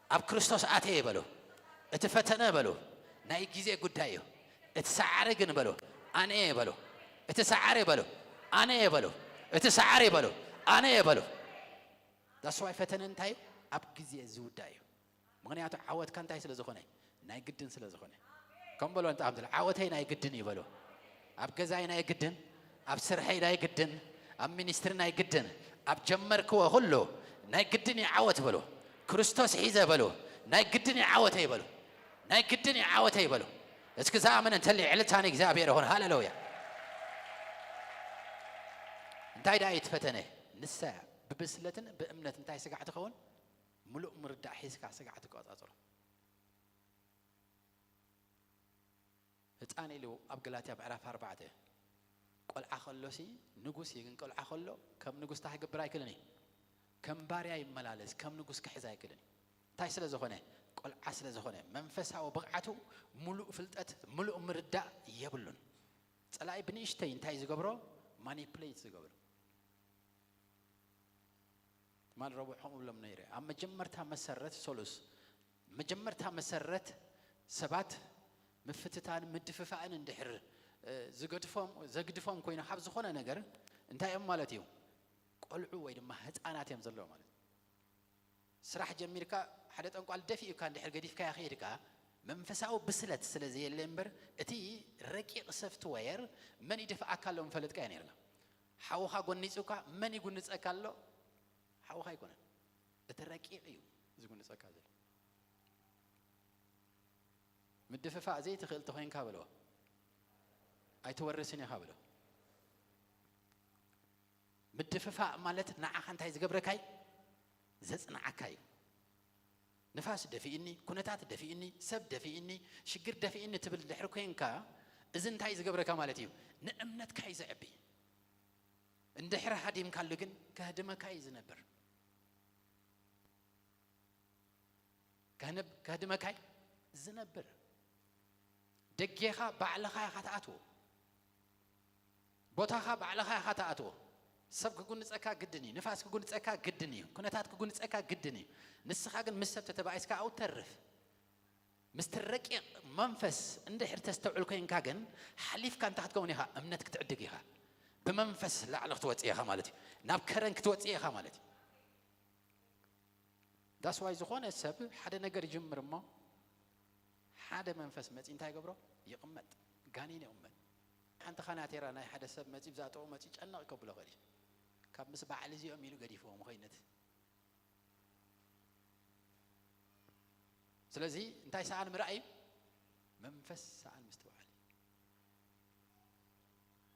ኣብ ክርስቶስ ኣትየ በሉ። እቲ ፈተነ በሉ ናይ ግዜ ጉዳይ እዩ። እቲ ሰዓሪ ግን በሉ ኣነ እየ በሉ። እቲ ሰዓሪ በሉ ኣነ እየ በሉ። እቲ ሰዓሪ በሉ ኣነ እየ በሉ። ዳስዋይ ፈተነ እንታይ እዩ? ኣብ ግዜ ዝውዳእ እዩ። ምኽንያቱ ዓወትካ እንታይ ስለ ዝኾነ? ናይ ግድን ስለ ዝኾነ። ከም በሎ ንጣም ትል ዓወተይ ናይ ግድን እዩ በሎ። ኣብ ገዛይ ናይ ግድን፣ ኣብ ስርሐይ ናይ ግድን፣ ኣብ ሚኒስትሪ ናይ ግድን፣ ኣብ ጀመርክዎ ኩሉ ናይ ግድን እዩ ዓወት በሎ። ክርስቶስ ሒዘ በሎ። ናይ ግድን እዩ ዓወተይ በሎ። ናይ ግድን እዩ ዓወተይ በሎ። እስኪ ዝኣመነ እንተልዩ ዕልልታ ንእግዚኣብሔር ይኹን። ሃሌሉያ። እንታይ ደኣ እዩ እቲ ፈተነ? ንሳ እያ። ብብስለትን ብእምነት እንታይ ስጋዕ ትኸውን? ምሉእ ምርዳእ ሒዝካ ስጋዕ ትቆጻጸሮ። ህፃን ኢሉ ኣብ ገላትያ ምዕራፍ ኣርባዕተ ቆልዓ ከሎሲ ንጉስ እዩ፣ ግን ቆልዓ ከሎ ከም ንጉስ እንታይ ክገብር ኣይክእልን እዩ? ከም ባርያ ይመላለስ፣ ከም ንጉስ ክሕዝ ኣይክእልን እዩ። እንታይ ስለ ዝኾነ? ቆልዓ ስለ ዝኾነ መንፈሳዊ ብቕዓቱ፣ ምሉእ ፍልጠት፣ ምሉእ ምርዳእ የብሉን። ጸላኢ ብንእሽተይ እንታይ ዝገብሮ? ማኒፕሌት ዝገብሮ። ትማል ረቡዕ ከምኡ ብሎም ነይረ። ኣብ መጀመርታ መሰረት ሶሉስ፣ መጀመርታ መሰረት ሰባት ምፍትታን ምድፍፋእን እንድሕር፣ እ፣ ዝገድፎም፣ ዘግድፎም ኮይኑ ካብ ዝኾነ ነገር እንታይ እዮም ማለት እዩ? ቆልዑ ወይ ድማ ህፃናት እዮም ዘለዉ ማለት እዩ። ስራሕ ጀሚርካ ሓደ ጠንቋል ደፊኡካ እንድሕር ገዲፍካዮ ከይድካ መንፈሳዊ ብስለት ስለ ዘየለ እምበር እቲ ረቂቕ ሰፍትወየር መን ይድፍኣካ ኣሎ ምፈለጥካዮ ነይርካ። ሓውኻ ጎኒጹካ መን ይጉንጸካ ኣሎ? ሓውኻ ኣይኮነን። እቲ ረቂቕ እዩ ዝጉንጸካ ዘሎ። ምድፍፋእ ዘይትኽእል ተኾይንካ በሎ። ኣይትወርስን ኢኻ በሎ። ምድፍፋእ ማለት ንዓኻ እንታይ ዝገብረካ እዩ? ዘጽንዓካ እዩ። ንፋስ ደፊእኒ፣ ኩነታት ደፊእኒ፣ ሰብ ደፊእኒ፣ ሽግር ደፊእኒ ትብል ድሕሪ ኮይንካ፣ እዚ እንታይ ዝገብረካ ማለት እዩ? ንእምነትካ እዩ ዘዕቢ። እንድሕሪ ሃዲምካሉ ግን ከህድመካ እዩ ዝነብር። ከህንብ-፣ ከህድመካ እዩ ዝነብር። ደጌኻ ባዕልኻ ኢኻ ትኣትዎ። ቦታኻ ባዕልኻ ኢኻ ትኣትዎ። ሰብ ክጉንጸካ ግድን እዩ። ንፋስ ክጉንጸካ ግድን እዩ። ኩነታት ክጉንጸካ ግድን እዩ። ንስኻ ግን ምስ ሰብ ተተባኢስካ ኣብኡ ትተርፍ። ምስቲ ረቂቕ መንፈስ እንድሕር ተስተውዕል ኮይንካ ግን፣ ሓሊፍካ እንታይ ክትከውን ኢኻ? እምነት ክትዕድግ ኢኻ። ብመንፈስ ላዕሊ ክትወጽእ ኢኻ ማለት እዩ። ናብ ከረን ክትወጽእ ኢኻ ማለት እዩ። ዳስዋይ ዝኾነ ሰብ ሓደ ነገር ይጅምር እሞ፣ ሓደ መንፈስ መጺ እንታይ ይገብሮ? ይቕመጥ። ጋኔን ይቕመጥ። ሓንቲ ካናቴራ ናይ ሓደ ሰብ መጺ ብዛጠኡ መጺ ጨነቕ ከብሎ ኸዲ። ካብ ምስ በዓል እዚኦም ኢሉ ገዲፍዎ ምኸይነት። ስለዚ እንታይ ሰኣን ምርኣይ እዩ? መንፈስ ሰኣን ምስትውዓል እዩ።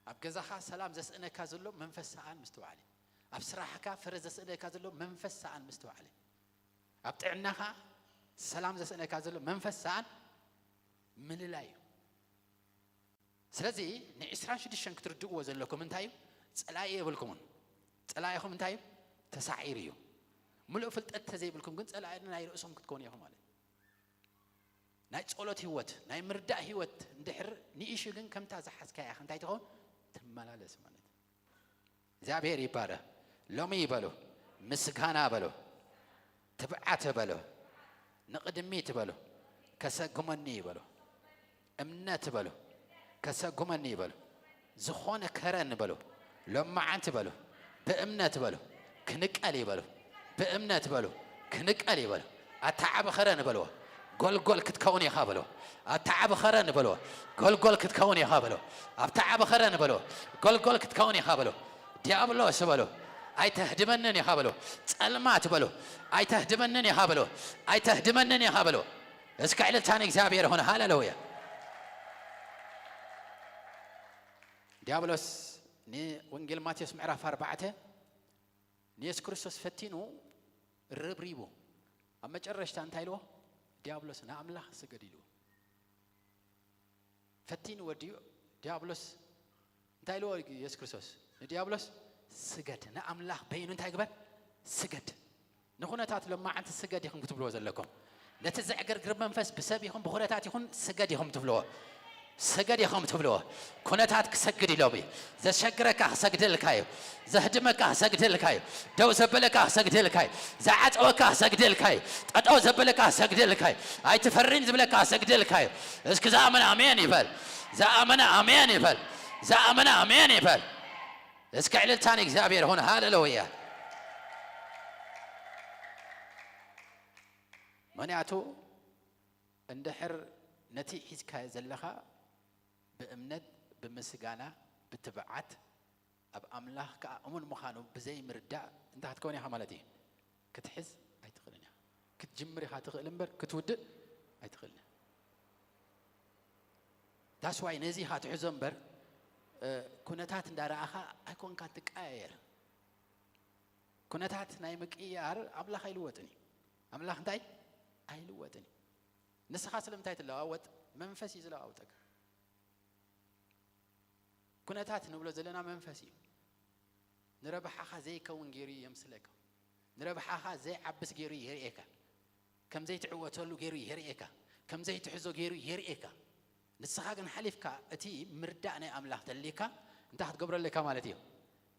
ኣብ ገዛኻ ሰላም ዘስእነካ ዘሎ መንፈስ ሰኣን ምስትውዓል እዩ። ኣብ ስራሕካ ፍረ ዘስእነካ ዘሎ መንፈስ ሰኣን ምስትውዓል እዩ። ኣብ ጥዕናኻ ሰላም ዘስእነካ ዘሎ መንፈስ ሰኣን ምልላይ እዩ። ስለዚ ንዒስራን ሽዱሽተን ክትርድእዎ ዘለኩም እንታይ እዩ? ጸላኢ የብልኩምን። ጸላኢኹም እንታይ እዩ? ተሳዒሩ እዩ። ምሉእ ፍልጠት ተዘይብልኩም ግን ጸላኢ ናይ ርእሶም ክትኮኑ ኢኹም ማለት እዩ። ናይ ጸሎት ህይወት፣ ናይ ምርዳእ ህይወት እንድሕር ንኢሹ ግን ከምታ ዝሓዝካያ ኢኻ እንታይ ትኸውን? ትመላለስ ማለት እዩ። እግዚኣብሔር ይባረክ። ሎሚ ይበሉ፣ ምስጋና በሉ፣ ትብዓት በሉ፣ ንቕድሚት በሉ፣ ከሰጉመኒ እዩ በሎ። እምነት በሎ። ከሰጉመኒ እዩ በሎ። ዝኾነ ከረን በሎ። ሎማዓንቲ በሎ። ብእምነት በሎ። ክንቀል እዩ በሎ። ብእምነት በሎ። ክንቀል እዩ በሎ። ኣታ ዓቢ ከረን በልዎ። ጎልጎል ክትከውን ኢኻ በልዎ። ኣታ ዓቢ ከረን በልዎ። ጎልጎል ክትከውን ኢኻ በልዎ። ኣታ ዓቢ ከረን በልዎ። ጎልጎል ክትከውን ኢኻ በልዎ። ዲያብሎስ በልዎ። ኣይተህድመንን ኢኻ በልዎ። ጸልማት በልዎ። ኣይተህድመንን ኢኻ በልዎ። ኣይተህድመንን ኢኻ በልዎ። እስከ ዕልልታ ንእግዚኣብሔር ይኹን። ሃሌሉያ። ዲያብሎስ ንወንጌል ማቴዎስ ምዕራፍ ኣርባዕተ ንየሱስ ክርስቶስ ፈቲኑ ርብሪቡ፣ ኣብ መጨረሽታ እንታይ ኢልዎ? ዲያብሎስ ንኣምላኽ ስገድ ኢልዎ። ፈቲኑ ወዲኡ ዲያብሎስ እንታይ ኢልዎ? የሱስ ክርስቶስ ንዲያብሎስ ስገድ፣ ንኣምላኽ በይኑ እንታይ ግበር? ስገድ። ንኹነታት ሎማዓንቲ ስገድ ኢኹም ክትብልዎ ዘለኩም። ነቲ ዘዕገርግር መንፈስ ብሰብ ይኹን ብኹነታት ይኹን ስገድ ኢኹም ትብልዎ። ስገድ ኢኹም ትብልዎ። ኩነታት ክሰግድ ኢሎም እዩ። ዘሸግረካ ክሰግደልካ እዩ። ዘህድመካ ክሰግደልካ እዩ። ደው ዘበለካ ክሰግደልካ እዩ። ዝዓጸወካ ክሰግደልካ እዩ። ጠጠው ዘበለካ ክሰግደልካ እዩ። ኣይትፈሪን ዝብለካ ክሰግደልካ እዩ። እስኪ ዝኣመነ ኣሜን ይበል። ዝኣመነ ኣሜን ይበል። ዝኣመነ ኣሜን ይበል። እስኪ ዕልልታ ንእግዚኣብሔር ይኹን። ሃሌሉያ። ምኽንያቱ እንድሕር ነቲ ሒዝካዮ ዘለኻ ብእምነት፣ ብምስጋና፣ ብትብዓት፣ ኣብ ኣምላኽ ከኣ እሙን ምዃኑ ብዘይምርዳእ እንታይ ክትከውን ኢኻ ማለት እዩ? ክትሕዝ ኣይትኽእልን ኢኻ። ክትጅምር ኢኻ ትኽእል እምበር ክትውድእ ኣይትኽእልን ኢኻ። That's why ነዚ ኢኻ ትሕዞ እምበር፣ እ፣ ኩነታት እንዳረኣኻ ኣይኮንካን ትቀያየር። ኩነታት ናይ ምቅያር ኣምላኽ ኣይልወጥን እዩ። ኣምላኽ እንታይ? ኣይልወጥን እዩ። ንስኻ ስለምንታይ ትለዋወጥ? መንፈስ እዩ ዝለዋውጠካ። ኩነታት ንብሎ ዘለና መንፈስ እዩ። ንረብሓኻ ዘይከውን ገይሩ የምስለካ። ንረብሓኻ ዘይዓብስ ገይሩ የርእየካ። ከም ዘይትዕወተሉ ገይሩ የርእየካ። ከም ዘይትሕዞ ገይሩ የርእየካ። ንስኻ ግን ሓሊፍካ እቲ ምርዳእ ናይ ኣምላኽ ተልዩካ እንታይ ክትገብሮ ኣለካ ማለት እዩ?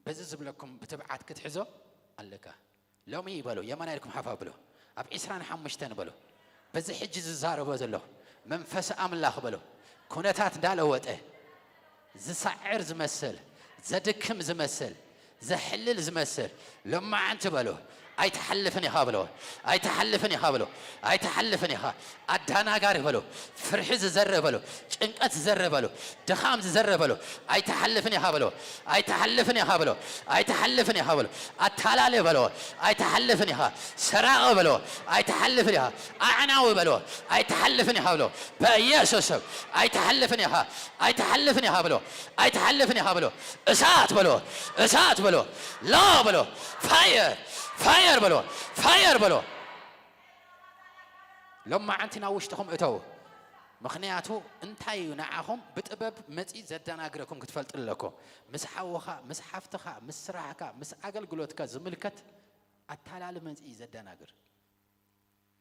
በዚ ዝብለኩም ብትብዓት ክትሕዞ ኣለካ። ሎሚ በሉ፣ የማና ኢልኩም ሓፍ ኣብሉ። ኣብ ዕስራን ሓሙሽተን በሉ፣ በዚ ሕጂ ዝዛረቦ ዘሎ መንፈስ ኣምላኽ በሉ፣ ኩነታት እንዳለወጠ ዝሰዕር ዝመስል፣ ዘድክም ዝመስል፣ ዘሕልል ዝመስል፣ ሎማዓንቲ በሉ፣ ኣይትሓልፍን ኢኻ በሉ፣ ኣይትሓልፍን ኢኻ በሉ፣ ኣይትሓልፍን ኢኻ። ኣዳናጋሪ በሉ፣ ፍርሒ ዝዘርእ በሉ፣ ጭንቀት ዝዘርእ በሉ፣ ድኻም ዝዘርእ በሉ፣ ኣይትሓልፍን ኢኻ በሉ፣ ኣይትሓልፍን ኢኻ በሉ፣ ኣይትሓልፍን ኢኻ በሉ። ኣታላሊ በሉ፣ ኣይትሓልፍን ኢኻ። ሰራቒ በሉ፣ ኣይትሓልፍን ኢኻ። ኣዕናዊ በሉ፣ ኣይትሓልፍን ኢኻ በሉ። በኢየሱስ ስም ኣይትሓልፍን ኢኻ፣ ኣይትሓልፍን ኢኻ በሉ፣ ኣይትሓልፍን ኢኻ በሉ። እሳት በሉ፣ እሳት በሉ፣ ሎ በሉ፣ ፋየር፣ ፋየር በሉ፣ ፋየር በሉ። ሎማዓንቲ ናብ ውሽጥኹም እተው። ምኽንያቱ እንታይ እዩ ንዓኹም ብጥበብ መጺ ዘደናግረኩም ክትፈልጡ ኣለኩም። ምስ ሓውኻ፣ ምስ ሓፍትኻ፣ ምስ ስራሕካ፣ ምስ ኣገልግሎትካ ዝምልከት ኣታላሊ መጺ እዩ ዘደናግር።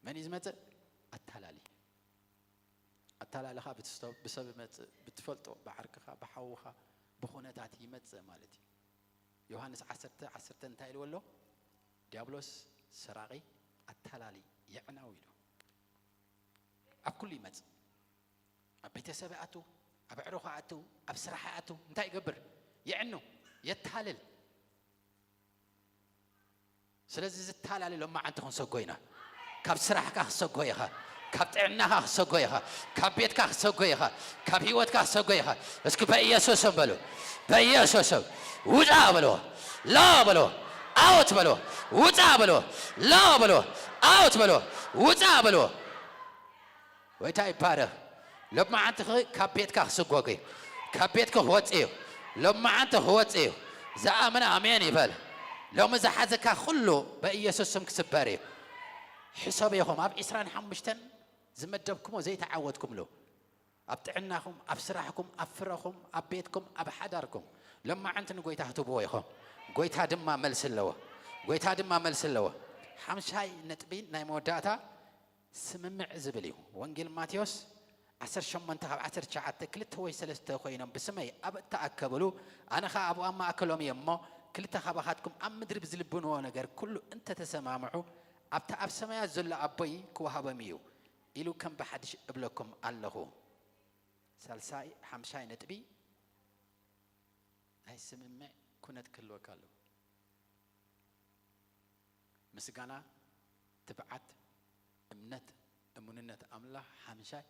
መን እዩ ዝመጽእ? ኣታላሊ። ኣታላልኻ ብትስቶ-፣ ብሰብ ይመጽእ፣ ብትፈልጦ፣ ብዓርክኻ፣ ብሓውኻ፣ ብኹነታት ይመጽእ ማለት እዩ። ዮሃንስ ዓሰርተ ዓሰርተ እንታይ ኢልዎ ኣሎ? ዲያብሎስ ሰራቒ፣ ኣታላሊ፣ የዕናዊ ኢሉ። ኣብ ኩሉ ይመጽእ። ኣብ ቤተሰብ ይኣቱ፣ ኣብ ኣዕሩኽ ይኣቱ፣ ኣብ ስራሕ ይኣቱ፣ እንታይ ይገብር? የዕኑ፣ የታልል። ስለዚ ዝታላሊ ሎማዓንቲ ክንሰጎ ኢና። ካብ ስራሕካ ክትሰጎ ኢኻ። ካብ ጥዕናኻ ክትሰጎ ኢኻ። ካብ ቤትካ ክትሰጎ ኢኻ። ካብ ህይወትካ ክትሰጎ ኢኻ። እስኪ በኢየሱስ ስም በሉ። በኢየሱስ ስም ውጻ በሎ። ሎ በሎ። ኣውት በሎ። ውጻ በሎ። ሎ በሎ። ኣውት በሎ። ውጻ በሎ። ጎይታ ይባረኽ። ሎማዓንቲ ኽ-፣ ካብ ቤትካ ክስጎግ እዩ። ካብ ቤትካ ክወጽእ እዩ። ሎማዓንቲ ክወጽእ እዩ። ዝኣመነ ኣሜን ይበል። ሎሚ ዝሓዘካ ኩሉ በኢየሱስ ስም ክስበር እዩ። ሕሰቡ ኢኹም፣ ኣብ ዕስራን ሓሙሽተን ዝመደብኩሞ ዘይተዓወትኩምሉ፣ ኣብ ጥዕናኹም፣ ኣብ ስራሕኩም፣ ኣብ ፍረኹም፣ ኣብ ቤትኩም፣ ኣብ ሓዳርኩም፣ ሎማዓንቲ ንጎይታ ክትህብዎ ኢኹም። ጎይታ ድማ መልሲ ኣለዎ። ጎይታ ድማ መልሲ ኣለዎ። ሓምሻይ ነጥቢ ናይ መወዳእታ ስምምዕ ዝብል እዩ። ወንጌል ማቴዎስ ዓሰርተ ሸሞንተ ካብ ዓሰርተ ትሽዓተ፣ ክልተ ወይ ሰለስተ ኮይኖም ብስመይ ኣብ እተኣከብሉ፣ ኣነ ኸኣ ኣብኡ ኣብ ማእከሎም እየ እሞ፣ ክልተ ካባኻትኩም ኣብ ምድሪ ብዝልምንዎ ነገር ኩሉ እንተተሰማምዑ፣ ኣብቲ ኣብ ሰማያት ዘሎ ኣቦይ ክወሃቦም እዩ። ኢሉ ከም ብሓድሽ እብለኩም ኣለኹ። ሳልሳይ ሓምሻይ ነጥቢ፣ ናይ ስምምዕ ኩነት ክህልወካ ኣለዎ። ምስጋና፣ ትብዓት፣ እምነት፣ እሙንነት ኣምላኽ ሓምሻይ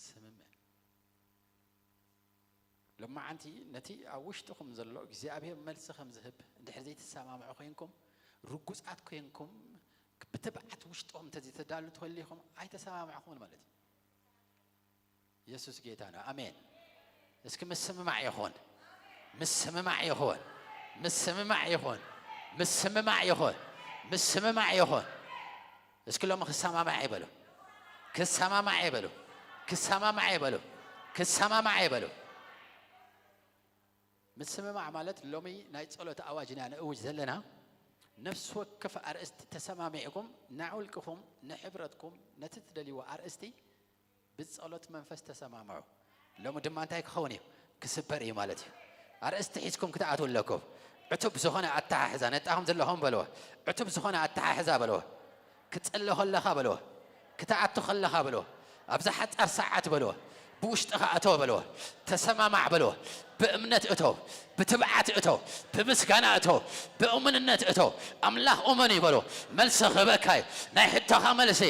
ስምምዕ። ሎማዓንቲ ነቲ ኣብ ውሽጥኹም ዘሎ እግዚኣብሔር መልሲ ከም ዝህብ እንድሕር ዘይትሰማምዑ ኮይንኩም፣ ርጉጻት ኮይንኩም፣ ብትብዓት ውሽጥኹም እንተዘይተዳሉ ተወሊኹም ኣይተሰማማዕኹምን ማለት እዩ። የሱስ ጌታ ነው። ኣሜን። እስኪ ምስምማዕ ይኹን፣ ምስምማዕ ይኹን፣ ምስምማዕ ይኹን፣ ምስምማዕ ይኹን፣ ምስምማዕ ይኹን። እስኪ ሎሚ ክሰማማዕ ይበሉ፣ ክሰማማዕ ይበሉ፣ ክሰማማዕ ይበሉ፣ ክሰማማዕ ይበሉ። ምስምማዕ ማለት ሎሚ ናይ ጸሎት ኣዋጅ ኢና ንእውጅ ዘለና። ነፍሲ ወከፍ ኣርእስቲ ተሰማሚዕኩም ንውልቅኹም፣ ንሕብረትኩም፣ ነቲ ትደልይዎ ኣርእስቲ ብጸሎት መንፈስ ተሰማምዑ። ሎሚ ድማ እንታይ ክኸውን እዩ? ክስበር እዩ ማለት እዩ። ኣርእስቲ ሒዝኩም ክትኣትዉ ኣለኩም። ዕቱብ ዝኾነ ኣተሓሕዛ፣ ነጣኹም ዘለኹም በልዎ። ዕቱብ ዝኾነ ኣተሓሕዛ በልዎ። ክትጽሊ ከለኻ በልዎ። ክትኣቱ ከለኻ በልዎ። ኣብዛ ሓጻር ሰዓት በልዎ። ብውሽጥኻ እቶ በልዎ። ተሰማማዕ በልዎ። ብእምነት እቶ፣ ብትብዓት እቶ፣ ብምስጋና እቶ፣ ብእሙንነት እቶ። ኣምላኽ እመን እዩ በልዎ። መልሲ ክህበካ እዩ። ናይ ሕቶኻ መልሲ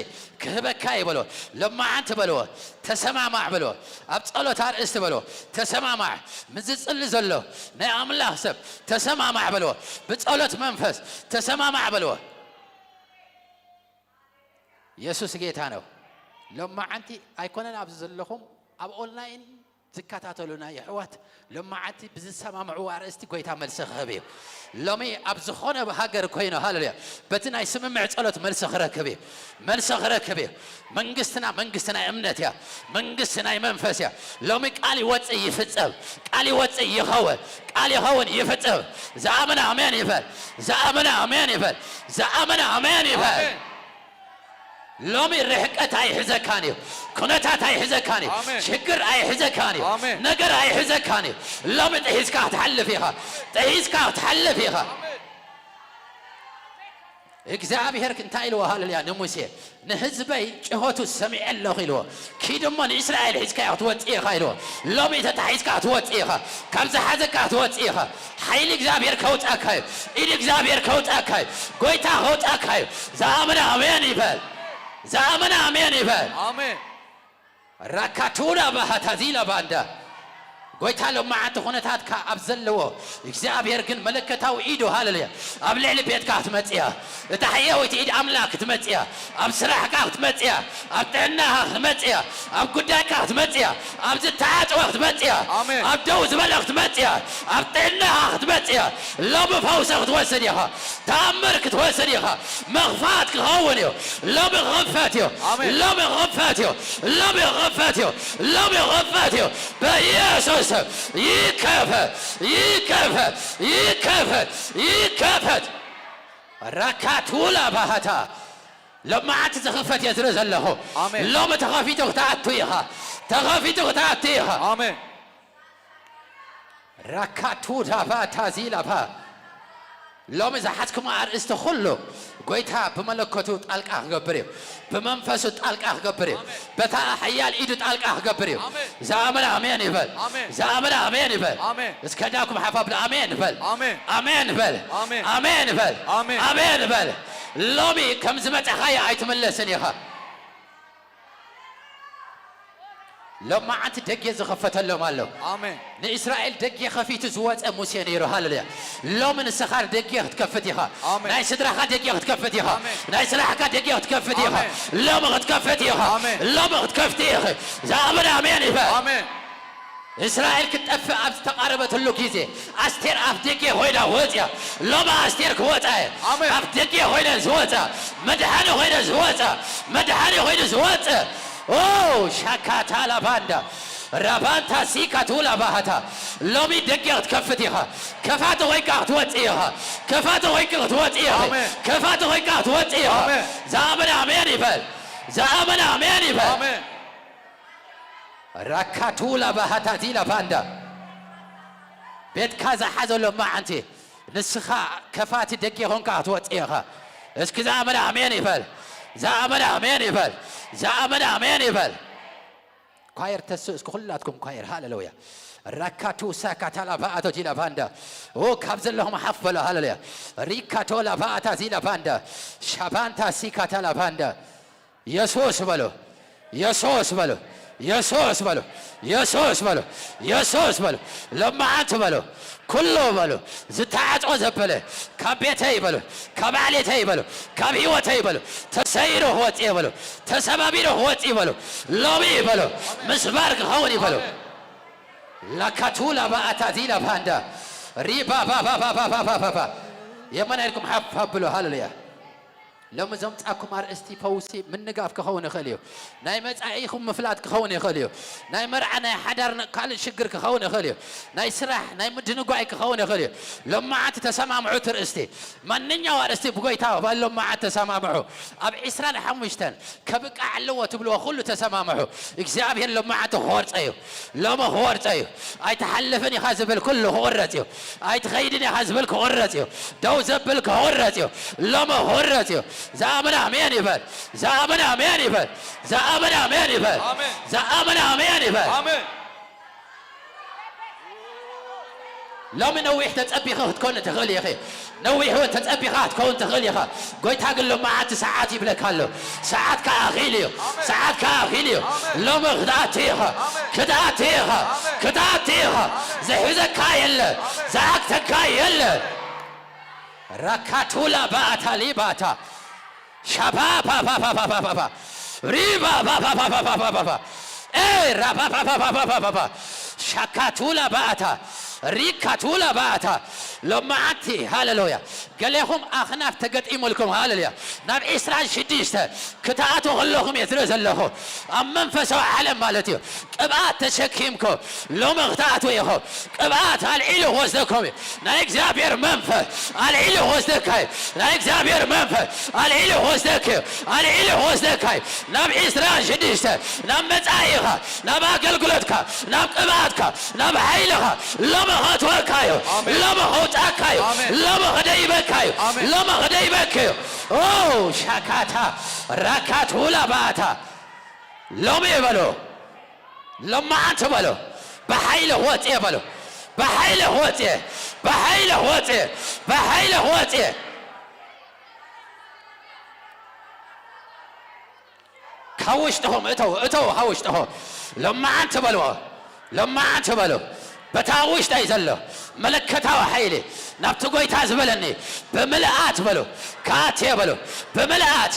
ክህበካ እዩ በልዎ። ሎማዓንቲ በልዎ። ተሰማማዕ በልዎ። ኣብ ጸሎት ኣርእስቲ በልዎ። ተሰማማዕ። ምስ ዝጽሊ ዘሎ ናይ ኣምላኽ ሰብ ተሰማማዕ በልዎ። ብጸሎት መንፈስ ተሰማማዕ በልዎ። የሱስ ጌታ ነው። ሎማዓንቲ ኣይኮነን ኣብዚ ዘለኹም፣ ኣብ ኦንላይን ዝከታተሉና የሕዋት፣ ሎማዓንቲ ብዝሰማምዕዎ ኣርእስቲ ጎይታ መልሲ ክህብ እዩ። ሎሚ ኣብ ዝኾነ ሃገር ኮይኑ፣ ሃሌሉያ፣ በቲ ናይ ስምምዕ ጸሎት መልሲ ክረክብ እዩ። መልሲ ክረክብ እዩ። መንግስትና መንግስቲ ናይ እምነት እያ። መንግስቲ ናይ መንፈስ እያ። ሎሚ ቃል ይወጽእ ይፍጸም። ቃል ይወጽእ ይኸውን። ቃል ይኸውን ይፍጸም። ዝኣመነ ኣሜን ይበል። ዝኣመነ ኣሜን ይበል። ዝኣመነ ኣሜን ይበል። ኣሜን። ሎሚ ርሕቀት ኣይሕዘካን እዩ። ኩነታት ኣይሕዘካን እዩ። ኣሜን። ሽግር ኣይሕዘካን እዩ። ኣሜን። ነገር ኣይሕዘካን እዩ። ሎሚ ጥሒዝካ ክትሓልፍ ኢኻ። ጥሒዝካ ክትሓልፍ ኢኻ። ኣሜን። እግዚኣብሔር እንታይ ኢልዎ? ሃሌሉያ። ንሙሴ፣ "ንህዝበይ ጭሆቱ ሰሚዐ ኣለኹ" ኢልዎ። "ኪድ እሞ ንእስራኤል ሒዝካዮ ክትወጽእ ኢኻ" ኢልዎ። ሎሚ ተታሒዝካ ክትወጽእ ኢኻ። ካብ ዝሓዘካ ክትወጽእ ኢኻ። ሓይሊ እግዚኣብሔር ከውጻካ እዩ። ኢድ እግዚኣብሔር ከውጻካ እዩ። ጎይታ ከውጻካ እዩ። ዝኣመነ ኣሜን ይበል። ዝኣመነ ኣሜን ይበል። ኣሜን። ራካቱና ባህታ ዚላ ባንዳ። ጎይታ ሎማዓንቲ ኩነታትካ ኣብ ዘለዎ እግዚኣብሔር ግን መለከታዊ ኢዱ፣ ሃሌሉያ፣ ኣብ ልዕሊ ቤትካ ክትመጽእ እያ። እታ ሕያወይቲ ኢድ ኣምላኽ ክትመጽእ እያ። ኣብ ስራሕካ ክትመጽእ እያ። ኣብ ጥዕናኻ ክትመጽእ እያ። ኣብ ጉዳይካ ክትመጽእ እያ። ኣብ ዝተዓጽወ ክትመጽእ እያ። ኣሜን። ኣብ ደው ዝበለ ክትመጽእ እያ። ኣብ ጥዕናኻ ክትመጽእ እያ። ሎሚ ፈውሲ ክትወስድ ኢኻ። ተኣምር ክትወስድ ኢኻ። ምኽፋት ክኸውን እዩ። ሎሚ ክኽፈት እዩ። ኣሜን። ሎሚ ክኽፈት እዩ። ሎሚ ክኽፈት እዩ። ሎሚ ክኽፈት እዩ። በኢየሱስ ስም ይከፈት፣ ይከፈት፣ ይከፈት፣ ይከፈት። ራካቱላ ባህታ። ሎማዓንቲ ዝኽፈት እየ ዝርኢ ዘለኹ። ኣሜን። ሎሚ ተኸፊቱ ክትኣቱ ኢኻ። ተኸፊቱ ክትኣቱ ኢኻ። ኣሜን። ራካቱ ዳባ ታዚ ላባ። ሎሚ ዝሓዝኩሞ ኣርእስቲ ኩሉ ጎይታ ብመለኮቱ ጣልቃ ክገብር እዩ። ብመንፈሱ ጣልቃ ክገብር እዩ። ኣሜን። በታ ሓያል ኢዱ ጣልቃ ክገብር እዩ። ኣሜን። ዝኣመነ ኣሜን ይበል። ኣሜን። ዝኣመነ ኣሜን ይበል። ኣሜን። እስከ ዳኩም ሓፍ ኣብሉ ኣሜን በል። ኣሜን። ኣሜን በል። ኣሜን። ኣሜን በል። ኣሜን። ኣሜን በል። ሎሚ ከም ዝመጻኻዮ ኣይትምለስን ኢኻ። ሎማዓንቲ ደጌ ዝኸፈተሎም ኣሎ። ኣሜን። ንእስራኤል ደጌ ከፊቱ ዝወጸ ሙሴ ነይሩ። ሃሌሉያ። ሎሚ ንስኻ ደጌ ክትከፍት ኢኻ። ኣሜን። ናይ ስድራኻ ደጌ ክትከፍት ኢኻ። ኣሜን። ናይ ስራሕካ ደጌ ክትከፍት ኢኻ። ኣሜን። ሎሚ ክትከፍት ኢኻ። ኣሜን። ሎሚ ክትከፍት ኢኺ። ዝኣመነ ኣሜን ይበል። ኣሜን። እስራኤል ክትጠፍእ ኣብ ዝተቓረበትሉ ግዜ ኣስቴር ኣፍ ደጌ ኮይና ወጽያ። ሎሚ ኣስቴር ክወጻ እየ። ኣሜን። ኣፍ ደጌ ኮይነ ዝወጻ፣ መድሓኒ ኮይነ ዝወጻ፣ መድሓኒ ኮይነ ዝወጽ። ኦ፣ ሻካታ ላባንዳ፣ ራባንታ ሲካቱ ላባሃታ። ሎሚ ደጌ ክትከፍት ኢኻ። ከፋቲ ኮይንካ ክትወጽእ ኢኻ። ከፋቲ ኮይንካ ክትወጽእ ኢኻ። ኣሜን። ከፋቲ ኮይንካ ክትወጽእ ኢኻ። ኣሜን። ዝኣመነ ኣሜን ይበል። ዝኣመነ ኣሜን ይበል። ኣሜን። ራካቱ ላባሃታ ዚ ላባንዳ። ቤትካ ዝሓዘ ሎማዓንቲ ንስኻ ከፋቲ ደጌ ኾንካ ክትወጽእ ኢኻ። እስኪ ዝኣመነ ኣሜን ይበል። ዝኣመነ ኣሜን ይበል። ዝኣመነ ኣሜን ይበል። ኳየር ተስእ እስኪ፣ ኩላትኩም ኳየር፣ ሃሌሉያ። ራካቱ ሳካታላ ባኣቶ ጂላ ባንዳ። ኦ፣ ካብ ዘለኹም ሓፍ በሎ፣ ሃሌሉያ። ሪካቶላ ባኣታ ዚላ ባንዳ። ሻባንታ ሲካታላ ባንዳ። የሱስ በሎ። የሱስ በሎ። የሱስ በሎ። የሱስ በሎ። የሱስ በሎ። ለማዓት በሎ። ኩሉ በሎ። ዝተዓጽወ ዘበለ። ካብ ቤተይ በሎ። ካብ ዓሌተይ በሎ። ካብ ህይወተይ በሎ። ተሰይሩ ክወጽእ በሎ። ተሰባቢሩ ክወጽእ በሎ። ሎሚ በሎ። ምስባር ክኸውን እዩ በሎ። ላካቱላ ባኣታ ዚላ ባንዳ። ሪባ ባባባባባባባ። የመና ኢልኩም ሓፍ ሓፍ ብሎ። ሃሌሉያ። ሎሚ ዘምጻኩም ኣርእስቲ ፈውሲ ምንጋፍ ክኸውን ይኽእል እዩ። ናይ መጻኢኹም ምፍላጥ ክኸውን ይኽእል እዩ። ናይ መርዓ፣ ናይ ሓዳር፣ ነ-፣ ካልእ ሽግር ክኸውን ይኽእል እዩ። ናይ ስራሕ፣ ናይ ምድንጓይ ክኸውን ይኽእል እዩ። ሎማዓንቲ ተሰማምዑ እቲ ርእስቲ። ማንኛው ኣርእስቲ ብጎይታ ባል ሎማዓንቲ ተሰማምዑ። ኣብ ዕስራን ሓሙሽተን ከብቃዕ ኣለዎ ትብልዎ ኩሉ ተሰማምዑ። እግዚኣብሔር ሎማዓንቲ ክወርጸ እዩ። ሎሚ ክወርጸ እዩ። ኣይትሓልፍን ኢኻ ዝብል ኩሉ ክቑረጽ እዩ። ኣይትኸይድን ኢኻ ዝብል ክቑረጽ እዩ። ደው ዘብል ክቑረጽ እዩ። ሎሚ ክቑረጽ እዩ። ዝኣምን ኣሜን ይበል። ዝኣምን ኣሜን ይበል። ዝኣምን ኣሜን ይበል። ኣሜን። ዝኣምን ኣሜን ይበል። ኣሜን። ሎሚ ነዊሕ ተጸቢኺ ክትኮኒ ትኽእል ኢኺ። ነዊሕ እውን ተጸቢኻ ክትከውን ትኽእል ኢኻ። ጎይታ ግን ሎማዓንቲ ሰዓት ይብለካ ኣሎ። ሰዓት ከኣ ኣኺሉ እዩ። ኣሜን። ሰዓት ከኣ ኣኺሉ እዩ። ኣሜን። ሎሚ ክትኣቱ ኢኻ። ኣሜን። ክትኣቱ ኢኻ። ኣሜን። ክትኣቱ ኢኻ። ኣሜን። ዝሕዘካ የለን። ኣሜን። ዝዓግተካ የለን። ራካቱላ ባኣታ ሊባታ። ሻፓፓፓፓፓፓፓ። ሪባፓፓፓፓፓፓ። ኤ ራፓፓፓፓፓፓ። ሻካቱላ ባኣታ። ሪካቱላ ባኣታ። ሎማዓንቲ፣ ሃሌሉያ። ገሌኹም ኣኽናፍ ተገጢሙልኩም፣ ሃሌሉያ። ናብ ዕስራን ሽዱሽተ ክትኣትዉ ከለኹም እየ ዝርኢ ዘለኹ። ኣብ መንፈሳዊ ዓለም ማለት እዩ። ቅብኣት ተሸኪምኩም ሎሚ ክትኣትዉ ኢኹም። ቅብኣት ኣልዒሉ ክወስደኩም እዩ። ናይ እግዚኣብሔር መንፈስ ኣልዒሉ ክወስደካ እዩ። ናይ እግዚኣብሔር መንፈስ ኣልዒሉ ክወስደካ እዩ። ኣልዒሉ ክወስደካ እዩ። ናብ ዕስራን ሽዱሽተ፣ ናብ መጻኢኻ፣ ናብ ኣገልግሎትካ፣ ናብ ቅብኣትካ፣ ናብ ሓይልኻ ሎሚ ከእትወካ እዩ። ኣሜን። ሎሚ ከውጻካ እዩ። ኣሜን። ሎሚ ክደይበካ እዩ። ኣሜን። ሎሚ ክደይበካ እዩ። ኦ ሻካታ ራካት ሁላ ባታ ሎሚ በሎ። ሎማዓንቲ በሎ። ብሓይሊ ክወጽእ በሎ። ብሓይሊ ክወጽእ። ብሓይሊ ክወጽእ። ብሓይሊ ክወጽእ። ካብ ውሽጥኹም እተው፣ እተው ካብ ውሽጥኹም። ሎማዓንቲ በልዎ። ሎማዓንቲ በሉ። በታ ውሽጠይ ዘሎ መለከታዊ ሓይሊ ናብቲ ጎይታ ዝበለኒ ብምልኣት በሉ። ክኣት እየ በሉ። ብምልኣት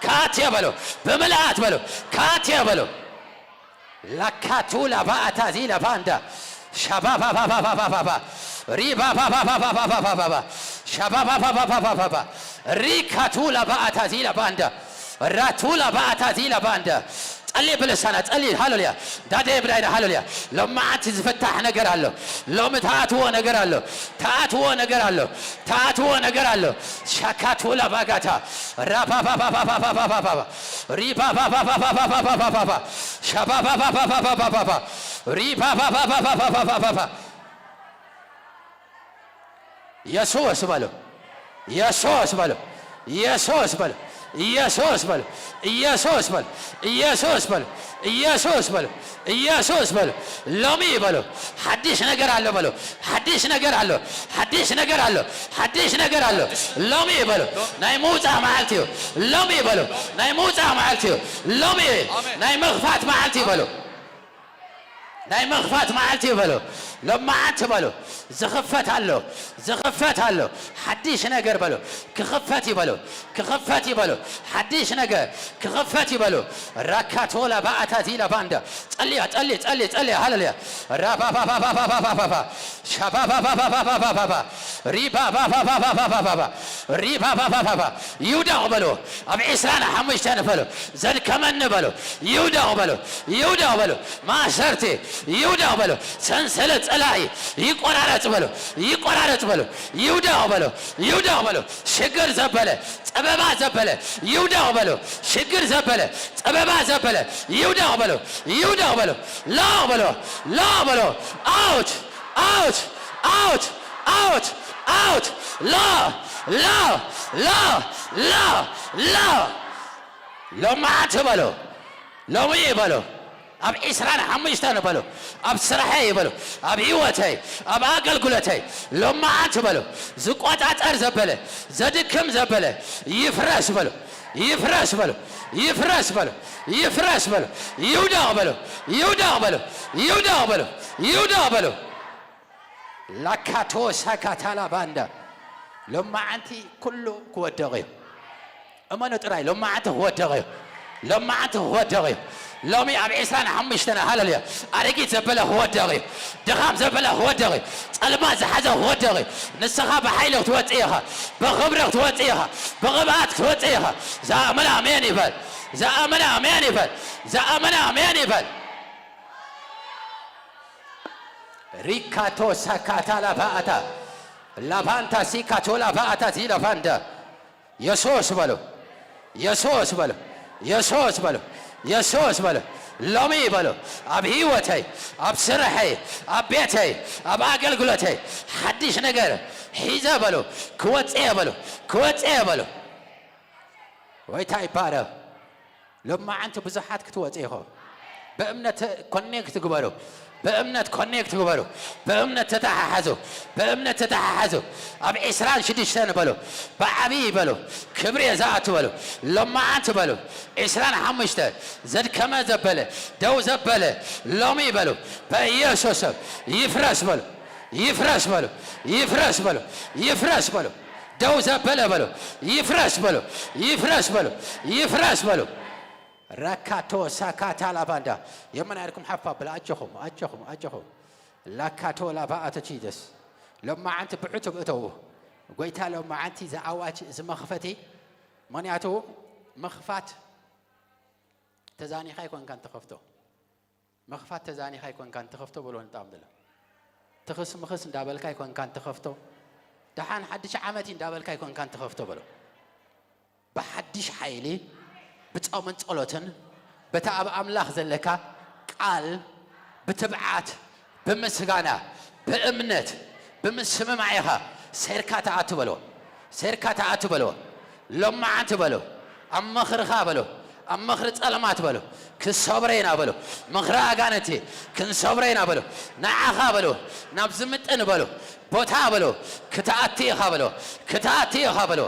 ክኣት እየ በሉ። ብምልኣት በሉ። ክኣት እየ በሉ። ላካቱ ላባኣታ ዚ ላባንዳ ሻባባባባባባባ ሪባባባባባባባ ሻባባባባባባባ ሪካቱ ላባኣታ ዚ ላባንዳ ራቱ ላባኣታ ዚ ላባንዳ ጸሊ ብልሳና ጸሊ ሃሌሉያ። ዳደ ብዳይና ሃሌሉያ። ሎማዓንቲ ዝፍታሕ ነገር ኣሎ። ሎሚ ተኣትዎ ነገር ኣሎ። ተኣትዎ ነገር ኣሎ። ተኣትዎ ነገር ኣሎ። ሻካቱ ላባጋታ ራባባባባባባባ ሪባባባባባባባባ ሻባባባባባባባ ሪባባባባባባባባ የሱስ በሉ። የሱስ በሉ። የሱስ በሉ። የሱስ በሉ። የሱስ በሉ። የሱስ በሉ። የሱስ በሉ። የሱስ በሉ። የሱስ በሉ። ሎሚ በሉ። ሓድሽ ነገር ኣሎ በሉ። ሓድሽ ነገር ኣሎ። ሓድሽ ነገር ኣሎ። ሓድሽ ነገር ኣሎ። ሎሚ በሉ። ናይ ምውጻእ መዓልቲ እዩ። ሎሚ በሉ። ናይ ምውጻእ መዓልቲ እዩ። ሎሚ ናይ ምኽፋት መዓልቲ እዩ በሉ። ናይ ምኽፋት መዓልቲ እዩ በሉ። ሎማዓንቲ በሉ። ዝኽፈት ኣሎ። ዝኽፈት ኣሎ። ሓድሽ ነገር በሉ። ክኽፈት እዩ በሉ። ክኽፈት እዩ በሉ። ሓድሽ ነገር ክኽፈት እዩ በሉ። ራካቶላ ባኣታ ዚላ ባንዳ ጸልያ ጸሊ ጸሊ ጸሊ ሃሌሉያ። ራባባባባባባባባ ሻባባባባባባባ ሪባባባባባባባ ሪባባባባባ ይውደቕ በሉ። ኣብ ዕስራን ሓሙሽተን በሉ። ዘድከመኒ በሉ። ይውደቕ በሉ። ይውደቕ በሉ። ማእሰርቲ ይውደቕ በሉ። ሰንሰለት ጸላኢ ይቆራረጽ በሉ። ይቆራረጽ በሉ። ይውደቕ በሉ። ይውደቕ በሉ። ሽግር ዘበለ ጸበባ ዘበለ ይውደቕ በሉ። ሽግር ዘበለ ጸበባ ዘበለ ይውደቕ በሉ። ይውደቕ በሉ። ላቕ በሉ። ላቕ በሉ። ኣውት ኣውት ኣውት ኣውት ኣውት ላ ላ ላ ላ ላ ሎማዓንቲ በሎ፣ ሎሚ በሎ፣ ኣብ ዒስራን ሓሙሽተን በሎ፣ ኣብ ስራሐይ በሎ፣ ኣብ ህይወተይ፣ ኣብ ኣገልግሎተይ፣ ሎማዓንቲ በሎ፣ ዝቆጻጸር ዘበለ፣ ዘድክም ዘበለ፣ ይፍረስ በሎ፣ ይፍረስ በሎ፣ ይፍረስ በሎ፣ ይፍረስ በሎ፣ ይውደቕ በሎ፣ ይውደቕ በሎ፣ ይውደቕ በሎ፣ ይውደቕ በሎ። ላካቶ ሳካታላ ባንዳ። ሎማዓንቲ ኩሉ ክወደቕ እዩ። እመኑ ጥራይ፣ ሎማዓንቲ ክወደቕ እዩ። ሎማዓንቲ ክወደቕ እዩ። ሎሚ ኣብ ዒስራን ሓሙሽተን፣ ሃለሉያ፣ ኣረጊት ዘበለ ክወደቕ እዩ። ድኻም ዘበለ ክወደቕ እዩ። ጸልማት ዝሓዘ ክወደቕ እዩ። ንስኻ ብሓይሊ ክትወጽእ ኢኻ። ብኽብሪ ክትወጽእ ኢኻ። ብቕብኣት ክትወጽእ ኢኻ። ዝኣመነ ኣሜን ይበል። ዝኣመነ ኣሜን ይበል። ዝኣመነ ኣሜን ይበል። ሪካቶ ሳካታ ላባኣታ ላባንታ ሲካቶ ላባኣታ ዚላባንዳ። የሱስ በሉ፣ የሱስ በሉ፣ የሱስ በሉ፣ የሱስ በሉ። ሎሚ በሉ፣ ኣብ ህይወተይ፣ ኣብ ስርሐይ፣ ኣብ ቤተይ፣ ኣብ ኣገልግሎተይ ሓድሽ ነገር ሒዘ በሉ፣ ክወጽእ እየ በሉ፣ ክወጽእ እየ በሉ። ጎይታ ይባረኽ። ሎማዓንቲ ብዙሓት ክትወጽኡ ኢኹም። ብእምነት ኮኔክት ግበሩ። ብእምነት ኮኔክት ግበሩ። ብእምነት ተተሓሓዙ። ብእምነት ተተሓሓዙ። ኣብ ዒስራን ሽዱሽተን በሉ። ብዓብዪ በሉ። ክብሪ እየ ዝኣቱ በሉ። ሎማዓንቲ በሉ። ዒስራን ሓሙሽተ ዘድከመ ዘበለ፣ ደው ዘበለ፣ ሎሚ በሉ። በኢየሱስ ስም ይፍረስ በሉ። ይፍረስ በሉ። ይፍረስ በሉ። ይፍረስ በሉ። ደው ዘበለ በሉ። ይፍረስ በሉ። ይፍረስ በሉ። ይፍረስ በሉ። ረካቶ ሳካታ ላባንዳ። የመን ኣድኩም ሓፋ ብላ። ኣጆኹም፣ ኣጆኹም፣ ኣጆኹም። ላካቶ ላባ ኣቶ ጂሰስ። ሎማዓንቲ ብዕቱብ እተዉ። ጎይታ ሎማዓንቲ ዝኣዋጅ እዚ መኽፈቲ። ምኽንያቱ ምኽፋት ተዛኒኻ ኣይኮንካን ትኸፍቶ። ምኽፋት ተዛኒኻ ኣይኮንካን ትኸፍቶ በሎ ንጣም ዘሎ። ትኽስ ምኽስ እንዳበልካ ኣይኮንካን ትኸፍቶ። ደሓን ሓድሽ ዓመት እዩ እንዳበልካ ኣይኮንካን ትኸፍቶ በሎ። ብሓድሽ ሓይሊ፣ ብጾምን ጸሎትን፣ በቲ ኣብ ኣምላኽ ዘለካ ቃል፣ ብትብዓት፣ ብምስጋና፣ ብእምነት፣ ብምስምማዕ ኢኻ ሴርካ ትኣቱ በሎ። ሴርካ ትኣቱ በሎ። ሎማዓንቲ በሎ። ኣብ ምኽርኻ በሎ። ኣብ ምኽሪ ጸልማት በሎ። ክንሰብሮ ኢና በሎ። ምኽሪ ኣጋንንቲ ክንሰብሮ ኢና በሎ። ንዓኻ በሎ። ናብ ዝምጥን በሎ። ቦታ በሎ። ክትኣቲ ኢኻ በሎ። ክትኣቲ ኢኻ በሎ።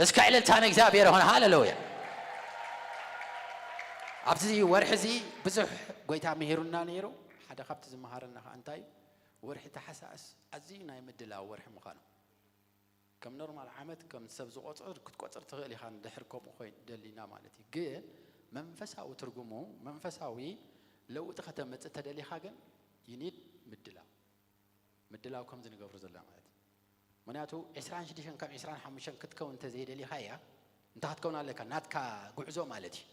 እስከ ዕልልታ ንእግዚኣብሔር ይኹን። ሃሌሉያ። ኣብዚ ወርሒ እዚ ብዙሕ ጎይታ ምሂሩና ነይሩ። ሓደ ካብቲ ዝመሃረና ኸኣ እንታይ እዩ? ወርሒ ታሕሳስ ኣዝዩ ናይ ምድላው ወርሒ ምዃኑ። ከም ኖርማል ዓመት ከም ሰብ ዝቖጽር ክትቆጽር ትኽእል ኢኻ፣ እንድሕር ከምኡ ኮይኑ ደሊና ማለት እዩ። ግን መንፈሳዊ ትርጉሙ፣ መንፈሳዊ ለውጢ ከተመጽእ ተደሊኻ ግን፣ you need ምድላው። ምድላው ከምዚ ንገብሮ ዘለና ማለት እዩ። ምኽንያቱ ዒስራን ሽዱሽተን ካብ ዒስራን ሓሙሽተን ክትከውን እንተዘይደሊኻያ፣ እንታይ ክትከውን ኣለካ? ናትካ ጉዕዞ ማለት እዩ።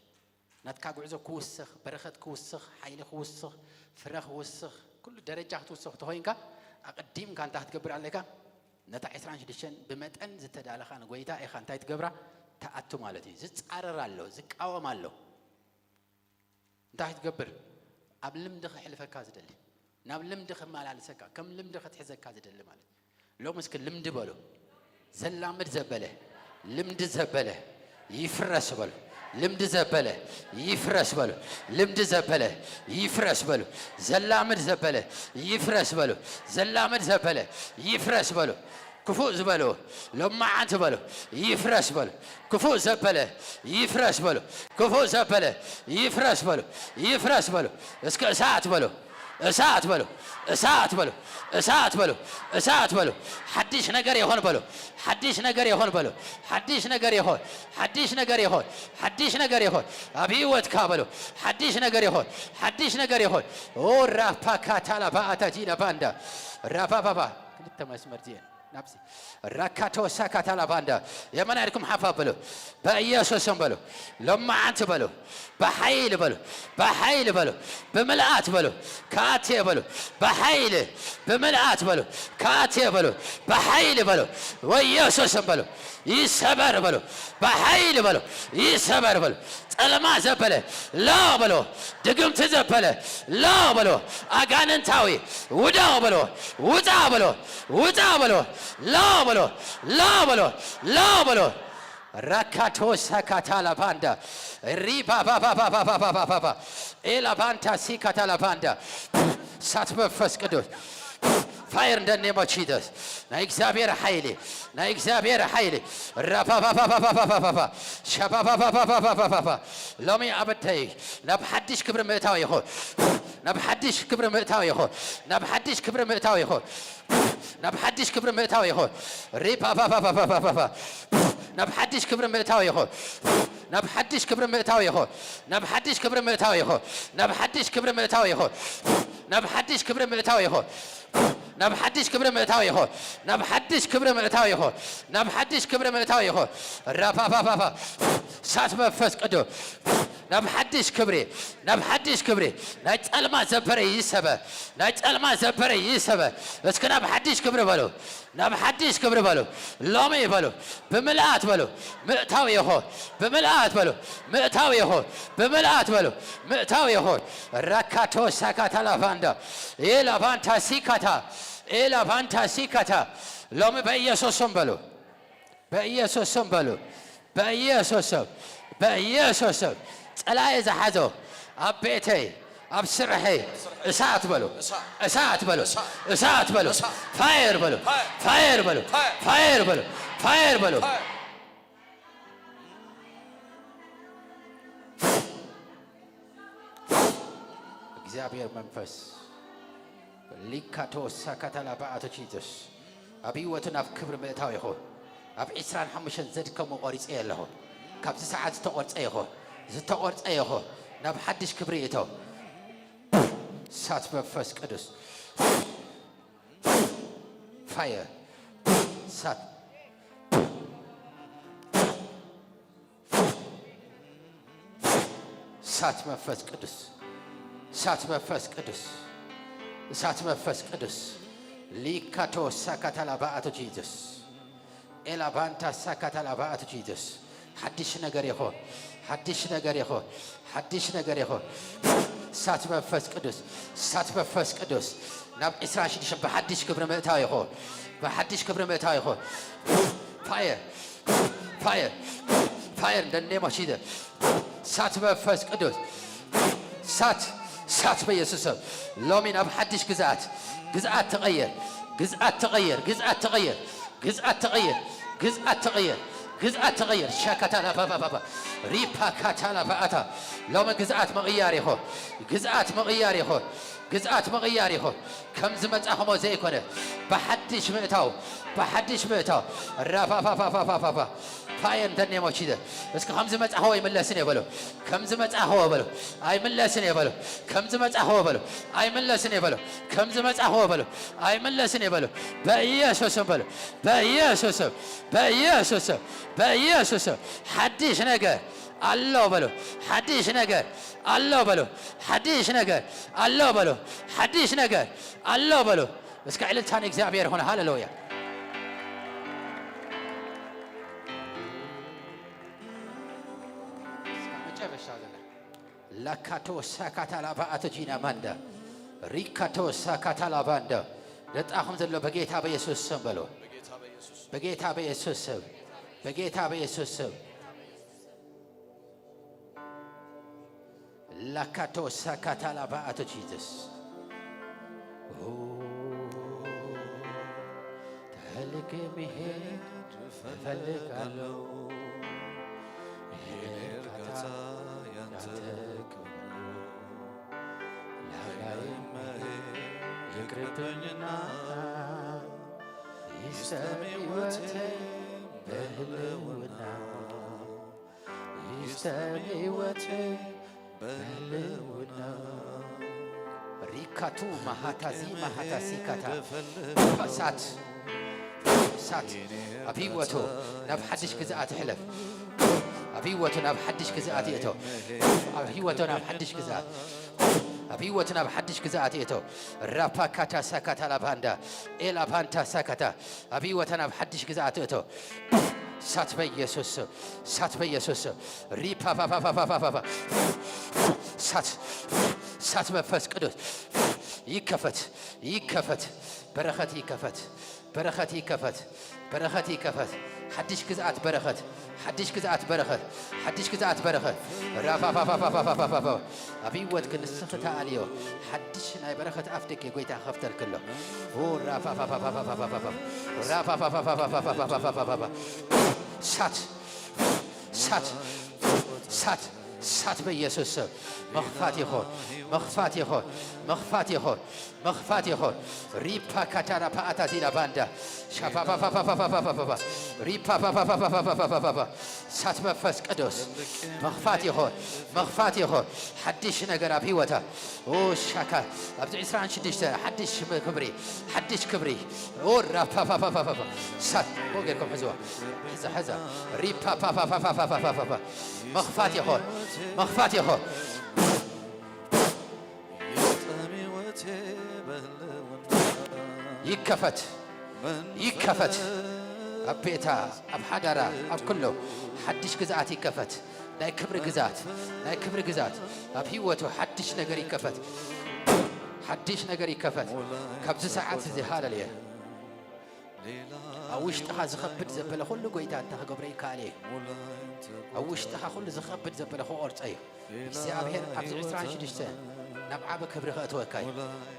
ናትካ ጉዕዞ ክውስኽ፣ በረኸት ክውስኽ፣ ሓይሊ ክውስኽ፣ ፍረ ክውስኽ፣ ኩሉ ደረጃ ክትውስኽ ተኾይንካ፣ ኣቐዲምካ እንታይ ክትገብር ኣለካ? ነታ ዒስራን ሽዱሽተን ብመጠን ዝተዳለኻ ንጎይታ ኢኻ እንታይ ትገብራ? ትኣቱ ማለት እዩ። ዝጻረር ኣሎ፣ ዝቃወም ኣሎ። እንታይ ትገብር? ኣብ ልምዲ ከሕልፈካ ዝደሊ፣ ናብ ልምዲ ከመላልሰካ፣ ከም ልምዲ ከትሕዘካ ዝደሊ ማለት እዩ። ሎም እስኪ ልምዲ በሉ። ዘላምድ ዘበለ፣ ልምዲ ዘበለ ይፍረስ በሉ። ልምዲ ዘበለ ይፍረስ በሉ። ልምዲ ዘበለ ይፍረስ በሉ። ዘላምድ ዘበለ ይፍረስ በሉ። ዘላምድ ዘበለ ይፍረስ በሉ። ክፉእ ዝበሉ ሎማዓንቲ በሉ ይፍረስ በሉ። ክፉእ ዘበለ ይፍረስ በሉ። ክፉእ ዘበለ ይፍረስ በሉ። ይፍረስ በሉ። እስከ እሳት በሉ። እሳት በሉ። እሳት በሉ። እሳት በሉ። እሳት በሉ። ሓድሽ ነገር ይኹን በሉ። ሓድሽ ነገር ይኹን በሉ። ሓድሽ ነገር ይኹን። ሓድሽ ነገር ይኹን። ሓድሽ ነገር ይኹን። ኣብ ህይወትካ በሉ። ሓድሽ ነገር ይኹን። ሓድሽ ነገር ይኹን። ኦ ራፓካታላ ባኣታጂና ባንዳ ራባባባ ክልተ መስመር ዚኤን ናብዚ ራካቶ ሳካታላ ባንዳ የመን ኣድኩም ሓፋ በሉ። በኢየሱስም በሉ። ሎማዓንቲ በሉ። ብሓይሊ በሉ። ብሓይሊ በሉ። ብምልኣት በሉ። ከኣትየ በሉ። ብሓይሊ ብምልኣት በሉ። ከኣትየ በሉ። ብሓይሊ በሉ። ወኢየሱስም በሉ። ይሰበር በሉ። ብሓይሊ በሉ። ይሰበር በሉ። ጸለማ ዘበለ ላ በሎ። ድግምቲ ዘበለ ላ በሎ። ኣጋንንታዊ ውደቕ በሎ። ውጻ በሎ። ውጻ በሎ። ላ በሎ። ላ በሎ። ላ በሎ። ራካቶሳ ካታላባንዳ ሪባባባባባባባባ ኤላባንታ ሲካታላባንዳ ሳት መንፈስ ቅዱስ ፋየር እንደ ኔሞቺደስ ናይ እግዚኣብሔር ሓይሊ ናይ እግዚኣብሔር ሓይሊ ራባባባባባባባ ሸባባባባባባባ ሎሚ ኣበተይ ናብ ሓድሽ ክብሪ ምእታው ይኹን ናብ ሓድሽ ክብሪ ምእታው ይኹን ናብ ሓድሽ ክብሪ ምእታው ይኹን ናብ ሓድሽ ክብሪ ምእታው ይኹን ሪፓፓፓፓፓፓፓ ናብ ሓድሽ ክብሪ ምእታው ይኹን ናብ ሓድሽ ክብሪ ምእታው ይኹን ናብ ሓድሽ ክብሪ ምእታው ይኹን ናብ ሓድሽ ክብሪ ምእታው ይኹን ናብ ሓድሽ ክብሪ ምእታው ይኹን ናብ ሓድሽ ክብሪ ምእታው ይኹን ናብ ሓድሽ ክብሪ ምእታው ይኹን ናብ ሓድሽ ክብሪ ምእታው ይኹን ራፓፓፓፓ ሳት መንፈስ ቅዱስ ናብ ሓድሽ ክብሪ ናብ ሓድሽ ክብሪ ናይ ጸልማ ዘበረ ይሰበ ናይ ጸልማ ዘበረ ይሰበ እስኪ ናብ ሓድሽ ክብሪ በሉ ናብ ሓድሽ ክብሪ በሉ ሎሚ በሉ ብምልኣት በሉ ምእታው ይኹን ብምልኣት በሉ ምእታው ይኹን ብምልኣት በሉ ምእታው ይኹን ራካቶ ሳካታ ላቫንዳ ኤላቫንታ ሲካታ ኤላቫንታ ሲካታ ሎሚ በኢየሱስ ስም በሉ በኢየሱስ ስም በሉ። በኢየሱስ ስም፣ በኢየሱስ ስም ጸላኢ ዝሓዞ ኣብ ቤተይ ኣብ ስርሐይ እሳት በሉ፣ እሳት በሉ፣ እሳት በሉ፣ ፋየር በሉ፣ ፋየር በሉ፣ ፋየር በሉ፣ ፋየር በሉ። እግዚኣብሔር መንፈስ ሊካቶ ሳካታላ በኣቶ ጂሱስ ኣብ ህይወቱ ናብ ክብሪ ምእታው ይኹን። ኣብ ዕስራን ሓሙሽተን ዘድከሙ ቆሪጸ ኣለኹ። ካብዚ ሰዓት ዝተቆርጸ ይኹን፣ ዝተቆርጸ ይኹን። ናብ ሓድሽ ክብሪ እቶ። እሳት መንፈስ ቅዱስ ፋየር እሳት እሳት መንፈስ ቅዱስ፣ እሳት መንፈስ ቅዱስ፣ እሳት መንፈስ ቅዱስ። ሊካቶ ሳካታላ በኣቶ ጂሱስ። ኤላ ባንታ ሳካታላ በኣቶ ጂሱስ። ሓድሽ ነገር ይኹን፣ ሓድሽ ነገር ይኹን፣ ሓድሽ ነገር ይኹን። እሳት መንፈስ ቅዱስ፣ እሳት መንፈስ ቅዱስ። ናብ ዕስራን ሽዱሽተን ብሓድሽ ክብሪ ምእታው ይኹን፣ ብሓድሽ ክብሪ ምእታው ይኹን። ፋየር ፋየር ፋየር እንደ ኔም ኦፍ ጂሰስ ሳት መንፈስ ቅዱስ ሳት ሳት በኢየሱስ ስም ሎሚ ናብ ሓድሽ ግዝኣት ግዝኣት ተቐየር ግዝኣት ተቐየር ግዝኣት ተቐየር ግዝኣት ተቐየር ግዝኣት ተቐየር ግዝኣት ተቐየር ሻካታላ ባባባባ ሪፓ ካታላ ባኣታ ሎሚ ግዝኣት ምቕያር ይኹን ግዝኣት ምቕያር ይኹን ግዝኣት ምቕያር ይኹን ከም ዝመጻኹሞ ዘይኮነ ብሓድሽ ምእታው ብሓድሽ ምእታው ራፋፋፋፋፋፋፋ ፋየር እንተ ኔም ኦፍ ጂሰስ እስኪ ከም ዝመጻኹዎ ኣይምለስን እየ በሉ ከም ዝመጻኹዎ በሉ ኣይምለስን እየ በሉ ከም ዝመጻኹዎ በሉ ኣይምለስን እየ በሉ ከም ዝመጻኹዎ በሉ ኣይምለስን እየ በሉ በኢየሱስም በሉ በኢየሱስም በኢየሱስም በኢየሱስም ሓድሽ ነገር ኣሎ በሉ ሓድሽ ነገር ኣሎ በሉ ሓድሽ ነገር ኣሎ በሉ ሓድሽ ነገር ኣሎ በሉ እስከ ዕልልታ ንእግዚኣብሔር ይኹን ሃሌሉያ እስከ መጨረሻ ዘለ ላካቶ ሳካታ ላባኣቶ ጂና ማንዳ ሪካቶ ሳካታ ላባንዳ ለጣኹም ዘሎ በጌታ በኢየሱስ ስም በሎ በጌታ በኢየሱስ ስም በጌታ በኢየሱስ ስም ላካቶ ሳካታ ላባኣቶ ጂሰስ ተልክ መሄድ እፈልጋለሁ ይሄ እርካታ ያንተ ክብር ነው። ላይም መሄድ ይቅርብኝና ይስጠም ሕይወቴ በህልውና ይስጠም ሕይወቴ በህልውና ሪካቱ ማሃታዚ ማሃታሲካታ እሳት እሳት ኣብ ህይወቱ ናብ ሓድሽ ግዝኣት ይሕለፍ ኣብ ህይወቱ ናብ ሓድሽ ግዝኣት ይእቶ ኣብ ህይወቱ ናብ ሓድሽ ግዝኣት ኣብ ህይወቱ ናብ ሓድሽ ግዝኣት ይእቶ ራፓካታ ሳካታ ላባንዳ ኤላባንታ ሳካታ ኣብ ህይወታ ናብ ሓድሽ ግዝኣት እእቶ ሳት በኢየሱስ ስም ሳት በኢየሱስ ስም ሪፓፓፓፓፓፓፓ ሳት ሳት መንፈስ ቅዱስ ይከፈት ይከፈት በረኸት ይከፈት በረኸት ይከፈት፣ በረኸት ይከፈት። ሓድሽ ግዝኣት በረኸት፣ ሓድሽ ግዝኣት በረኸት፣ ሓድሽ ግዝኣት በረኸት። ራፋፋፋፋፋፋፋፋፋ። ኣብ ህይወትክ ንስኺ ተኣልዮ። ሓድሽ ናይ በረኸት ኣፍ ደገ ጎይታ ከፍተልክ ኣሎ። ኦ ራፋፋፋፋፋፋፋፋፋ። ራፋፋፋፋፋፋፋፋፋፋፋ። ሳት፣ ሳት፣ ሳት፣ ሳት በኢየሱስ ስም። መኽፋት ይኹን፣ መኽፋት ይኹን፣ መኽፋት ይኹን፣ መኽፋት ይኹን። ሪፓ ካታራ ፓኣታ ዚላ ባንዳ። ሻፋፋፋፋፋፋፋፋፋፋ። ሪፓፋፋፋፋፋፋፋፋፋ። ሳት መንፈስ ቅዱስ። መኽፋት ይኹን፣ መኽፋት ይኹን። ሓድሽ ነገር ኣብ ህይወታ። ኦ ሻካ። ኣብዚ ዕስራን ሽዱሽተ ሓድሽ ክብሪ፣ ሓድሽ ክብሪ። ኦ ራፓፓፓፓፓ። ሳት። ኦ ጌርኩም ሕዝዋ። ሕዛ፣ ሕዛ። ሪፓፓፓፓፓፓፓ። መኽፋት ይኹን፣ መኽፋት ይኹን። ይከፈት፣ ይከፈት። ኣብ ቤታ፣ ኣብ ሓዳራ፣ ኣብ ኩሉ ሓድሽ ግዝኣት ይከፈት። ናይ ክብሪ ግዝኣት፣ ናይ ክብሪ ግዝኣት። ኣብ ህይወቱ ሓድሽ ነገር ይከፈት። ሓድሽ ነገር ይከፈት። ካብዚ ሰዓት እዚ ሃለሉያ። ኣብ ውሽጥኻ ዝኸብድ ዘበለ ኩሉ ጎይታ እንታይ ክገብሮ ይከኣል እዩ። ኣብ ውሽጥኻ ኩሉ ዝኸብድ ዘበለ ክቖርጾ እዩ። እግዚኣብሔር ኣብዚ ዕስራን ሽዱሽተ ናብ ዓቢ ክብሪ ከእትወካ እዩ።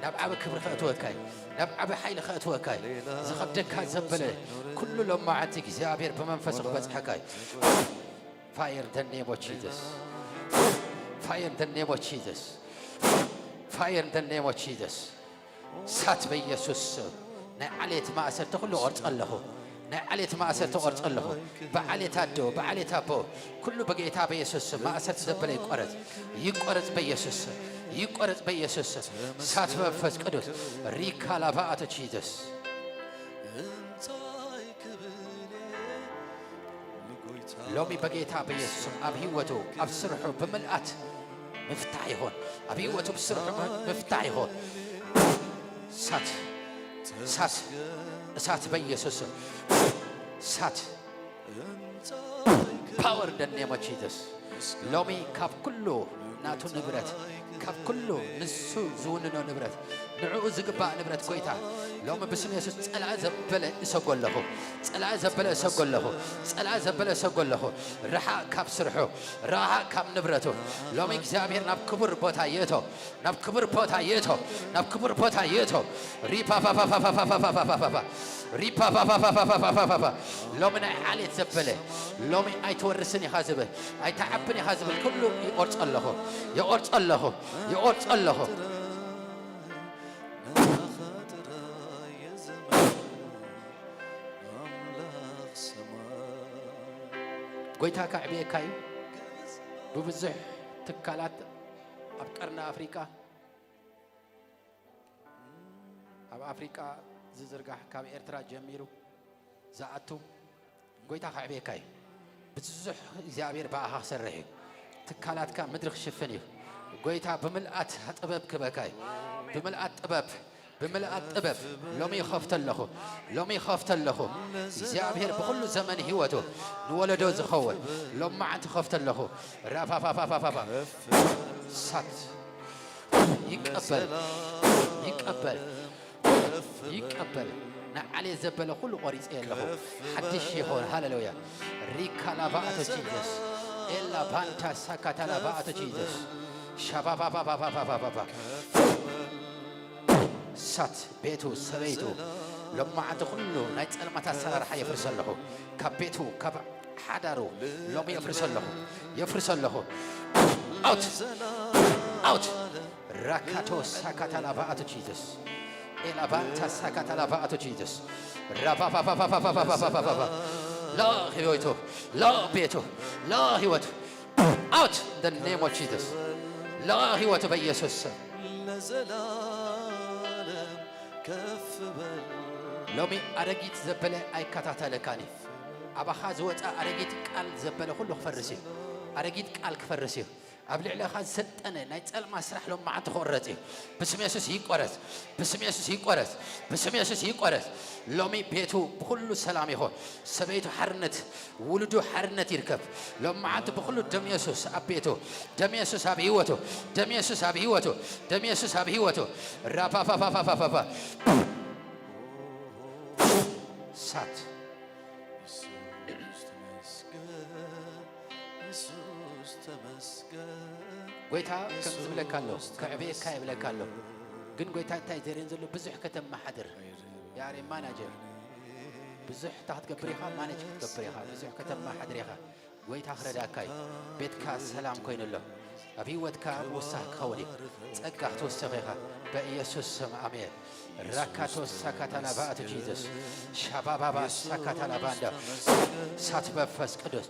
ናብ ዓቢ ክብሪ ከእትወካ እዩ። ናብ ዓቢ ሓይሊ ከእትወካ እዩ። ዝኸብደካ ዘበለ ኩሉ ሎማዓንቲ እግዚኣብሔር ብመንፈሱ ክበጽሐካ እዩ። Fire in the name of Jesus. Fire in the name of Jesus. Fire in the name of Jesus. እሳት በኢየሱስ ስም ናይ ዓሌት ማእሰርቲ ኩሉ ቆርጸ ኣለኹ። ናይ ዓሌት ማእሰርቲ ቆርጸ ኣለኹ። ብዓሌት ኣዶ፣ ብዓሌት ኣቦ፣ ኩሉ በጌታ በኢየሱስ ስም ማእሰርቲ ዘበለ ይቆረጽ። ይቆረጽ በኢየሱስ ስም። ይቆረጽ በኢየሱስ ስም። እሳት መንፈስ ቅዱስ። ሪካ ላቫ ኣቶ ጂሰስ። ሎሚ በጌታ በኢየሱስ ስም ኣብ ህይወቱ፣ ኣብ ስርሑ ብምልኣት ምፍታሕ ይኹን። ኣብ ህይወቱ፣ ኣብ ስርሑ ምፍታሕ ይኹን። እሳት፣ እሳት፣ እሳት በኢየሱስ ስም። እሳት። Power in the name of Jesus. ሎሚ ካብ ኩሉ ናቱ ንብረት፣ ካብ ኩሉ ንሱ ዝውንኖ ንብረት፣ ንዕኡ ዝግባእ ንብረት ጎይታ፣ ሎሚ ብስም የሱስ ጸላኢ ዘበለ እሰጎ ኣለኹ። ጸላኢ ዘበለ እሰጎ ኣለኹ። ጸላኢ ዘበለ እሰጎ ኣለኹ። ረሓቕ ካብ ስርሑ፣ ረሓቕ ካብ ንብረቱ። ሎሚ እግዚኣብሔር ናብ ክቡር ቦታ ይእቶ። ናብ ክቡር ቦታ ይእቶ። ናብ ክቡር ቦታ ይእቶ። ሪፓፓፓፓፓፓፓፓፓፓ። ሪፓፓፓፓፓፓፓፓ። ሎሚ ናይ ዓሌት ዘበለ፣ ሎሚ ኣይትወርስን ኢኻ ዝብል፣ ኣይትዓብን ኢኻ ዝብል ኩሉ ይቆርጾ ኣለኹ። ይቆርጾ ኣለኹ። ይቆርጾ ኣለኹ። ጎይታ ከዕብየካ እዩ። ብብዙሕ ትካላት ኣብ ቀርኒ ኣፍሪቃ፣ ኣብ ኣፍሪቃ ዝዝርጋሕ፣ ካብ ኤርትራ ጀሚሩ ዝኣቱ፣ ጎይታ ከዕብየካ እዩ። ብዙሕ እግዚኣብሔር ብኣኻ ክሰርሕ እዩ። ትካላትካ ምድሪ ክሽፍን እዩ። ጎይታ ብምልኣት ጥበብ ክበካ እዩ። ብምልኣት ጥበብ፣ ብምልኣት ጥበብ ሎሚ ይኸፍቶ ኣለኹ። ሎሚ ይኸፍቶ ኣለኹ። እግዚኣብሔር ብኹሉ ዘመን ህይወቱ ንወለዶ ዝኸውን ሎማዓንቲ ይኸፍቶ ኣለኹ። ራፋፋፋፋፋፋ። ሳት ይቀበል፣ ይቀበል፣ ይቀበል። ንዓሌት ዘበለ ኩሉ ቆሪጸ ኣለኹ። ሓድሽ ይኹን። ሃሌሉያ። ሪካ ላቫ ኣቶ ጂሰስ። ኤላ ባንታ ሳካታ ላቫ ኣቶ ጂሰስ። ሻባባባባባባባባ። ሳት ቤቱ፣ ሰበይቱ፣ ሎማዓንቲ ኩሉ ናይ ጸልማት ኣሰራርሓ የፍርሰ ኣለኹ። ካብ ቤቱ፣ ካብ ሓዳሩ ሎሚ የፍርሰ ኣለኹ። የፍርሰ ኣለኹ። ኣውት! ኣውት! ራካቶ ሳካታ ላቫ ኣቶ ጂሰስ። ኤላባንታ ሳካታ ላቫ ኣቶ ጂሰስ። ራፋፋፋፋፋፋፋፋፋፋፋ። ላ ህይወቱ፣ ላ ቤቱ፣ ላ ህይወቱ። Out in the name of Jesus. ላ ህይወቱ በኢየሱስ ስም። ለዘላለም ከፍ በል። ሎሚ ኣረጊት ዘበለ ኣይከታተለካን እዩ። ኣባኻ ዝወፀ ኣረጊት ቃል ዘበለ ኩሉ ክፈርስ እዩ። ኣረጊት ቃል ክፈርስ እዩ። ኣብ ልዕለኻ ዝሰልጠነ ናይ ጸልማ ስራሕ ሎማዓንቲ ክቑረጽ እዩ። ብስም የሱስ ይቆረጽ። ብስም የሱስ ይቆረጽ። ብስም የሱስ ይቆረጽ። ሎሚ ቤቱ ብኹሉ ሰላም ይኹን። ሰበይቱ ሓርነት፣ ውሉዱ ሓርነት ይርከብ። ሎማዓንቲ ብኹሉ ደም የሱስ ኣብ ቤቱ፣ ደም የሱስ ኣብ ህይወቱ፣ ደም የሱስ ኣብ ህይወቱ፣ ደም የሱስ ኣብ ህይወቱ። ራፋፋፋፋፋፋፋ። እሳት። የሱስ ተመስገን፣ የሱስ ተመስገን፣ ጎይታ ከምዚ ዝብለካ ኣሎ፣ የሱስ ከዕብየካ ይብለካ ኣሎ። ተመስገን። ግን ጎይታ እንታይ ዘርእን ዘሎ ብዙሕ ከተመሓድር። የኣርየ ማናጀር። ብዙሕ እንታይ ክትገብር ኢኻ? ማኔጅ ክትገብር ኢኻ። ብዙሕ ከተመሓድር ኢኻ። ጎይታ ክረዳካ እዩ። ቤትካ ሰላም ኮይኑ ኣሎ። ኣብ ህይወትካ ምውሳኽ ክኸውን እዩ። ጸጋ ክትውስኽ ኢኻ። በኢየሱስ ስም ኣሜን። ራካቶ ሳካታላ ባኣቱ ጂዘስ። ሻባባባ ሳካታላ ባንዳ። እሳት መንፈስ ቅዱስ።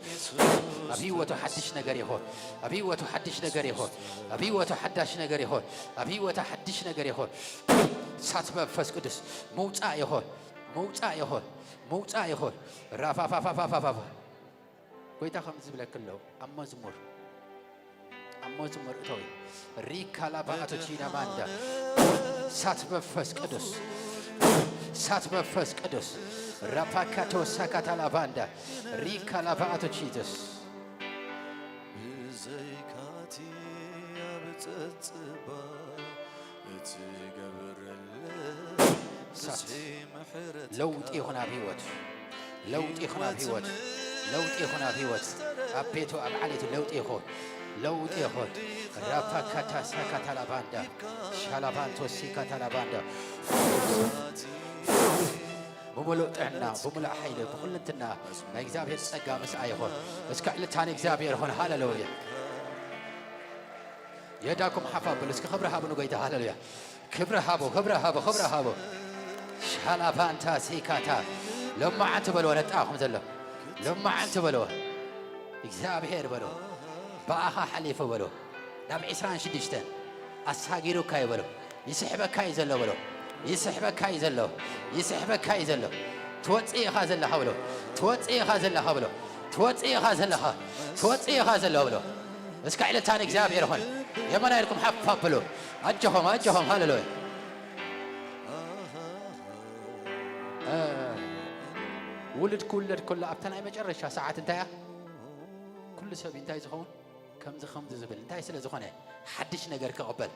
ኣብ ህይወቱ ሓድሽ ነገር ይኹን። ኣብ ህይወቱ ሓድሽ ነገር ይኹን። ኣብ ህይወቱ ሓዳሽ ነገር ይኹን። ኣብ ህይወታ ሓድሽ ነገር ይኹን። እሳት መንፈስ ቅዱስ። ምውጻእ ይኹን። ምውጻእ ይኹን። ምውጻእ ይኹን። ራፋፋፋፋፋፋፋ። ጎይታ ከምዚ ዝብለኪ ኣሎ፣ ኣብ መዝሙር፣ ኣብ መዝሙር እተዊ። ሪካ ላባኣቶ ቺና ማንዳ። እሳት መንፈስ ቅዱስ፣ እሳት መንፈስ ቅዱስ። ራፓካቶ ሳካታ ላባንዳ። ሪካ ላባኣቶ ቺዘስ። ብዘይካቲ ኣብ ጸጽባ እትገብረለይ እሳት። ለውጢ ይኹን ኣብ ህይወት፣ ለውጢ ይኹን ኣብ ህይወት፣ ለውጢ ይኹን ኣብ ህይወት። ኣብ ቤቱ፣ ኣብ ዓሌቱ ለውጢ ይኹን፣ ለውጢ ይኹን። ራፓካታ ሳካታ ላባንዳ፣ ሻላባንቶ ሲካታ ላባንዳ። ብምሉእ ጥዕና፣ ብምሉእ ሓይሊ፣ ብኹልንትና ናይ እግዚኣብሔር ጸጋ ምስኣ ይኹን። እስከ ዕልልታ ንእግዚኣብሔር ይኹን። ሃሌሉያ። የዳኩም ሓፍ ኣብሉ እስኪ፣ ክብሪ ሃቡ ንጎይታ። ሃሌሉያ። ክብሪ ሃቡ፣ ክብሪ ሃቡ፣ ክብሪ ሃቡ። ሻላባንታ ሲካታ። ሎማዓንቲ በልዎ ነጣኹም ዘሎ። ሎማዓንቲ በልዎ። እግዚኣብሔር በልዎ። ብኣኻ ሓሊፉ በልዎ። ናብ ዕስራን ሽዱሽተን ኣሳጊሩካ እዩ በልዎ። ይስሕበካ እዩ ዘሎ በልዎ። ይስሕበካ እዩ ዘሎ። ይስሕበካ እዩ ዘሎ። ትወጽእ ኢኻ ዘለኻ በልዎ። ትወጽእ ኢኻ ዘለኻ በልዎ። ትወጽእ ኢኻ ዘለኻ። ትወጽእ ኢኻ ዘለኻ በልዎ። እስከ ዕልልታ ንእግዚኣብሔር ይኹን። የመና ኢልኩም ሓፍ ኣብሉ። ኣጆኹም፣ ኣጆኹም፣ ሃሌሉያ። እ፣ ውሉድ ክውለድ ከሎ ኣብታ ናይ መጨረሻ ሰዓት እንታይ እያ? ኩሉ ሰብ እዩ እንታይ ዝኸውን? ከምዚ፣ ከምዚ ዝብል። እንታይ ስለ ዝኾነ? ሓድሽ ነገር ክቕበል።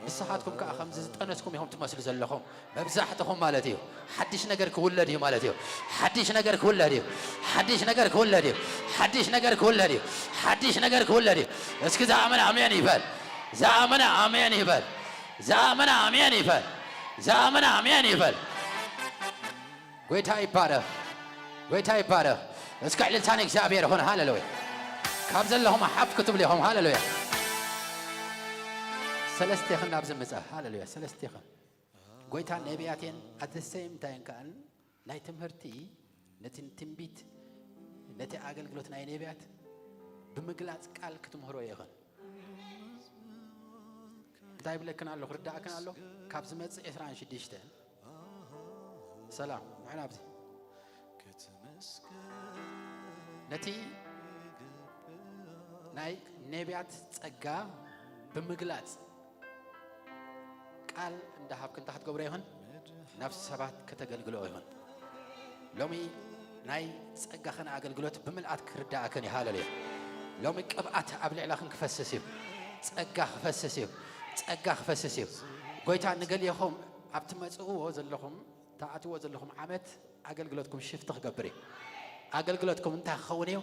ንስኻትኩም ከኣ ከምዚ ዝጠነስኩም ኢኹም ትመስሉ ዘለኹም። መብዛሕትኹም ማለት እዩ። ሓድሽ ነገር ክውለድ እዩ ማለት እዩ። ሓድሽ ነገር ክውለድ እዩ። ሓድሽ ነገር ክውለድ እዩ። ሓድሽ ነገር ክውለድ እዩ። ሓድሽ ነገር ክውለድ እዩ። እስኪ ዝኣመነ ኣሜን ይበል። ዝኣመነ ኣሜን ይበል። ዝኣመነ ኣሜን ይበል። ዝኣመነ ኣሜን ይበል። ጎይታ ይባረኽ። ጎይታ ይባረኽ። እስከ ዕልልታ ንእግዚኣብሔር ይኹን። ሃሌሉያ። ካብ ዘለኹም ሓፍ ክትብሉ ኢኹም። ሃሌሉያ። ሰለስቴኽን ናብዚ ምጻ። ሃሌሉያ። ሰለስቴኽን። ጎይታ ነቢያቴን at the same time ከኣን ናይ ትምህርቲ ነቲ ትንቢት፣ ነቲ ኣገልግሎት ናይ ነቢያት ብምግላጽ ቃል ክትምህሮ ኢኽን። እንታይ ይብለክን ኣሎ? ክርዳእክን ኣሎ? ካብ ዝመጽእ ዕስራን ሽዱሽተን ሰላም፣ ንሕና ኣብዚ ነቲ ናይ ነቢያት ጸጋ ብምግላጽ ቃል እንዳሃብክ እንታይ ክትገብሮ ይኹን? ናብ ሰባት ከተገልግሎ ይኹን። ሎሚ ናይ ጸጋኽን ኣገልግሎት ብምልኣት ክርዳእክን እዩ። ሃሌሉያ። ሎሚ ቅብኣት ኣብ ልዕላኽን ክፈስስ እዩ። ጸጋ ክፈስስ እዩ። ጸጋ ክፈስስ እዩ። ጎይታ ንገሊኹም ኣብ ትመጽእዎ ዘለኹም፣ ትኣትዎ ዘለኹም ዓመት ኣገልግሎትኩም ሽፍት ክገብር እዩ። ኣገልግሎትኩም እንታይ ክኸውን እዩ?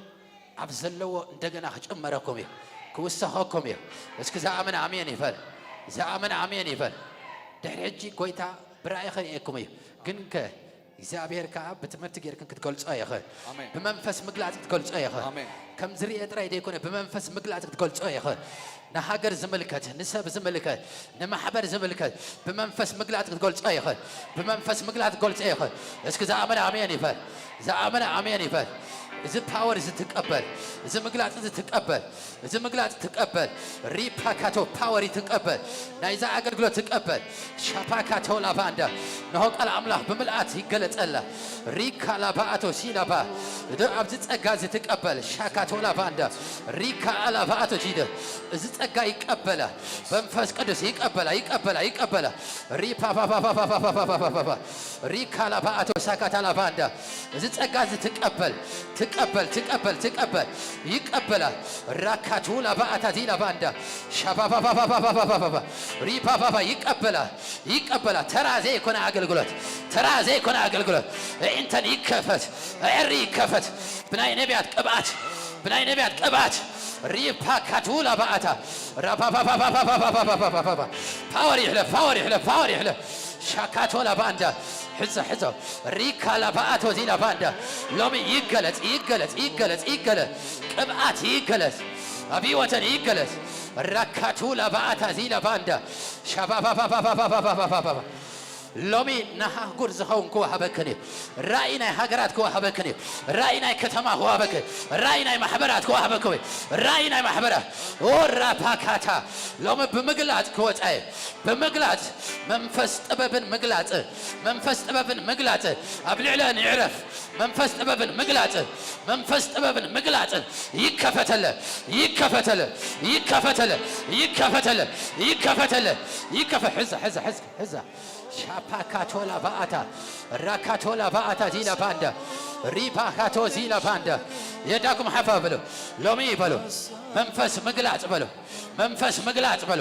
ኣብ ዘለዎ እንደገና ክጭመረኩም እዩ። ክውሰኸኩም እዩ። እስኪ ዝኣመነ ኣሜን ይበል። ዝኣመነ ኣሜን ይበል። ድሕሪ ሕጂ ጎይታ ብራእይ ከርእየኩም እዩ። ግን ከ እግዚኣብሔር ከኣ ብትምህርቲ ጌርክን ክትገልጾ ኢኽን። ኣሜን። ብመንፈስ ምግላጽ ክትገልጾ ኢኽን። ኣሜን። ከም ዝርኤ ጥራይ ዘይኮነ ብመንፈስ ምግላጽ ክትገልጾ ኢኽን። ንሃገር ዝምልከት፣ ንሰብ ዝምልከት፣ ንማሕበር ዝምልከት ብመንፈስ ምግላጽ ክትገልጾ ኢኽን። ብመንፈስ ምግላጽ ክትገልጾ ኢኽን። እስኪ ዝኣመነ ኣሜን ይበል። ዝኣመነ ኣሜን ይበል። እዚ ፓወር እዚ ትቀበል፣ እዚ ምግላጽ እዚ ትቀበል፣ እዚ ምግላጽ ትቀበል። ሪፓካቶ ፓወር ትቀበል። ናይዛ ኣገልግሎት ትቀበል። ሻፓካቶ ላቫንዳ። ነሆ ቃል ኣምላኽ ብምልኣት ይገለጸላ። ሪካ ላባኣቶ ሲላባ። እዶ ኣብዚ ጸጋ እዚ ትቀበል። ሻካቶ ላቫንዳ። ሪካ ላባኣቶ ጂደ። እዚ ጸጋ ይቀበላ። መንፈስ ቅዱስ ይቀበላ፣ ይቀበላ፣ ይቀበላ። ሪፓፓፓፓፓፓፓፓፓፓ። ሪካ ላባኣቶ ሳካታ ላቫንዳ። እዚ ጸጋ እዚ ትቀበል። ትቀበል፣ ትቀበል፣ ትቀበል። ይቀበላ። ራካቱላ ባኣታ ዚላ ባንዳ። ሻባባባባባባባባ። ሪባባባ ይቀበላ። ይቀበላ። ተራ ዘይኮነ ኣገልግሎት። ተራ ዘይኮነ ኣገልግሎት። እንተን ይከፈት። ዕሪ ይከፈት። ብናይ ነቢያት ቅብኣት። ብናይ ነቢያት ቅብኣት። ሪፓካቱላ ባኣታ። ራባባባባባባባባባ። ፓወር ይሕለፍ፣ ፓወር ይሕለፍ፣ ፓወር ይሕለፍ። ሻካቶላ ባንዳ። ሕዞ፣ ሕዞ። ሪካ ላባኣቶ ዚ ላባንዳ። ሎሚ ይገለጽ፣ ይገለጽ፣ ይገለጽ፣ ይገለጽ። ቅብኣት ይገለጽ። ኣብ ህይወተን ይገለጽ። ራካቱ ላባኣታ ዚ ላባንዳ። ሻባባባባባባባባባባ። ሎሚ ንኣህጉር ዝኸውን ክወሃበክን እዩ። ራእይ ናይ ሃገራት ክወሃበክን እዩ። ራእይ ናይ ከተማ ክወሃበክን እዩ። ራእይ ናይ ማሕበራት ክወሃበክን እዩ። ራእይ ናይ ማሕበራት። ኦ ራፓካታ። ሎሚ ብምግላጽ ክወጻ እየ። ብምግላጽ መንፈስ ጥበብን ምግላጽ፣ መንፈስ ጥበብን ምግላጽ ኣብ ልዕለን ይዕረፍ። መንፈስ ጥበብን ምግላጽ፣ መንፈስ ጥበብን ምግላጽን ይከፈተለ፣ ይከፈተለ፣ ይከፈተለ፣ ይከፈተለ፣ ይከፈተለ፣ ይከፈ-፣ ሕዛ፣ ሕዛ፣ ሕዛ፣ ሕዛ። ሻፓካቶላ ባኣታ፣ ራካቶላ ባኣታ ዚላ ባንዳ፣ ሪባካቶ ዚላ ባንዳ። የዳኩም ሓፋ በሉ። ሎሚ በሉ። መንፈስ ምግላጽ በሉ። መንፈስ ምግላጽ በሉ።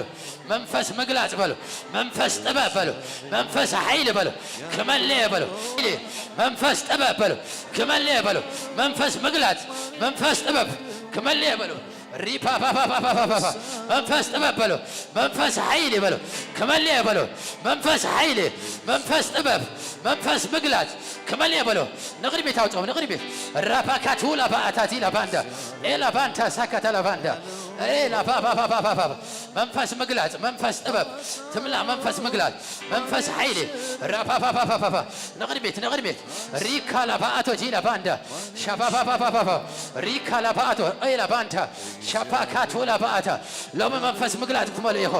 መንፈስ ምግላጽ በሉ። መንፈስ ጥበብ በሉ። መንፈስ ሓይሊ በሉ። ክመልእ በሉ። መንፈስ ጥበብ በሉ። ክመልእ በሉ። መንፈስ ምግላጽ፣ መንፈስ ጥበብ ክመልእ በሉ። ሪፓፓፓፓፓፓፓ። መንፈስ ጥበብ በሉ። መንፈስ ሓይሊ በሉ። ክመልእ በሉ። መንፈስ ሓይሊ፣ መንፈስ ጥበብ፣ መንፈስ ምግላጽ ክመልእ በሉ። ንቕድሚት ኣውጽኦም፣ ንቕድሚት። ራፓካቱ ላባኣታቲ ላባንዳ። ኤ ላባንታ ሳካታ ላባንዳ። ኤ ላባባባባባባ። መንፈስ ምግላጽ፣ መንፈስ ጥበብ ትምላ፣ መንፈስ ምግላጽ፣ መንፈስ ሓይሊ። ራፓፓፓፓፓፓ። ንቕድሚት፣ ንቕድሚት። ሪካ ላባኣቶ ጂ ላባንዳ። ሻፓፓፓፓፓ። ሪካ ላባኣቶ ኤ ላባንታ። ሻፓካቱ ላባኣታ። ሎሚ መንፈስ ምግላጽ ክትመልኡ ኢኹ።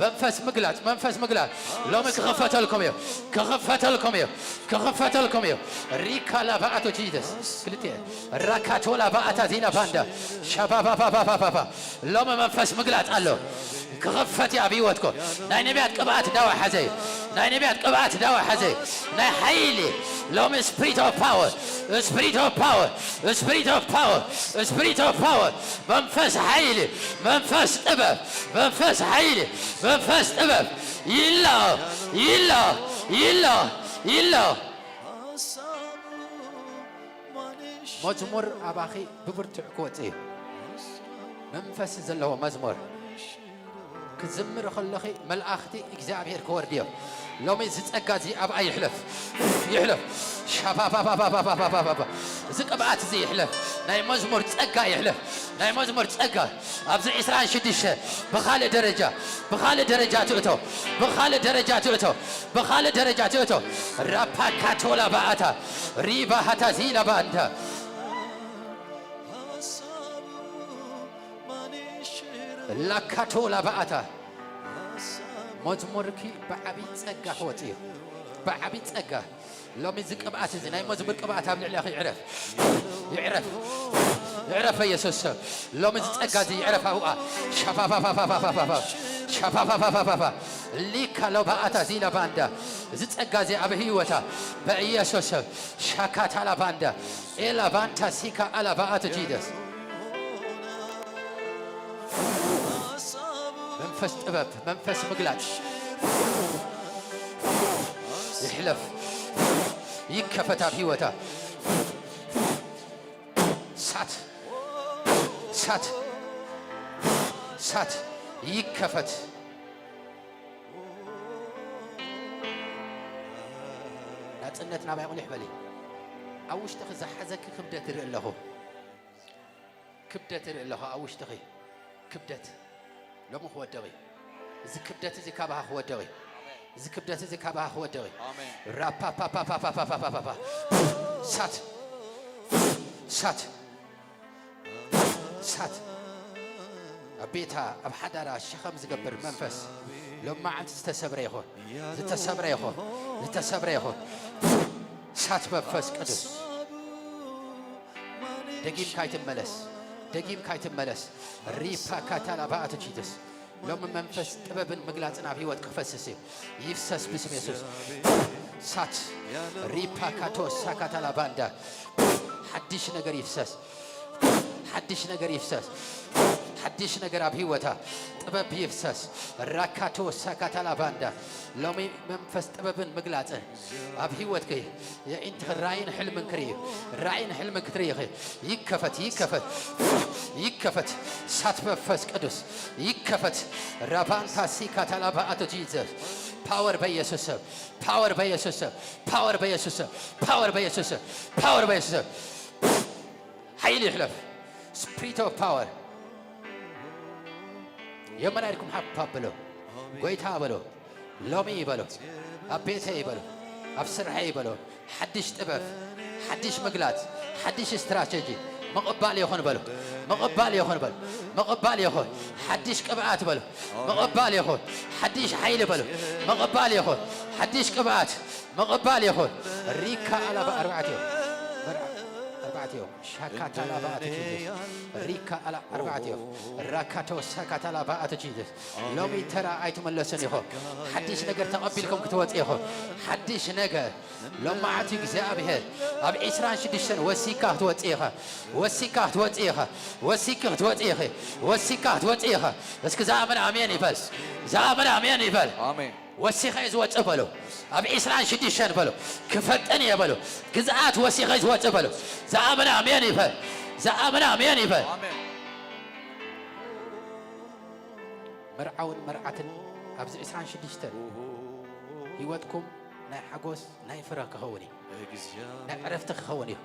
መንፈስ ምግላጽ፣ መንፈስ ምግላጽ። ሎሚ ክኽፈተልኩም እዩ። ክኽፈተልኩም እዩ። ክኽፈተልኩም እዩ። ሪካ ላባኣቶ ጂሰስ። ክልተ። ራካቶላ ባኣታ ዚና ባንዳ። ሻባባባባባባ። ሎሚ መንፈስ ምግላጽ ኣሎ። ክኽፈት እዩ ኣብ ህይወትኩም። ናይ ነቢያት ቅብኣት ዳዋ ሓዘ እዩ። ናይ ነቢያት ቅብኣት ዳዋ ሓዘ እዩ። ናይ ሓይሊ። ሎሚ ስፕሪት ኦፍ ፓወር፣ ስፕሪት ኦፍ ፓወር፣ ስፕሪት ኦፍ ፓወር፣ ስፕሪት ኦፍ ፓወር። መንፈስ ሓይሊ፣ መንፈስ ጥበብ፣ መንፈስ ሓይሊ፣ መንፈስ ጥበብ። ይላ፣ ይላ፣ ይላ፣ ይላ። መዝሙር ኣባኺ ብብርቱዕ ክወጽእ እዩ። መንፈስ ዘለዎ መዝሙር ክዝምር ከለኺ መልኣኽቲ እግዚኣብሔር ክወርድ እዮም። ሎሚ እዚ ጸጋ እዚ ኣብኣ ይሕለፍ፣ ይሕለፍ። ሻባባባባባባባባ። እዚ ቅብኣት እዚ ይሕለፍ። ናይ መዝሙር ጸጋ ይሕለፍ። ናይ መዝሙር ጸጋ ኣብዚ ዕስራን ሽዱሽተ ብኻልእ ደረጃ፣ ብኻልእ ደረጃ ትእቶ፣ ብኻልእ ደረጃ ትእቶ፣ ብኻልእ ደረጃ ትእቶ። ራፓካቶላ ባኣታ፣ ሪባሃታ ዚላ ባንታ። ላካቶላ ባኣታ። መዝሙርኪ ብዓቢ ጸጋ ክወጽእ እዩ። ብዓቢ ጸጋ። ሎሚ እዚ ቅብኣት እዚ፣ ናይ መዝሙር ቅብኣት ኣብ ልዕሌኺ ይዕረፍ። ይዕረፍ። ይዕረፍ በኢየሱስ ስም። ሎሚ እዚ ጸጋ እዚ ይዕረፍ ኣብኣ። ሻፋፋፋፋፋፋፋፋ። ሻፋፋፋፋፋፋ። ሊካ ሎባኣታ ዚላ ባንዳ። እዚ ጸጋ እዚ ኣብ ህይወታ በኢየሱስ ስም። ሻካታላ ባንዳ። ኤላ ባንታ ሲካ ኣላ ባኣቱ ጂደስ። መንፈስ ጥበብ፣ መንፈስ ምግላጽ ይሕለፍ፣ ይከፈት ኣብ ህይወታ። ሳት፣ ሳት፣ ሳት ይከፈት። ናጽነት ናባይ ቁሊሕ በሊ። ኣብ ውሽጥኺ ዝሓዘኪ ክብደት ይርኢ ኣለኹ። ክብደት ይርኢ ኣለኹ ኣብ ውሽጥኺ። ክብደት ሎሚ ክወድቕ እዩ። እዚ ክብደት እዚ ካባኻ ክወድቕ እዩ። እዚ ክብደት እዚ ካባኻ ክወድቕ እዩ። ኣሜን። ራፓፓፓፓፓፓፓፓፓ። ሳት፣ ሳት፣ ሳት። ኣብ ቤታ፣ ኣብ ሓዳራ ሸኸም ዝገብር መንፈስ ሎማዓንቲ ዝተሰብረ ይኹን። ዝተሰብረ ይኹን። ዝተሰብረ ይኹን። ሳት መንፈስ ቅዱስ። ደጊምካ ኣይትመለስ። ደጊምካ ኣይትመለስ። ሪፓ ካታላ ባኣቱ ጂደስ። ሎሚ መንፈስ ጥበብን ምግላጽን ኣብ ህይወት ክፈስስ እዩ። ይፍሰስ ብስም የሱስ። ሳት ሪፓ ካቶ ሳካታላ ባንዳ። ሓድሽ ነገር ይፍሰስ። ሓድሽ ነገር ይፍሰስ። ሓድሽ ነገር ኣብ ህይወታ ጥበብ ይፍሰስ። ራካቶ ሳካታላ ባንዳ ሎሚ መንፈስ ጥበብን ምግላጽን ኣብ ህይወትኪ የኢንቲ ራእይን ሕልምን ክርኢ እዩ። ራእይን ሕልምን ክትርኢ ኢኺ። ይከፈት፣ ይከፈት፣ ይከፈት። እሳት መንፈስ ቅዱስ ይከፈት። ራባንታ ሲካታላ ባኣቶ ጂዘስ ፓወር በኢየሱስ ስም። ፓወር በኢየሱስ ስም። ፓወር በኢየሱስ ስም። ፓወር በኢየሱስ ስም። ፓወር በኢየሱስ ስም። ሓይል ይሕለፍ። Spirit of power። የመና ኢድኩም ሓፍ በሎ። ጎይታ በሎ። ሎሚ በሎ። ኣብ ቤተይ በሎ። ኣብ ስርሐይ በሎ። ሓድሽ ጥበብ፣ ሓድሽ ምግላጽ፣ ሓድሽ ስትራቴጂ ምቕባል ይኹን በሎ። ምቕባል ይኹን በሎ። ምቕባል ይኹን። ሓድሽ ቅብኣት በሎ። ምቕባል ይኹን። ሓድሽ ሓይሊ በሎ። ምቕባል ይኹን። ሓድሽ ቅብኣት ምቕባል ይኹን። ሪካ ኣላባ ኣርባዕተ እዮም። ኣርባዕተ እዮም። ሻካታላ ባኣተ ጂዘስ። ሪካ ኣላ ኣርባዕተ እዮም። ራካቶ ሳካታላ ባኣተ ጂዘስ። ሎሚ ተራ ኣይትመለስን ኢኹም። ሓድሽ ነገር ተቐቢልኩም ክትወጽእ ኢኹም። ሓድሽ ነገር ሎማዓቲ እግዚኣብሔር ኣብ ዕስራን ሽዱሽተን ወሲካ ክትወጽእ ኢኻ። ወሲካ ክትወጽእ ኢኻ። ወሲካ ክትወጽእ ኢኺ። ወሲካ ክትወጽእ ኢኻ። እስኪ ዝኣምን ኣሜን ይበል። ዝኣምን ኣሜን ይበል። ኣሜን። ወሲኸ ዝወጽእ በሉ። ኣብ ዕስራን ሽዱሽተን በሉ። ክፈጥን እየ በሉ። ግዝኣት ወሲኸ ዝወጽእ በሉ። ዝኣምን ኣሜን ይበል። ዝኣምን ኣሜን ይበል። ኣሜን። መርዓውን መርዓትን ኣብዚ ዕስራን ሽዱሽተን ህይወትኩም ናይ ሓጎስ ናይ ፍረ ክኸውን እዩ። ናይ ዕረፍቲ ክኸውን እዩ።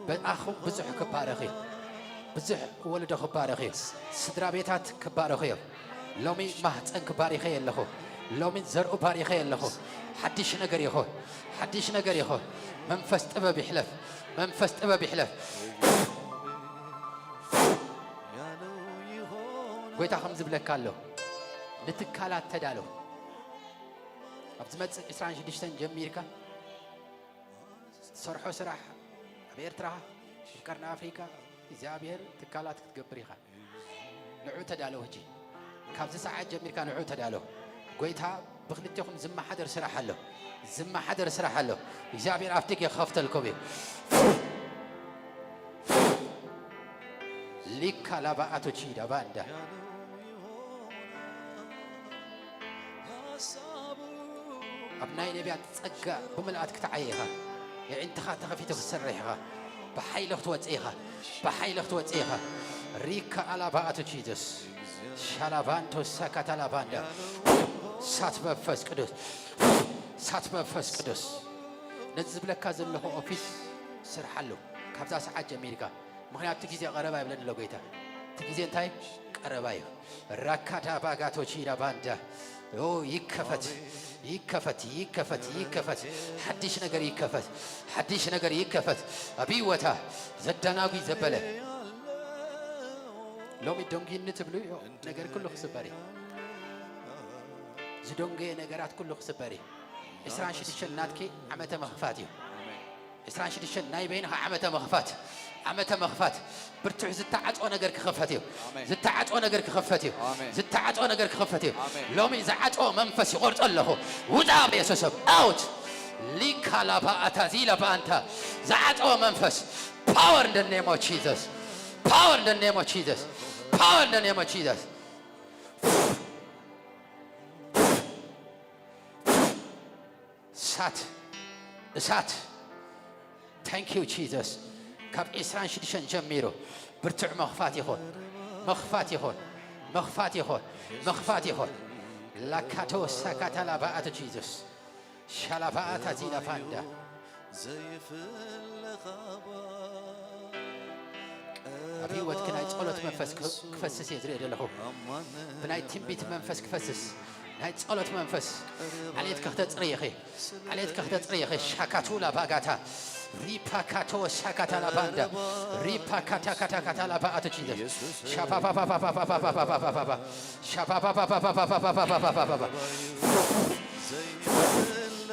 ብኣኹም ብዙሕ ክባረኽ እዩ። ብዙሕ ወለዶ ክባረኽ እዩ። ስድራ ቤታት ክባረኹ እዮም። ሎሚ ማህፀን ክባሪኸ ኣለኹ። ሎሚ ዘርኡ ባሪኸ ኣለኹ። ሓድሽ ነገር ይኹን። ሓድሽ ነገር ይኹን። መንፈስ ጥበብ ይሕለፍ። መንፈስ ጥበብ ይሕለፍ። ጎይታ ከም ዝብለካ ኣሎ። ንትካላት ተዳሎ። ኣብ ዝመጽእ ዕስራን ሽዱሽተን ጀሚርካ ትሰርሖ ስራሕ ኣብ ኤርትራ፣ ኣብ ቀርኒ ኣፍሪካ እግዚኣብሔር ትካላት ክትገብር ኢኻ። ንዑ ተዳሎ። ሕጂ ካብዚ ሰዓት ጀሚርካ ንዑ ተዳሎ። ጎይታ ብክልቴኹም ዝመሓደር ስራሕ ኣሎ። ዝመሓደር ስራሕ ኣሎ። እግዚኣብሔር ኣፍቲ ክኸፍተልኩም እዩ። ሊካ ላባኣቶ ቺዳ ባንዳ ኣብ ናይ ነቢያት ጸጋ ብምልኣት ክትዓየ ኢኻ። የዒንትኻ ተኸፊቱ ክትሰርሕ ኢኻ። ብሓይሊ ክትወጽእ ኢኻ። ብሓይሊ ክትወጽእ ኢኻ። ሪካ ኣላባኣቶ ጂዘስ ሻላባንቶ ሳካታላባንዳ ሳት መንፈስ ቅዱስ ሳት መንፈስ ቅዱስ ነዚ ዝብለካ ዘለኹ ኦፊስ ስርሓሉ ካብዛ ሰዓት ጀሚርካ። ምኽንያቱ እቲ ግዜ ቀረባ ይብለኒ ኣሎ ጎይታ። እቲ ግዜ እንታይ ቀረባ እዩ። ራካዳ ባጋቶ ቺዳ ባንዳ ኦ ይከፈት ይከፈት ይከፈት ይከፈት። ሓድሽ ነገር ይከፈት። ሓድሽ ነገር ይከፈት። ኣብ ህይወታ ዘደናጉ ዘበለ ሎሚ ደንጉይኒ ትብሉ እዩ። ነገር ኩሉ ክስበር እዩ። ዝደንጎየ ነገራት ኩሉ ክስበር እዩ። ዕስራን ሽዱሽተን ናትኪ ዓመተ መኽፋት እዩ። ዕስራን ሽዱሽተን ናይ በይንኻ ዓመተ መኽፋት፣ ዓመተ መኽፋት። ብርቱዕ ዝተዓጽወ ነገር ክኸፈት እዩ። ኣሜን። ዝተዓጽወ ነገር ክኸፈት እዩ። ኣሜን። ዝተዓጽወ ነገር ክኸፈት እዩ። ኣሜን። ሎሚ ዝዓጽወ መንፈስ ይቖርጾ ኣለኹ። ውጻ ብየሱስ ስም። ኣውት። ሊካ ላባ ኣታ ዚ ላባ ኣንታ። ዝዓጽወ መንፈስ። Power in the name of Jesus. Power in the name of Jesus. Power in the name of Jesus. እሳት፣ እሳት። Thank you Jesus። ካብ ዕስራን ሽዱሽተን ጀሚሩ ብርቱዕ መኽፋት ይኹን፣ መኽፋት ይኹን፣ መኽፋት ይኹን፣ መኽፋት ይኹን። ላካቶ ሳካታላ ባኣቶ Jesus። ሻላባኣታ ዚላፋንዳ። ኣብ ህይወትኪ ናይ ጸሎት መንፈስ ክፈስስ እየ ዝርኢ ዘለኹ። ብናይ ትንቢት መንፈስ ክፈስስ፣ ናይ ጸሎት መንፈስ። ዓሌትኪ ክተጽሪ ኢኺ። ዓሌትኪ ክተጽሪ ኢኺ። ሻካቱላ ባጋታ ሪፓካቶ ሻካታላ ባንዳ ሪፓካታካታካታላ ባኣቶ ጂዘስ ሻፓፓፓፓፓፓፓፓፓፓፓፓ ሻፓፓፓፓፓፓፓፓፓፓፓ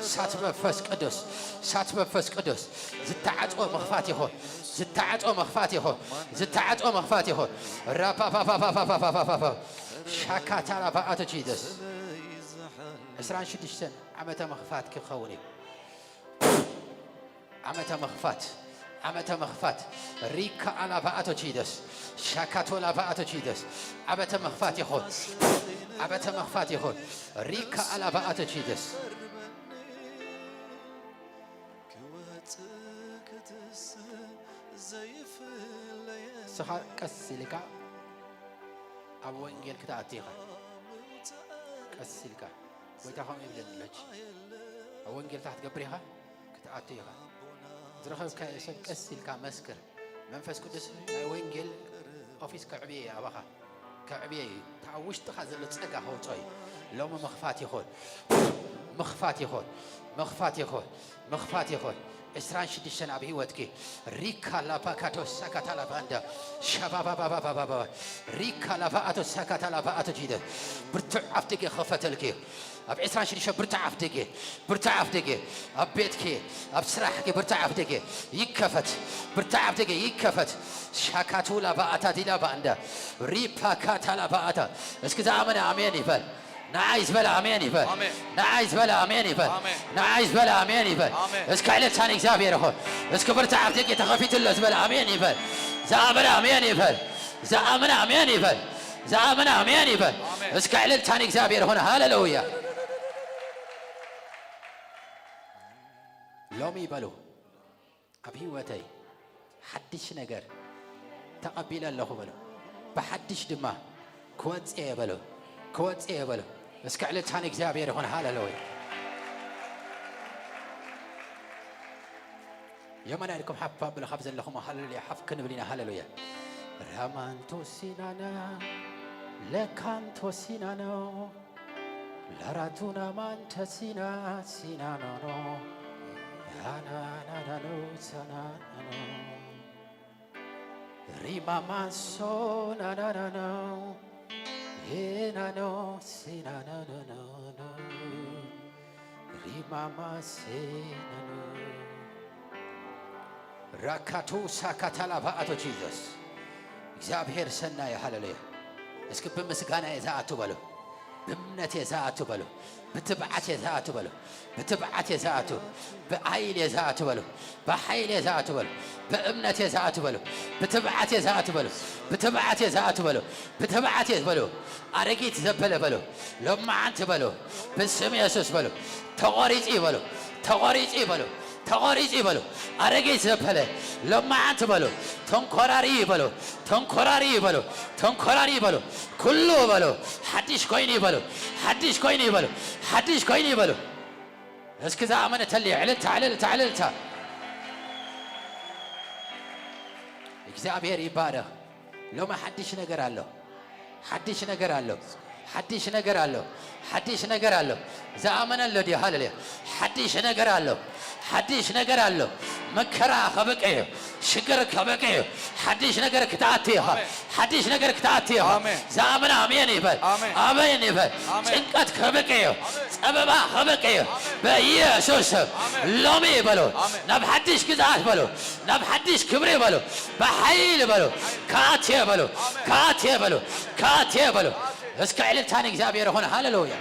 እሳት መንፈስ ቅዱስ፣ እሳት መንፈስ ቅዱስ። ዝተዓጽወ መኽፋት ይኹን፣ ዝተዓጽወ መኽፋት ይኹን፣ ዝተዓጽወ መኽፋት ይኹን። ራፓፓፓፓፓፓፓፓ ሻካታላ ባኣቶ ጂዘስ። ዕስራን ሽዱሽተን ዓመተ መኽፋት ክኸውን እዩ። ዓመተ መኽፋት፣ ዓመተ ምኽፋት ሪካ ኣላባኣቶ ቺደስ ሻካቶ ላባኣቶ ቺደስ ዓመተ ምኽፋት ይኹን። ዓመተ ምኽፋት ይኹን። ሪካ ኣላባኣቶ ቺደስ። እስኻ ቀስ ኢልካ ኣብ ወንጌል ክትኣቱ ኢኻ። ቀስ ኢልካ። ጎይታ ከምኡ ይብለኒ ኣሎ። ሕጂ ኣብ ወንጌል እንታይ ክትገብር ኢኻ? ክትኣቱ ኢኻ። ዝረኸብካዮ ሰብ ቀስ ኢልካ መስክር። መንፈስ ቅዱስ ናይ ወንጌል ኦፊስ ከዕብየ እዩ ኣባኻ። ከዕብየ እዩ። እቲ ኣብ ውሽጥኻ ዘሎ ጸጋ ከውጽኦ እዩ። ሎሚ ምኽፋት ይኹን። ምኽፋት ይኹን። ምኽፋት ይኹን። ምኽፋት ይኹን። ዕስራን ሽዱሽተን ኣብ ህይወትኪ ሪካ ላፓካቶ ሳካታ ላባንዳ ሻባባባባባባ ሪካ ላባኣቶ ሳካታ ላባኣቶ ጂደ ብርቱዕ ኣፍደገ ክኸፈተልኪ እዩ። ኣብ ዕስራን ሽዱሽተ ብርቱዕ ኣፍደገ፣ ብርቱዕ ኣፍደገ ኣብ ቤትኪ፣ ኣብ ስራሕኪ ብርቱዕ ኣፍደገ ይከፈት። ብርቱዕ ኣፍደገ ይከፈት። ሻካቱ ላባኣታ ዲላ ባንዳ ሪፓካታ ላባኣታ። እስኪ ዝኣመነ ኣሜን ይበል። ንዓይ ዝበለ ኣሜን ይበል። ኣሜን። ንዓይ ዝበለ ኣሜን ይበል። ኣሜን። ንዓይ ዝበለ ኣሜን ይበል። ኣሜን። እስከ ዕልልታ ንእግዚኣብሔር ይኹን። እስኪ ብርቱዕ ኣፍደገ ተኸፊቱ ኣሎ ዝበለ ኣሜን ይበል። ዝኣመነ ኣሜን ይበል። ዝኣመነ ኣሜን ይበል። ዝኣመነ ኣሜን ይበል። ኣሜን። እስከ ዕልልታ ንእግዚኣብሔር ይኹን። ሃሌሉያ። ሎሚ ይበሉ። ኣብ ህይወተይ ሓድሽ ነገር ተቐቢለ ኣለኹ በሉ። ብሓድሽ ድማ ክወጽእ እየ በሉ። ክወጽእ እየ በሉ። እስከ ዕልልታ ንእግዚኣብሔር ይኹን። ሃሌሉያ። የመን ኢድኩም ሓፍ ኣብሉ ካብ ዘለኹም። ሃሌሉያ። ሓፍ ክንብል ኢና። ሃሌሉያ። ራማንቶ ሲናና ለካንቶ ሲናኖ ላራቱና ማንተ ሲና ሲናኖኖ ያናናናኖ ሰናኖ ሪማማሶ ናናናኖ ሄናኖ ሲናኖኖኖ ሪማማሴናኖ ራካቱ ሳካታላ ባኣቶ ጂዘስ። እግዚኣብሔር ሰናይ። ሃሌሉያ። እስኪ ብምስጋና እየ ዝኣቱ በሉ። ብእምነት እየ ዝኣቱ በሉ። ብትብዓት እየ ዝኣቱ በሉ። ብትብዓት እየ ዝኣቱ። ብኣይል እየ ዝኣቱ በሉ። ብሓይል እየ ዝኣቱ በሉ። ብእምነት እየ ዝኣቱ በሉ። ብትብዓት እየ ዝኣቱ በሉ። ብትብዓት እየ ዝኣቱ በሉ። ብትብዓት እየ በሉ። ኣረጊት ዘበለ በሉ። ሎማዓንቲ በሉ። ብስም የሱስ በሉ። ተቖሪጺ በሉ። ተቖሪጺ በሉ። ተቖሪጺ በሉ። ኣረጊት ዘበለ ሎማዓንቲ በሉ። ተንኮራሪ በሉ። ተንኮራሪ በሉ። ተንኮራሪ በሉ። ኩሉ በሉ። ሓድሽ ኮይኑ በሉ። ሓድሽ ኮይኑ በሉ። ሓድሽ ኮይኑ በሉ። እስኪ ዝኣመነ ተልየ ዕልልታ፣ ዕልልታ፣ ዕልልታ። እግዚኣብሔር ይባረኽ። ሎሚ ሓድሽ ነገር ኣሎ። ሓድሽ ነገር ኣሎ። ሓድሽ ነገር ኣሎ። ሓድሽ ነገር ኣሎ። ዝኣመነ ኣሎ ድዩ? ሃሌሉያ። ሓድሽ ነገር ኣሎ። ሓድሽ ነገር ኣሎ። መከራ ከበቀ እዩ። ሽግር ከበቀ እዩ። ሓድሽ ነገር ክትኣቲ ኢኻ። ኣሜን። ሓድሽ ነገር ክትኣቲ ኢኻ። ኣሜን። ዝኣመነ ኣሜን ይበል። ኣሜን። ኣሜን ይበል። ኣሜን። ጭንቀት ከበቀ እዩ። ኣሜን። ጸበባ ከበቀ እዩ። ኣሜን። በኢየሱስ ስም ኣሜን። ሎሚ በሉ። ኣሜን። ናብ ሓድሽ ግዝኣት በሉ። ናብ ሓድሽ ክብሪ በሉ። ብሓይሊ በሉ። ኣሜን። ክኣቲ እየ በሉ። ኣሜን። ክኣቲ እየ በሉ። ኣሜን። ክኣቲ እየ በሉ። ኣሜን። እስከ ዕልልታ ንእግዚኣብሔር ይኹን። ሃሌሉያ።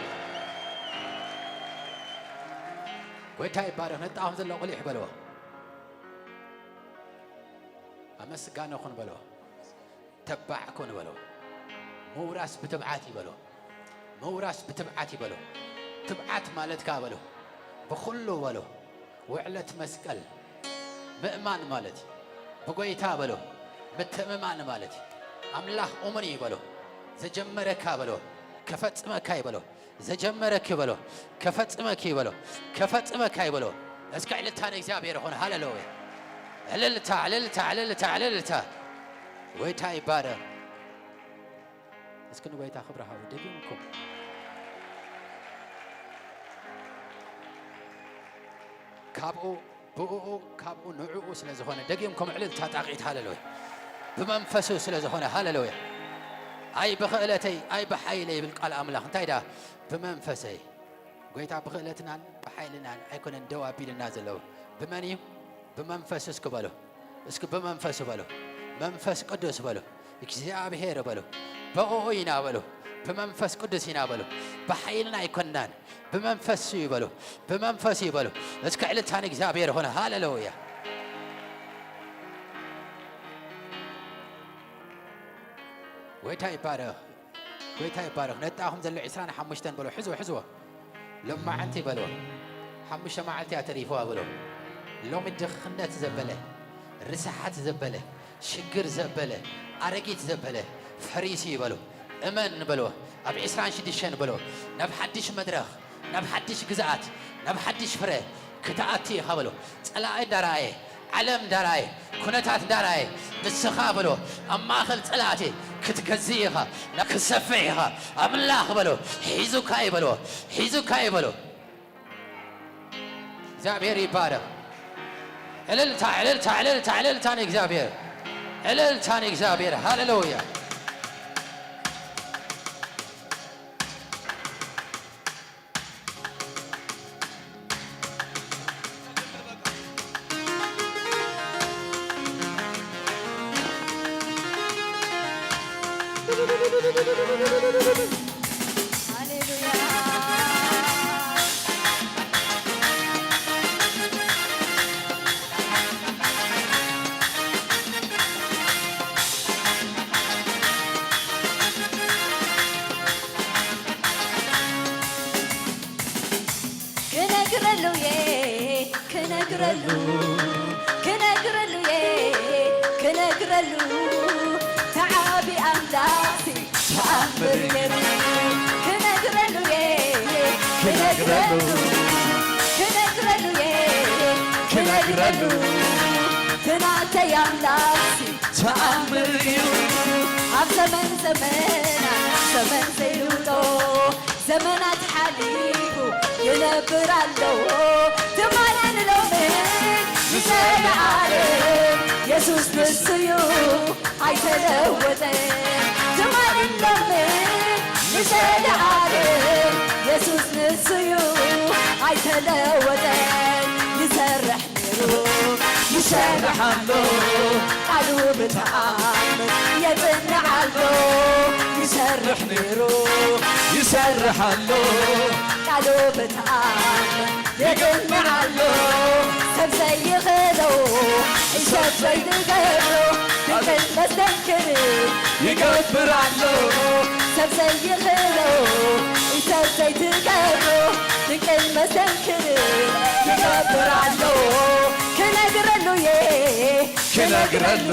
ጎይታ ይባረኽ። ነጣኹም ዘሎ ቁሊሕ በልዎ። ኣመስጋኒ ኩን በልዎ። ተባዕ ኩን በልዎ። ምውራስ ብትብዓት ይበልዎ። ምውራስ ብትብዓት ይበልዎ። ትብዓት ማለት ከኣ በልዎ። ብኹሉ በልዎ። ውዕለት መስቀል ምእማን ማለት እዩ። ብጎይታ በልዎ። ምትእምማን ማለት እዩ። ኣምላኽ እሙን እዩ በልዎ። ዘጀመረካ በልዎ። ከፈጽመካ እዩ በልዎ። ዘጀመረኪ በሎ፣ ከፈጽመኪ በሎ፣ ከፈጽመካ ይበሎ። እስከ ዕልልታ ንእግዚኣብሔር ይኹን። ሃሌሉያ። ዕልልታ፣ ዕልልታ፣ ዕልልታ፣ ዕልልታ። ጎይታ ይባረክ። እስኪ ንጎይታ ክብሪ ሃቡ። ደጊምኩም። ካብኡ፣ ብእኡ፣ ካብኡ፣ ንዕኡ ስለ ዝኾነ፣ ደጊምኩም ዕልልታ ጣቂት። ሃሌሉያ። ብመንፈሱ ስለ ዝኾነ። ሃሌሉያ። ኣይ ብኽእለተይ፣ ኣይ ብሓይለይ ይብል ቃል ኣምላኽ። እንታይ ደኣ? ብመንፈሰይ። ጎይታ ብኽእለትናን ብሓይልናን ኣይኮነን ደው ኣቢልና ዘለዉ። ብመን እዩ? ብመንፈሱ እስኪ በሉ። እስኪ ብመንፈሱ በሉ። መንፈስ ቅዱስ በሉ። እግዚኣብሔር በሉ። ብእኡ ኢና በሉ። ብመንፈስ ቅዱስ ኢና በሉ። ብሓይልና ኣይኮንናን። ብመንፈስ እዩ በሉ። ብመንፈስ እዩ በሉ። እስኪ ዕልልታ ንእግዚኣብሔር ይኹን። ሃሌሉያ። ጎይታ ይባረኽ፣ ጎይታ ይባረኽ። ነጣኹም ዘሎ ዕስራን ሓሙሽተን በሎ፣ ሕዝዎ፣ ሕዝዎ። ሎማዓንቲ በሎ፣ ሓሙሽተ መዓልቲ እያ ተሪፍዋ በሎ። ሎሚ ድኽነት ዘበለ፣ ርስሓት ዘበለ፣ ሽግር ዘበለ፣ ኣረጊት ዘበለ ፈሪሱ እዩ በሎ። እመን በሎ፣ ኣብ ዕስራን ሽዱሽተን በሎ፣ ናብ ሓድሽ መድረኽ፣ ናብ ሓድሽ ግዝኣት፣ ናብ ሓድሽ ፍረ ክትኣቲ ኢኻ በሎ። ጸላኢ እንዳረኣየ፣ ዓለም እንዳረኣየ፣ ኩነታት እንዳረኣየ፣ ንስኻ በሎ፣ ኣብ ማእከል ጸላእቲ ክትገዝእ ኢኻ፣ ናብ ክትሰፍሕ ኢኻ። ኣምላኽ በሎ፣ ሒዙካ እዩ በሎ፣ ሒዙካ እዩ በሎ። እግዚኣብሔር ይባረኽ። እልልታ፣ እልልታ፣ እልልታ፣ እልልታ ንእግዚኣብሔር። እልልታ ንእግዚኣብሔር። ሃሌሉያ። ሃሌሉያ። ክነግረሉየ፣ ክነግረሉ፣ ክነግረሉየ፣ ክነግረሉ፣ ተዓቢ ኣምላኽሲ ተኣምር ገይሩ። ክነግረሉየ፣ ክነግረሉ፣ ክነግረሉየ፣ ክነግረሉ፣ ትናተይ ኣምላኽሲ ተኣምር እዩ። ኣብ ዘመን ዘመና ዘመን ዘይልውጦ ዘመናት ሓሊፉ ይነብር ኣሎ። ትማልን ሎምን ንዘለዓለም የሱስ ንሱዩ ኣይተለወጠን። ትማልን ሎምን ንዘለዓለም የሱስ ንሱዩ ኣይተለወጠን። ይሰርሕ ነይሩ ይሰርሕ ኣሎ ቃሉ ብተኣምር የጽንዕ ኣሎ። ይሰርሕ ነይሩ ይሰርሕ ኣሎ ቃሉ ብተኣምር የጽንዕ ኣሎ። ሰብ ዘይኽእሎ ሰብ ዘይትገብሮ ድንቅን መስተንክር ይገብር ኣሎ። ሰብ ዘይኽእሎ ሰብ ዘይትገብሮ ድንቅን መስተንክር ይገብር ኣሎ። ክነግረሉየ ክነግረሉ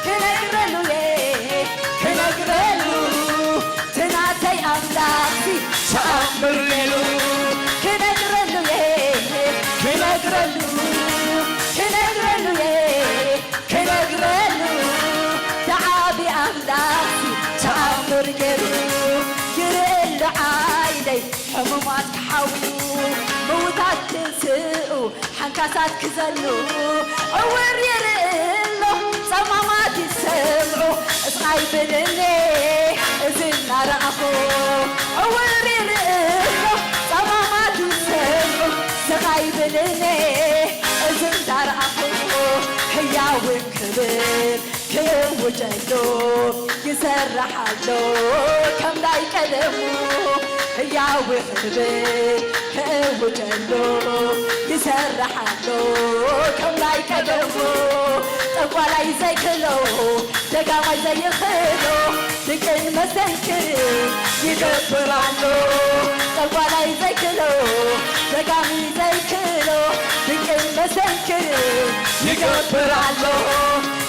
ክነግረሉየ ክነግረሉ ትናተይ ኣምላኽሲ ተኣምር ገይሩ። ክነግረሉየ ክነግረሉ ክነግረሉየ ክነግረሉ ተዓቢ ኣምላኽሲ ተኣምር ገይሩ። ይርኢ ኣሎ ዓይነይ ሕሙማት ክሓውዩ ምውታት ትንስኡ ሓንካሳት ክዘሉ ዕውር ይርኢ ኣሎ ጸማማት ይሰምዑ እስቓይ ብልኒ እዚ እናረኣኹ ዕውር ይርኢ ኣሎ ጸማማት ይሰምዑ ስቓይ ብልኒ እዚ እንዳረኣኹ ህያውን ክብር ክእውጀሉ ይሰርሕ ኣሎ ከም ናይ ቀደሙ ህያው ክብር ክእውጀሉ ይሰርሕ ኣሎ ከም ናይ ቀደሙ ጠንቋላይ ዘይክሎ ደጋማይ ዘይኽሎ ድንቅን መስተንክር ይገብር ኣሎ ጠንቋላይ ዘይክሎ ደጋሚ ዘይክሎ ድንቅን መስተንክር ይገብር ኣሎ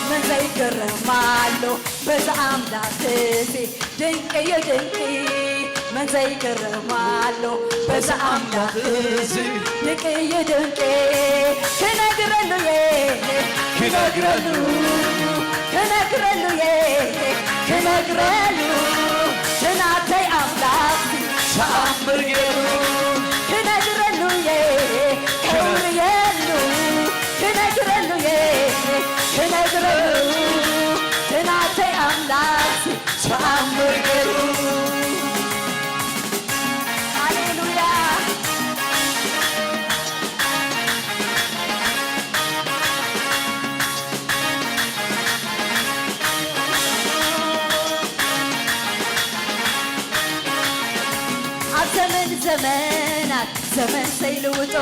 መን ዘይግረም ኣሎ በዛ ኣምላኽ እዚ ድንቅ እዩ ድንቅ መን ዘይግረም ኣሎ በዛ ኣምላኽ እዚ ድንቅ እዩ ድንቅ ክነግረሉ እየ ክነግረሉ ክነግረሉ እየ ክነግረሉ ትናተይ ኣምላኽ ተኣምር ገይሩ ክነግረሉ እየ ከውርየሉ ክነግረሉ እየ ክነግረሉ ትናተይ ኣምላኽ ተኣምር ገይሩ ሃሌሉያ ኣብ ዘመን ዘመናት ዘመን ዘይልውጦ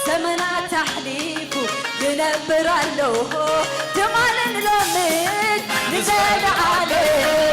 ዘመናት ኣሕሊፉ ይነብር ኣሎ ትማልን ሎምን ንዘለዓለም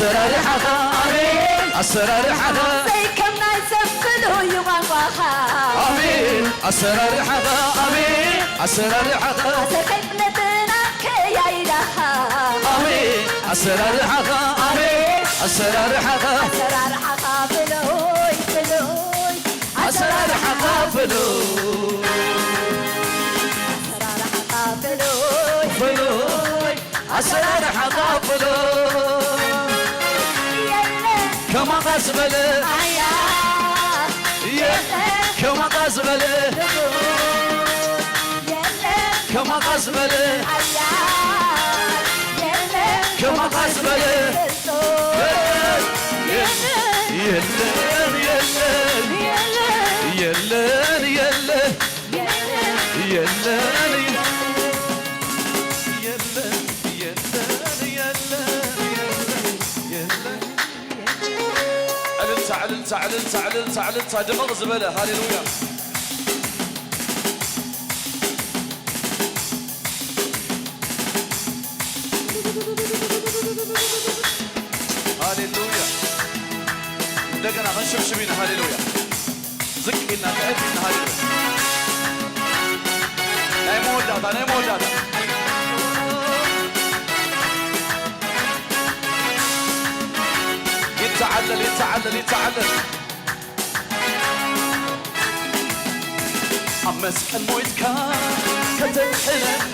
ኣሰራርሓኻ ኣቤት ኣሰራርሓኻ ዘይከም ናይ ሰብ ፍሉይ እዩ ቋንቋኻ ኣቤት ኣሰራርሓኻ ኣቤት ኣሰራርሓኻ ኣሰር ከይፍለጥና ከያይዳኻ ኣቤት ኣሰራርሓኻ ኣቤት ኣሰራርሓኻ ኣሰራርሓኻ ፍሉይ ፍሉይ ኣሰራርሓኻ ፍሉይ ኣሰራርሓኻ ፍሉይ ፍሉይ ኣሰራርሓኻ ፍሉይ የለ ከማኻ ዝበለ ኣያ የለ ከማኻ ዝበለ ንጉስ የለ ከማኻ ዝበለ ኣያ የለ ከማኻ ዝበለ ክርስቶስ የለን የለን የለን የለን የለን የለን የለን የለን የለን የለን የለን እልልታ እልልታ እልልታ እልልታ እልልታ ድምቕ ዝበለ ሃሌሉያ ሃሌሉያ እንደገና ክንሽብሽብ ኢና ሃሌሉያ ዝቅ ኢልና ትሕት ኢልና ሃሌሉያ ናይ መወዳእታ ናይ መወዳእታ ይተዓለል ይተዓለል ይተዓለል ኣብ መስቀል ሞይትካ ከተድሕነኒ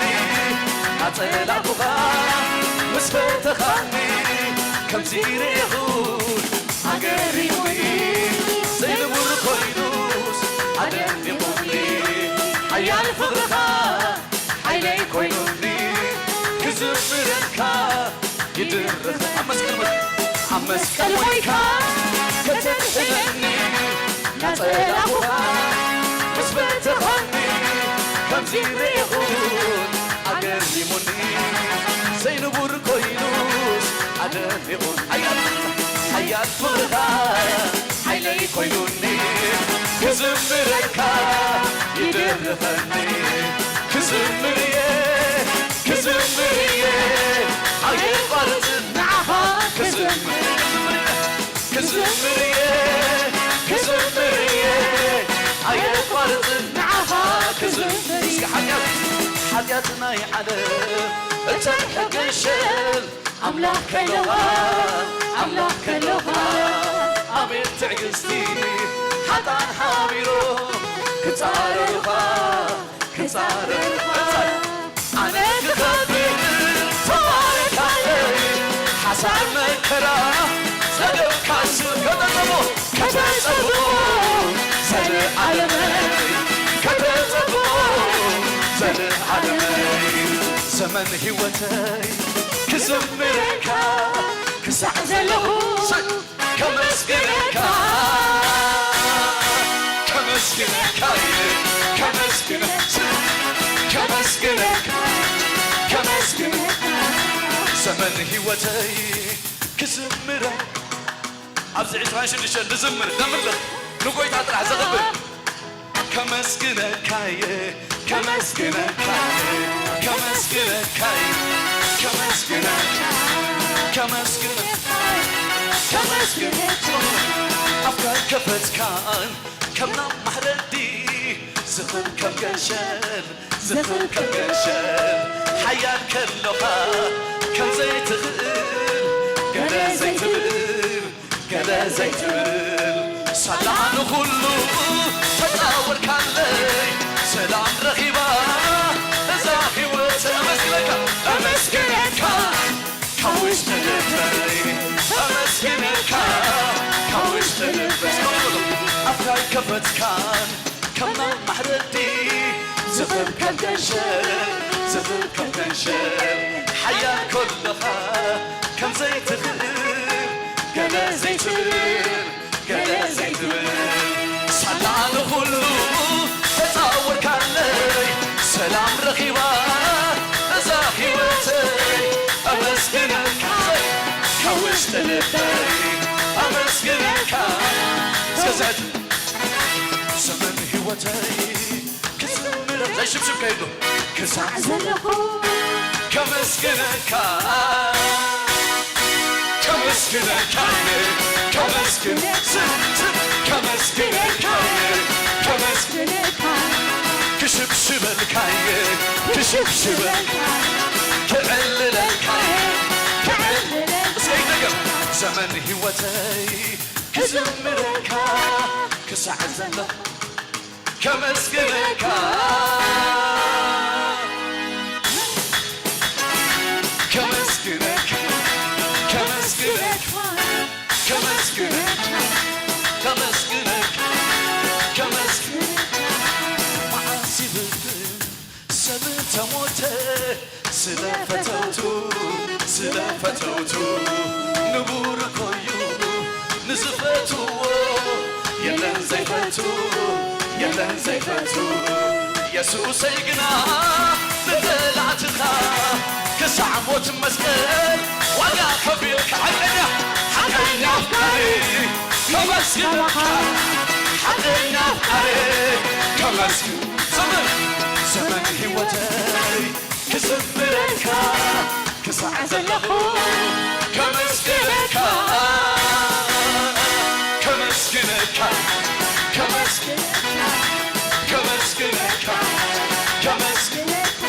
ኣጸላእኩኻ ምስ ፈተኻኒ ከምዚ ርኢኹ ኣገሪሙኒ ዘይንቡር ኮይኑስ ኣደኒቑኒ ሓያል ፍቕርኻ ሓይለይ ኮይኑኒ ክዝምረልካ ይድርኽ ኣብ መስቀል ሞይትካ መስቀል ኮይንካ ከተድሕነኒ፣ ናጸላኹኻ ምስ በተኸኒ፣ ከምዚ ርኢኹን ኣገሪሙኒ፣ ዘይንቡር ኮይኑስ ኣደኒቑን። ሓያል፣ ሓያል ፍቕርኻ ሓይለይ ኮይኑኒ፣ ክዝምረካ ይድርኸኒ፣ ክዝምር እየ፣ ክዝምር እየ፣ ኣየቋርጽን ንዓኻ ክዝምር፣ ክዝምር እየ፣ ክዝምር እየ፣ ኣየቋርጽን ንዓኻ ክዝምር። እስኪ ሓጢኣት፣ ሓጢኣት ናይ ዓለም እንተ ሕገሸል ኣምላኽ ከሎኻ፣ ኣምላኽ ከሎኻ፣ ኣቤት ትዕግስቲ፣ ሓጣን ሓቢሮም ክጻረሩኻ፣ ክጻረሩኻ። ኣነ ክኸብር ተባረካለይ፣ ሓሳር መከራ ጸገም ካሱ ከተጸብኦ፣ ከተጸብኦ ዘለዓለመይ፣ ከተጸብኦ ዘለዓለመይ። ዘመን ህይወተይ ክዝምረካ ክሳዕ ዘለኹ ከመስግነካ፣ ከመስግነካ፣ ከመስግነ-፣ ከመስግነካ፣ ከመስግነካ። ዘመን ህይወተይ ክዝምረ፣ ኣብዚ ዕስራን ሽዱሽተን ንዝምር፣ ነምልኽ፣ ንጎይታ ጥራሕ ዘኽብር። ከመስግነካየ፣ ከመስግነካየ፣ ከመስግነካየ፣ ከመስግነካ፣ ከመስግነ-፣ ከመስግነ-፣ ኣፍካ ከፈትካን ከም ናብ ማሕረዲ ዝኽር ከም ገንሸል፣ ዝኽር ከም ገንሸል ሓያል ከሎኻ ከም ዘይትኽእል ገለ ዘይትብል ገለ ዘይትብል ሳላ ንኹሉ ተጻወርካለይ ሰላም ረኺባ እዛ ህይወት። ኣመስግነካ፣ ኣመስግነካ ካብ ውሽጢ ልበይ፣ ኣመስግነካ ካብ ውሽጢ ልበይ። ኣፍካ ኣይከፈትካን ከም ናብ ማሕረዲ ዝኽር ከም ገንሸል፣ ዝኽር ከም ገንሸል ሓያል ከሎኻ ከም ዘይትኽእል ገለ ዘይትብል፣ ገለ ዘይትብል ሳላ ንኹሉ ተጻወርካለይ ሰላም ረኺባ እዛ ህይወተይ። ኣመስግነካ ካብ ውሽጢ ልበይ ኣመስግነካ። እስከ ዘሕት ዘመን ህይወተይ ክዝምር ዘይሽብሽብ ከይዱ ክሳዕ ዘለኹ ከመስግነካ፣ ከመስግነካ፣ ከመስግን-፣ ስም-፣ ስም-፣ ከመስግነካ፣ ከመስግነካ፣ ክሽብሽበልካየ፣ ክሽብሽበልካ፣ ክዕልለልካየ፣ ክዕልለልካ። እስከ ይደገም። ዘመን ህይወተይ ክዝምረካ ክሳዕ ዘለኹ ከመስግነካ፣ ከመስግነካ፣ ከመስግነካ፣ ከመስግነካ፣ ከመስግነካ፣ ከመስግነካ። መዓስ ይብል ሰብ ተሞተ ስለ ፈተውቱ፣ ስለ ፈተውቱ ንቡር ኮዩ ንዝፈትዎ የለን ዘይፈቱ፣ የለን ዘይፈቱ። የሱሰይ ግና ንጸላእትኻ ክሳዕ ሞት መስቀል ዋጋ ከፊልካ። ሓቀኛ፣ ሓቀኛ ኣፍቃሪ ከመስግነካ፣ ሓቀኛ ኣፍቃሪ ከመስግን። ዘመን፣ ዘመን ህይወተይ ክዝምረካ ክሳዕ ዘለኹ ከመስግነካ፣ ከመስግነካ፣ ከመስግነካ፣ ከመስግነካ፣ ከመስግነካ፣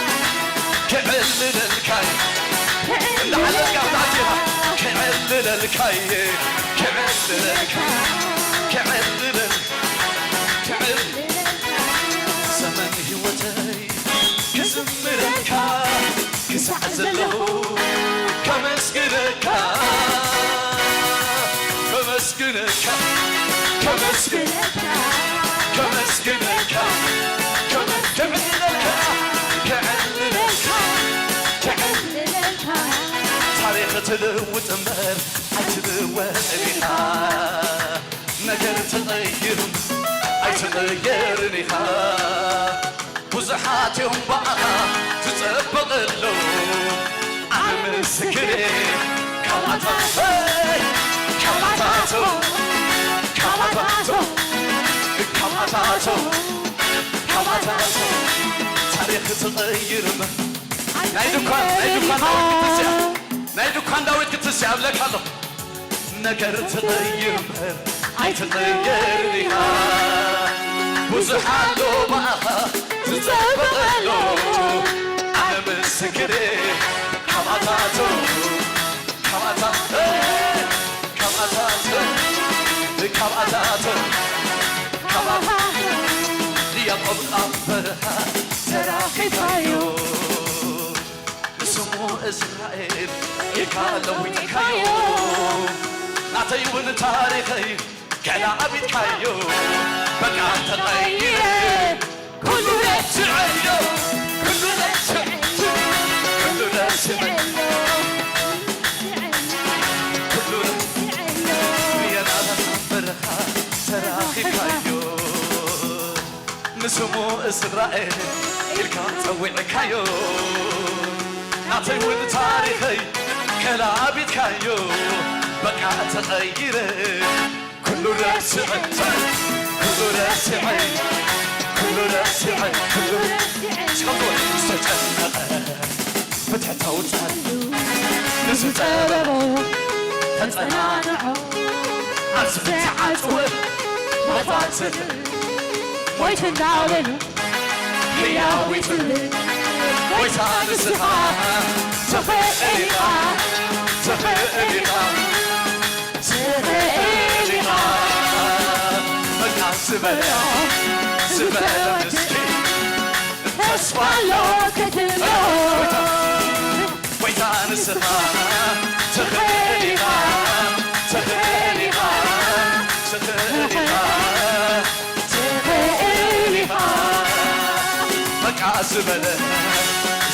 ክዕልለልካ እንዳዓለልካ ክትኣትየኻ፣ ክዕልለልካየ፣ ክዕልለልካ፣ ክዕልለል-፣ ክዕል-፣ ዘመን ህይወተይ ክዝምረካ ክሳዕ ዘለኹ ከመስግነካ፣ ከመስግነካ፣ ከመስግነካ፣ ከመስግነካ፣ ከመ-፣ ከዕልለልካ፣ ከዕልለልካ፣ ከዕልለልካ፣ ታሪኽ ትልውጥ እምበር ኣይትልወጥን ኢኻ። ነገር ተቐይሩ ኣይትቐየርን ኢኻ። ብዙሓት እዮም ብኣኻ ዝጸበቐሉ። ኣነ ምስክሬ ካብኣታቶ፣ ካብኣታቶ፣ ካብኣታቶ፣ ካብኣታቶ፣ ካብኣታቶ ታሪኽ ትቐይር እምበር ናይ ድኳን፣ ናይ ድኳን ዳዊት ክትስያ፣ ናይ ድኳን ዳዊት ክትስያ እብለካ ኣለኹ። ነገር ትቕይር እምበር ኣይትቕየርን ኢኻ። ብዙሕ ኣሎ ብኣኻ ዝጸበቐሉ። ኣነ ምስክሬ ካብኣታቶ፣ ካብኣታ-፣ ካብኣታቶ፣ ካብኣታቶ፣ ካብኣታ-፣ ያዕቆብ ኣብ በረኻ ተራኺብካዮ። ንስሙ እስራኤል ኢልካ ለዊጥካዮ። ናተይ እውን ታሪኸይ ገላቢጥካዮ። በቃ ተቐይረ ኩሉ ረሲዐዮ። ኩሉ ረሲዐዮ። ኩሉ ረሲዐዮ። ኩሉ ረሲዐዮ። የናበኻ በረኻ ተራኺብካዮ። ንስሙ እስራኤል ኢልካ ጸዊዕካዮ። ናተይ እውን ታሪኸይ ከላቢትካዮ። በቃ ተቐይረ ኩሉ ረሲዐ፣ ኩሉ ረሲዐ፣ ኩሉ ረሲዐ፣ ኩሉ ረሲዐ። እስከ ዝተጨነቐ ብትሕቲ ኣውጻሉ፣ ንዝጸበቦ ተጸናንዖ፣ ኣብ ዝተዓጽወ ሞት ኣትብል፣ ሞይቱ እንዳበሉ ህያው ይትብል። ጎይታ ንስኻ ትኽእል ኢኻ፣ ትኽእል ኢኻ፣ ትኽእል ኢኻ። በቃ ዝበለ፣ ዝበለ ምስኪን ተስፋ ኣሎ ክትብሎ። ጎይታ ንስኻ ትኽእል ኢኻ፣ ትኽእል ኢኻ፣ ትኽእል ኢኻ፣ ትኽእል ኢኻ። በቃ ዝበለ፣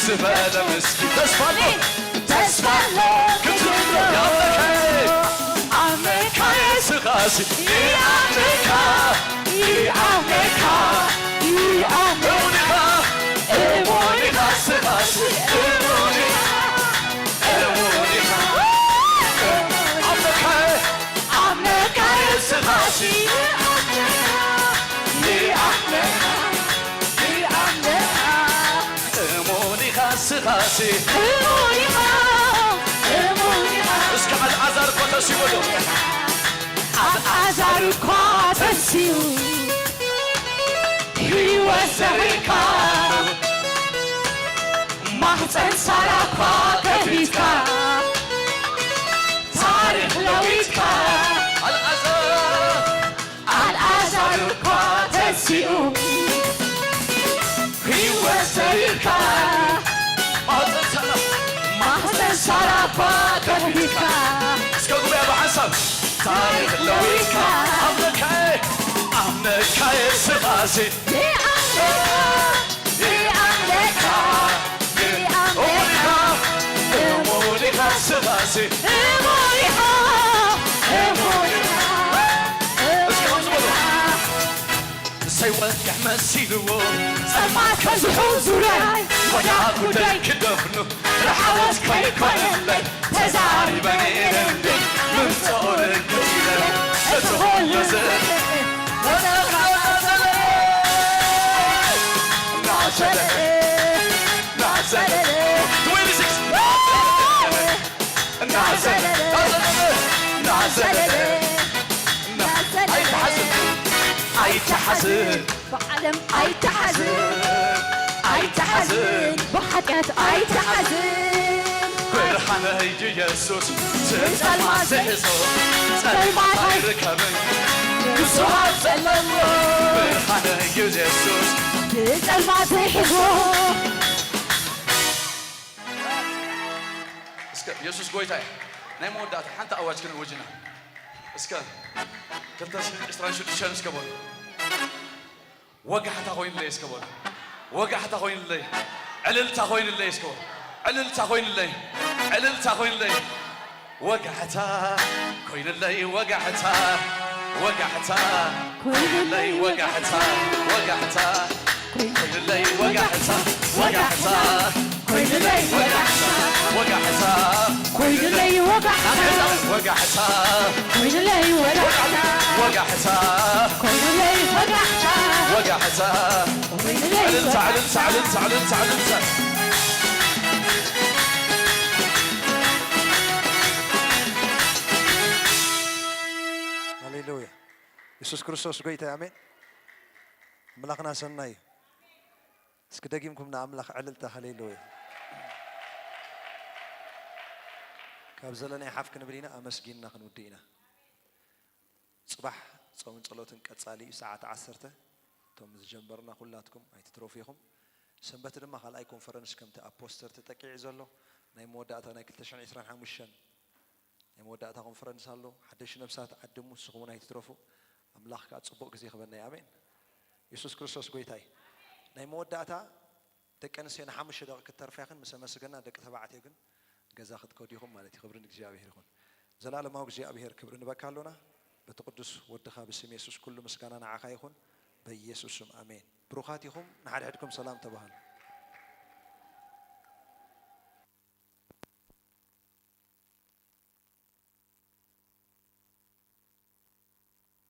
ዝበለ ምስኪን ተስፋ ኣሎ፣ ተስፋ ኣሎ ክትብሎ። ኣምለካየ፣ ኣምለካየ ስኻሲ፣ ኣምለካ፣ ኣምለካ፣ ኣምለካ። እሙን ኢኻ፣ እሙን ኢኻ ስኻሲ፣ እሙን ኢኻ፣ እሙን ኢኻ። ኣምለካየ፣ ኣምለካየ ስኻሲ፣ ኣምለካ፣ ኣምለካ። እሙን ኢኻ ስኻሲ፣ እሙን ኢኻ፣ እሙን ኢኻ። እስከ ኣልዓዛር እኮ ተሲኡ በሉ። ኣልዓዛር እኳ ተንሲኡ፣ ህይወት ዘሪእካ፣ ማህፀን ሳራ እኳ ከፊትካ፣ ታሪኽ ለዊጥካ። ኣልዓዛር፣ ኣልዓዛር እኳ ተንሲኡ፣ ህይወት ዘሪእካ፣ ማህፀን ሳራ፣ ማህፀን ሳራ እኳ ከፊትካ። እስከ ጉባኤ ብሓንሳብ ታሪኽ ለዊጥካ። ኣምለካየ፣ ኣምለካየ ስኻሲ፣ ይኣምለካ፣ ይኣምለካ፣ ይኣምለካ። እሙን ኢኻ፣ እሙን ኢኻ ስኻሲ፣ እሙን ኢኻ፣ እሙን ኢኻ። እስከ ከምዚ በሉ። ዘይወግሕ መሲልዎ ጸልማት ከዝሑ ዙርያይ፣ ወዳ ጉዳይ ክደፍኑ ርሓወት ከይኮነለይ፣ ተዛሪበ ነይረ እንዴ ምምጽኦ ርግጽ ኢለ፣ እቲ ኹሉ ዝእለ ወደቕና ዘለለ፣ እናዘለለ፣ እናዘለለ። ትዌንቲ ሲክስ እናዘለለ፣ እናዘለለ፣ እናዘለለ፣ ኣይትሓዝን፣ ኣይትሓዝን፣ ብዓለም ኣይትሓዝን፣ ኣይትሓዝን፣ ብሓጢኣት ኣይትሓዝን። ብርሃነይ ኢየሱስ፣ ብጸልማት ዝሕዞ ጸልማት ኣይርከብን። ንሱ ኣብ ዘለዎ ብርሃነይ ኢየሱስ፣ ብጸልማት ዝሕዞ እስከ የሱስ ጎይታ እዩ። ናይ መወዳእታ ሓንቲ ኣዋጅ ክንእውጅ ኢና። እስከ ክልተ ሽሕን ዕስራን ሽዱሽተን እስከ በሉ። ወጋሕታ ኮይኑለይ እስከ በሉ። ወጋሕታ ኮይኑለይ። ዕልልታ ኮይኑለይ እስከ በሉ። ዕልልታ ኮይኑለይ። ዕልልታ ኮይኑለይ። ወጋሕታ ኮይኑለይ ወጋሕታ፣ ወጋሕታ ኮይኑለይ ወጋሕታ፣ ወጋሕታ ኮይኑለይ ወጋሕታ፣ ወጋሕታ ኮይኑለይ ወጋሕታ፣ ወጋሕታ ኮይኑለይ ወጋሕታ፣ ወጋሕታ ኮይኑለይ ወጋሕታ፣ ወጋሕታ ኮይኑለይ ወጋሕታ፣ ወጋሕታ ኮይኑለይ እልልታ፣ እልልታ፣ እልልታ፣ እልልታ፣ እልልታ። ሃሌሉያ። የሱስ ክርስቶስ ጎይታ፣ ኣሜን። ኣምላኽና ሰናይ እዩ። እስኪ ደጊምኩም ንኣምላኽ ዕልልታ፣ ሃሌሉያ። ካብ ዘለናይ ሓፍ ክንብል ኢና፣ ኣመስጊንና ክንውድእ ኢና። ጽባሕ ጾምን ጸሎትን ቀጻሊ እዩ፣ ሰዓት ዓሰርተ። እቶም ዝጀመርና ኩላትኩም ኣይትትረፉ ኢኹም። ሰንበት ድማ ካልኣይ ኮንፈረንስ፣ ከምቲ ኣብ ፖስተር ተጠቂዑ ዘሎ፣ ናይ መወዳእታ ናይ ክልተ ሽሕን ዕስራን ሓሙሽተን ናይ መወዳእታ ኮንፈረንስ ኣሎ። ሓደሽ ነብሳት ዓድሙ፣ ንስኹም እውን ኣይትትረፉ። ኣምላኽ ከኣ ጽቡቕ ግዜ ክበና እዩ። ኣሜን። የሱስ ክርስቶስ ጎይታ እዩ። ናይ መወዳእታ ደቂ ኣንስትዮ ንሓሙሽተ ደቂ ክትተርፋ ኢኽን፣ ምስ ኣመስገና፣ ደቂ ተባዕትዮ ግን ገዛ ክትከዱ ኢኹም ማለት እዩ። ክብሪ ንእግዚኣብሔር ይኹን። ዘላለማዊ እግዚኣብሔር ክብሪ ንበካ ኣሎና። በቲ ቅዱስ ወድኻ ብስም የሱስ ኩሉ ምስጋና ንዓኻ ይኹን። በኢየሱስ ስም ኣሜን። ብሩኻት ኢኹም። ንሓድሕድኩም ሰላም ተባሃሉ።